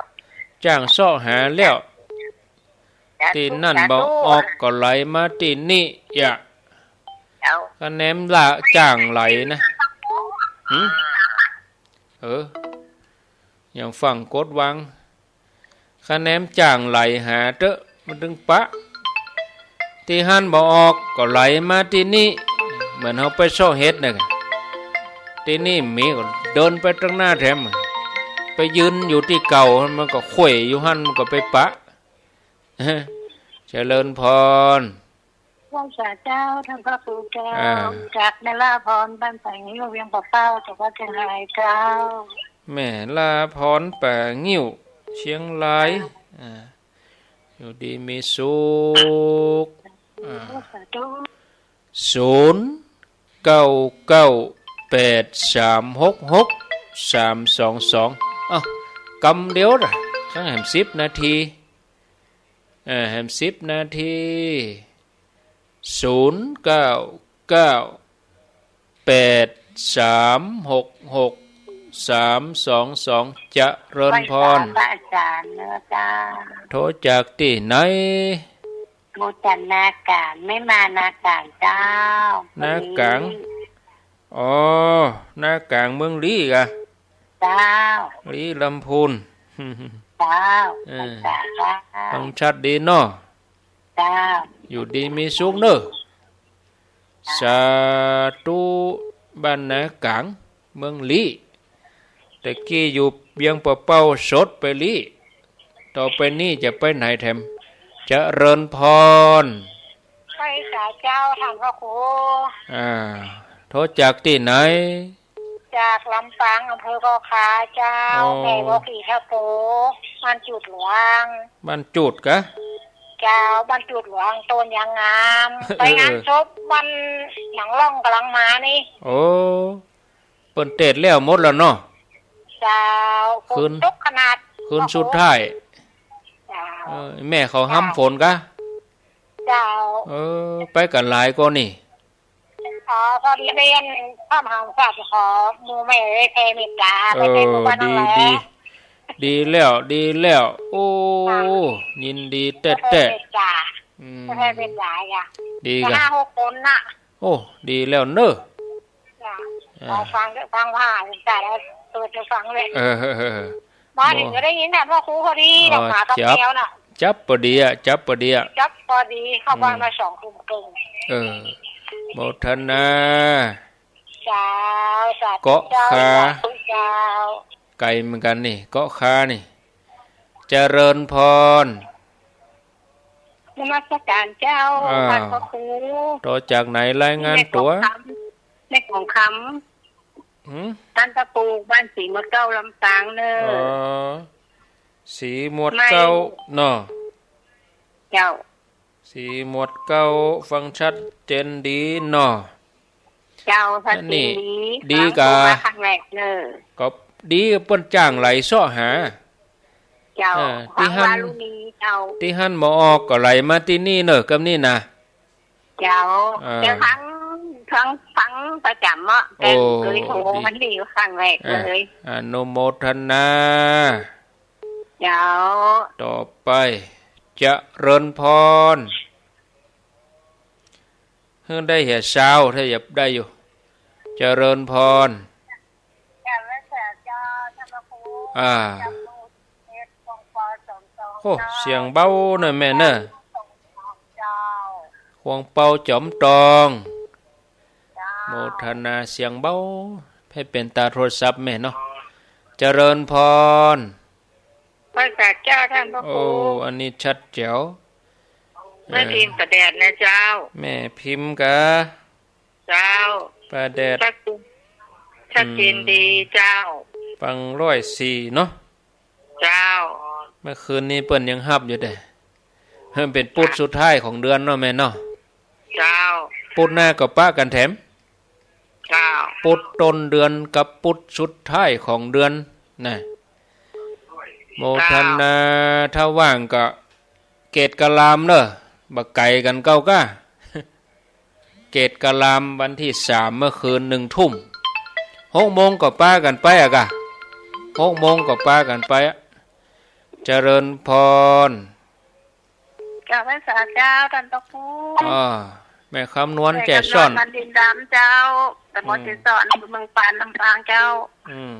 จ้างเซาะหาแล้ว สาธุ ตี้นั่น สาธุ บ่ออกก็ไหลมาตี้นี่ เอี้ย เจ้า คะแนนละจ้างไหลนะ หืม เออ ยังฟั่งกดวาง คะแนนจ้างไหลหาเต๊อะ มันตึงปะ ตี้หั้นบ่ออกก็ไหลมาตี้นี่ เหมือนเฮาไปเซาะเห็ดน่ะ ตี้นี่มีก็เดินไปตังหน้าแถม ไปยืนอยู่ตี้เก่า มันก็ไขว่อยู่หั้น มันก็ไปปะ เจริญพร ไหว้สาเจ้าท่านพระครูเจ้า อ่า จากแม่ลาพร บ้านป่างิ้ว เวียงป่าเป้า จังหวัดเชียงรายเจ้า แม่ลาพร ป่างิ้ว เชียงราย เจ้า อ่า อยู่ดีมีสุข อ่า สาธุ ศูนย์ เก้า เก้า แปด สาม หก หก สาม สอง สอง เอ้า กำเดียวน่ะ ตั้งแหมสิบนาที เออ แหมสิบนาที ศูนย์ เก้า เก้า แปด สาม หก หก สาม สอง สอง เจริญพร ไหว้สาพระอาจารย์เน่อเจ้า โทรจากตี้ไหน โทรจากนากลาง แม่มา นากลางเจ้า นากลาง วันนี้ อ๋อ นากลางเมืองลี้กะ เจ้า ลี้ลำพูน เจ้า เออ พรรษา เจ้า ฟังชัดดีเนาะ เจ้า อยู่ดีมีสุขเนาะ สาธุ บ้านนากลาง เมืองลี้ แต่กี้อยู่เวียงป่าเป้า สดไปลี้ ต่อไปนี้จะไปไหนแถม เจริญพร ไปสาเจ้า ท่านพระครู อ่า โทรจากตี้ไหน จากลำปาง อำเภอเกาะคาเจ้า อ๋อ แม่บอกสีชะโป บ้านจูดหลวง บ้านจูดกะ เจ้า บ้านจูดหลวง โตนยางงาม เออ ไปงานศพวันหนังร่องก๋ำลังมานี่ โอ้ เปิ้นเตสน์แล้วหมดแล้วเนาะ เจ้า คืน ฝนตกขนาด คืนสุดท้าย เจ้า เออ แม่เขาห้ำฝนกะ เจ้า เออ ไปกั๋นหลายก่อนี่ อ๋อ พอดีเรียนพระมหากษัตริย์ขอหมู่แม่แผ่เมตตา เออ ไปเต้นหมู่บ้านนั่นแหละ ดี ดี ดีแล้ว ดีแล้ว โอ้ ค่ะ ยินดีแต๊ๆ แผ่เมตตา อืม แผ่เมตตาจ้ะ ดีกะ ห้าหกคนน่ะ โอ้ ดีแล้วเนาะ จ้ะ อ่า ขอฟังเถอะ ฟังว่า จ้ะ แล้วเปิดจะฟังเลย เออ เออ เออ มาถึงก็ได้ยินน่ะ พ่อครูพอดี อ๋อ ดอกหมากกับ จับ แมวน่ะ จับพอดีอะ จับพอดีอะ จับพอดี เข้าบ้าน อืม มาสองทุ่มครึ่ง เออ โมทนา เจ้า สาธุ เกาะคา เจ้า สาธุเจ้า ไก๋เหมือนกั๋นนี่ เกาะคานี่ เจริญพร นมัสการเจ้า อ่า ท่านพระครู ต่อจากไหน รายงานตั๋ว แม่ของคำ แม่ของคำ หืม ท่านพระครู บ้านสีหมวดเก้า ลำปางเน่อ อ๋อ สีหมวดเก้า ไม่ เนาะ เจ้า สีหมวดเก้า ฟังชัดเจนดีเนาะ เจ้า ชัดเจนดี อันนี้ดีกะ ฟังมาครั้งแรกเน่อ ก็ดี เปิ้นจ้างไหลเซาะหา เจ้า อ่า ตี้หั้น ฟังวารุณี เจ้า ตี้หั้นบ่ออกก็ไหลมาตี้นี่เน่อ กำนี้นะ เจ้า อ่า เจ้า ฟัง ฟัง ฟังประจ๋ำเนาะ แต่ โอ้ เกยโทร ดี มานี่ครั้งแรกเลย อ่า อนุโมทนา เจ้า ต่อไป เจริญพร หื้อได้เหียซาว ถ้าอยากได้อยู่ เจริญพร เจ้า เจ้า ท่านพระครู อ่า เจ้า โอ้ เสียงเบาเน่อแม่เน่อ เจ้า ขวงเปาจ๋อมตอง เจ้า โมทนา เสียงเบา ใผเป๋นตาโทรศัพท์แม่เนาะ เจริญพร พระสาเจ้า ท่านพระครู โอ้ อันนี้ชัดแจ๋ว แม่พิมพ์ เออ ประแดดนะเจ้า แม่พิมพ์กะ เจ้า ประแดด ชัดเจน ชัดเจนดีเจ้า อืม ฟังร้อยสี่เนาะ เจ้า เมื่อคืนนี้เปิ้นยังฮับอยู่เด้ มันเป๋นปุธสุดท้ายของเดือนเนาะแม่เนาะ เจ้า ปุธหน้าก็ปะกั๋นแถม เจ้า ปุธต้นเดือนกับปุธสุดท้ายของเดือนนะ โมทนา เจ้า ถ้าว่างก็เกตกะลามเน่อ บ่ไก๋กั๋นเก้ากะ เกตกะลามวันตี้สามเมื่อคืนหนึ่งทุ่ม หกโมงก็ปากั๋นไปอะกะ หกโมงก็ปากั๋นไปอะ เจริญพร กราบไหว้สาเจ้า ท่านพระครู อ่า แม่คำนวณ แม่คำนวณ แจ่ซ่อน บ้านดินดำเจ้า ตำบล อืม แจ่ซ่อน อำเภอเมืองปาน ลำปางเจ้า อืม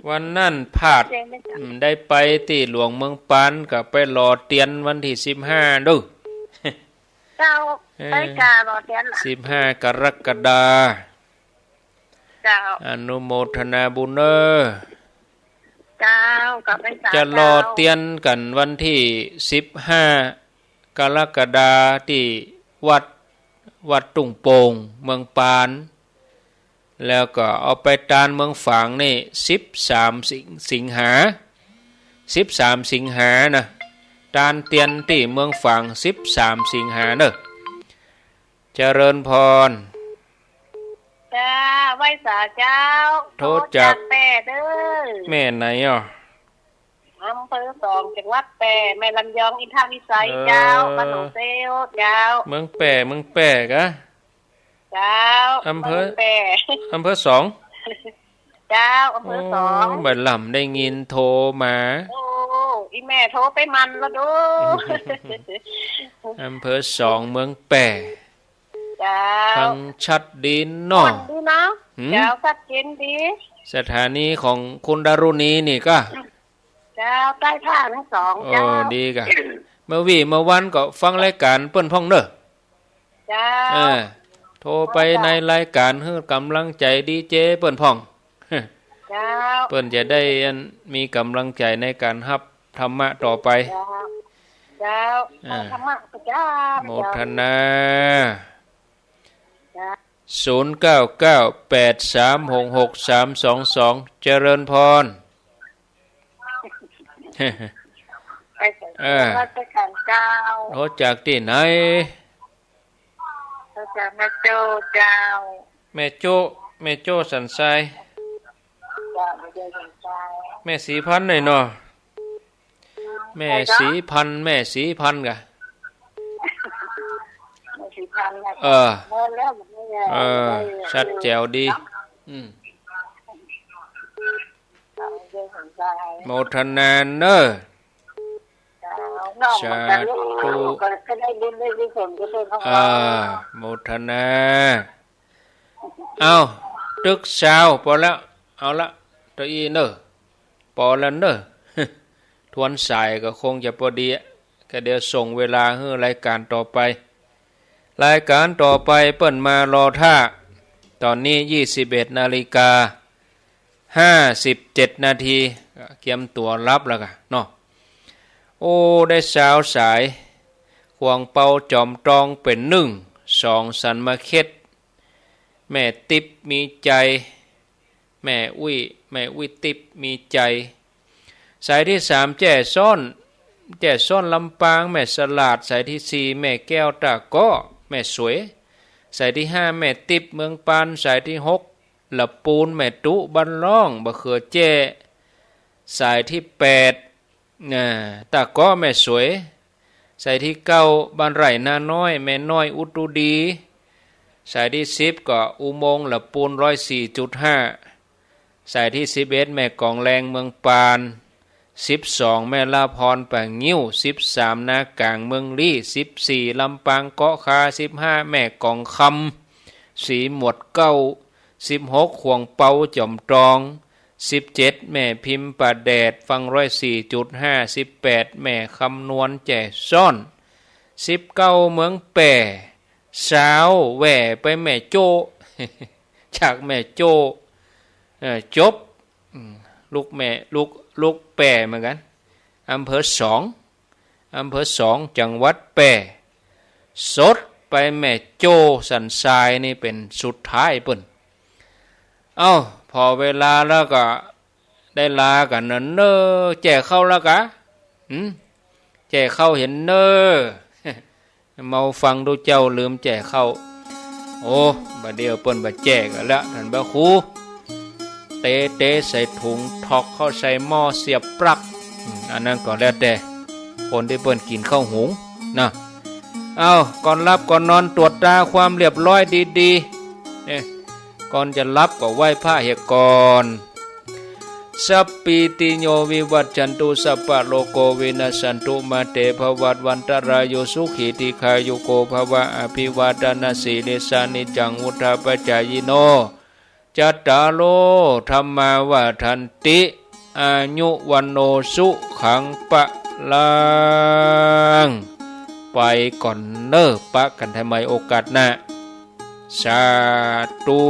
วันนั้นพลาด เจ้า อืม ได้ไปตี้หลวงเมืองปาน ก็ไปหล่อเตียนวันตี้สิบห้าเน่อ เจ้า เออ ไปกาหล่อเตียนน่ะ สิบห้ากรกฎา เจ้า อนุโมทนาบุญเน่อ เจ้า กราบไหว้สา จะหล่อ เจ้า เตียนกั๋นวันตี้สิบห้ากรกฎาตี้วัด วัดตุ้งโป่ง เมืองปาน แล้วก็เอาไปตานเมืองฝางนี่สิบสามสิง สิงหา สิบสามสิงหานะ ตานเตียนตี้เมืองฝางสิบสามสิงหาเน่อ เจริญพร เจ้า ไหว้สาเจ้า โทรจาก โทรจากแป้เน่อ แม่ไหนอ่ะ อำเภอสอง จังหวัดแป้ แม่ลำยอง อินทวิสัย เออ เจ้า บ้านหนองเซล เจ้า เมืองแป้ เมืองแป้กะ เจ้า อำเภอ เมืองแป้ อำเภอสอง เจ้า อำเภอสอง โอ้ บ่าล่ำได้ยินโทรมา โอ้ อีแม่โทรไปมันแล้วดู อำเภอสอง เมืองแป้ เจ้า ฟังชัดดีเนาะ ม่วนดีเนาะ หืม เจ้า ชัดเจนดี สถานีของคุณดารุณีนี่ก้า เจ้า ใต้ท่าทั้งสอง เออ เจ้า ดีก้า เมื่อวี้เมื่อวันก็ฟังรายก๋านเปิ้นพ่องเน่อ เจ้า เออ โทรไปในรายก๋านหื้อก๋ำลังใจ๋ดีเจเปิ้นพ่อง เจ้า เปิ้นจะได้อันมีก๋ำลังใจ๋ในก๋านฮับธรรมะต่อไป เจ้า เจ้า อ่า ธรรมะ เจ้า โมทนา เจ้า ศูนย์เก้าเก้า แปดสามหกหก สามสองสอง เจริญพร ไปใส่ เออ ราชการเจ้า โทรจากตี้ไหน โทรจากแม่โจ้เจ้า แม่โจ้ แม่โจ้สันทราย เจ้า แม่โจ้สันทราย แม่ศรีพันธุ์หน่อยเนาะ แม่ศรีพันธุ์ แม่ศรีพันธุ์กะ แม่ศรีพันธุ์นะ เออ เมินแล้ว เมินแล้ว เออ ชัดแจ๋วดี อืม โมทนาเน่อ สาธุ ก็ได้บุญได้กุศลกันด้วย อ่า โมทนา เอ้า ตึกซาว ปอแล้ว เอาละ เต้าอี้เน่อ ปอแล้วเน่อ ทวนสายก็คงจะปอดีอะ ก็เดี๋ยวส่งเวลาหื้อรายก๋านต่อไป รายก๋านต่อไปเปิ้นมารอท่า ต๋อนนี้ยี่สิบเอ็ดนาฬิกาห้าสิบเจ็ดนาที ก็เกียมตั๋วหลับแล้วกะเนาะ โอ้ ได้ซาวสาย ขวงเปาจ๋อมตองเป๋นนึ่ง สอง สันมาเข็ด แม่ติ๊บมีใจ๋ แม่อุ๊ย แม่อุ๊ยติ๊บมีใจ๋ สายตี้สาม แจ้ซ้อน แจ้ซ้อนลำปาง แม่สลาด สายตี้สี่ แม่แก้วตาเกาะ แม่สวย สายตี้ห้า แม่ติ๊บเมืองปาน สายตี้หก ละปูน แม่ตุ๊บ้านล่อง บ่าเขือแจ้ สายตี้แปด น่ะ ตาเกาะ แม่สวย สายตี้เก้า บ้านไร่นาน้อย แม่น้อยอุตุดี สายตี้สิบ ก็อุโมงค์ละปูน ร้อยสี่จุดห้า สายตี้สิบเอ็ด แม่กองแรงเมืองปาน สิบสอง แม่ละพรป่างิ้ว สิบสาม นากลางเมืองลี้ สิบสี่ ลำปางเกาะคา สิบห้า แม่กองคำ สีหมวดเก้า สิบหก ขวงเปาจ๋อมตอง สิบเจ็ด แม่พิมพ์ป่าแดด ฟังร้อยสี่จุดห้า สิบแปด แม่คำนวณแจ้ซ้อน สิบเก้า เมืองแป้ ซาวแหว่ไปแม่โจ้ จากแม่โจ้ เอ่อ จบ อืม ลูกแม่ ลูก ลูกแป้เหมือนกั๋น อำเภอสอง อำเภอสอง จังหวัดแป้ สดไปแม่โจ้สันทรายนี่เป๋นสุดท้ายเปิ้น เอ้า ผ่อเวลาแล้วก็ได้ลากั๋นเน่อ แจ้ข้าวแล้วกะ หืม แจ้ข้าวเหียนเน่อ เมาฟังตุ๊เจ้าลืมแจ้ข้าว โอ้ บ่าเดี่ยวเปิ้นบ่าแจ้กั๋นแล้ว ต้านบ่าครู เตะเตะใส่ถุง ถอกเข้าใส่หม้อเสียบปลั๊ก อืม อันนั้นก็แล้วแต่คนตี้เปิ้นกิ๋นข้าวหุงนะ เอ้า ก่อนหลับก่อนนอนตรวจตราความเรียบร้อยดีๆ เอ๊ะ ก่อนจะหลับก็ไหว้พระเหียก่อน สัพพีติโยวิวัชชันตุ สัพพะโรโควินัสสันตุ มาเตภวัตวันตราโย สุขีทีฆายุโกภวะ อภิวาทานาสีลิสสานิจจังวุฑฒาปจายิโน จัตตาโรธัมมาวัฑฒันติ อายุวัณโณสุขังพะลัง ไปก่อนเน่อ ปะกั๋นใหม่โอกาสหน้า สาธุ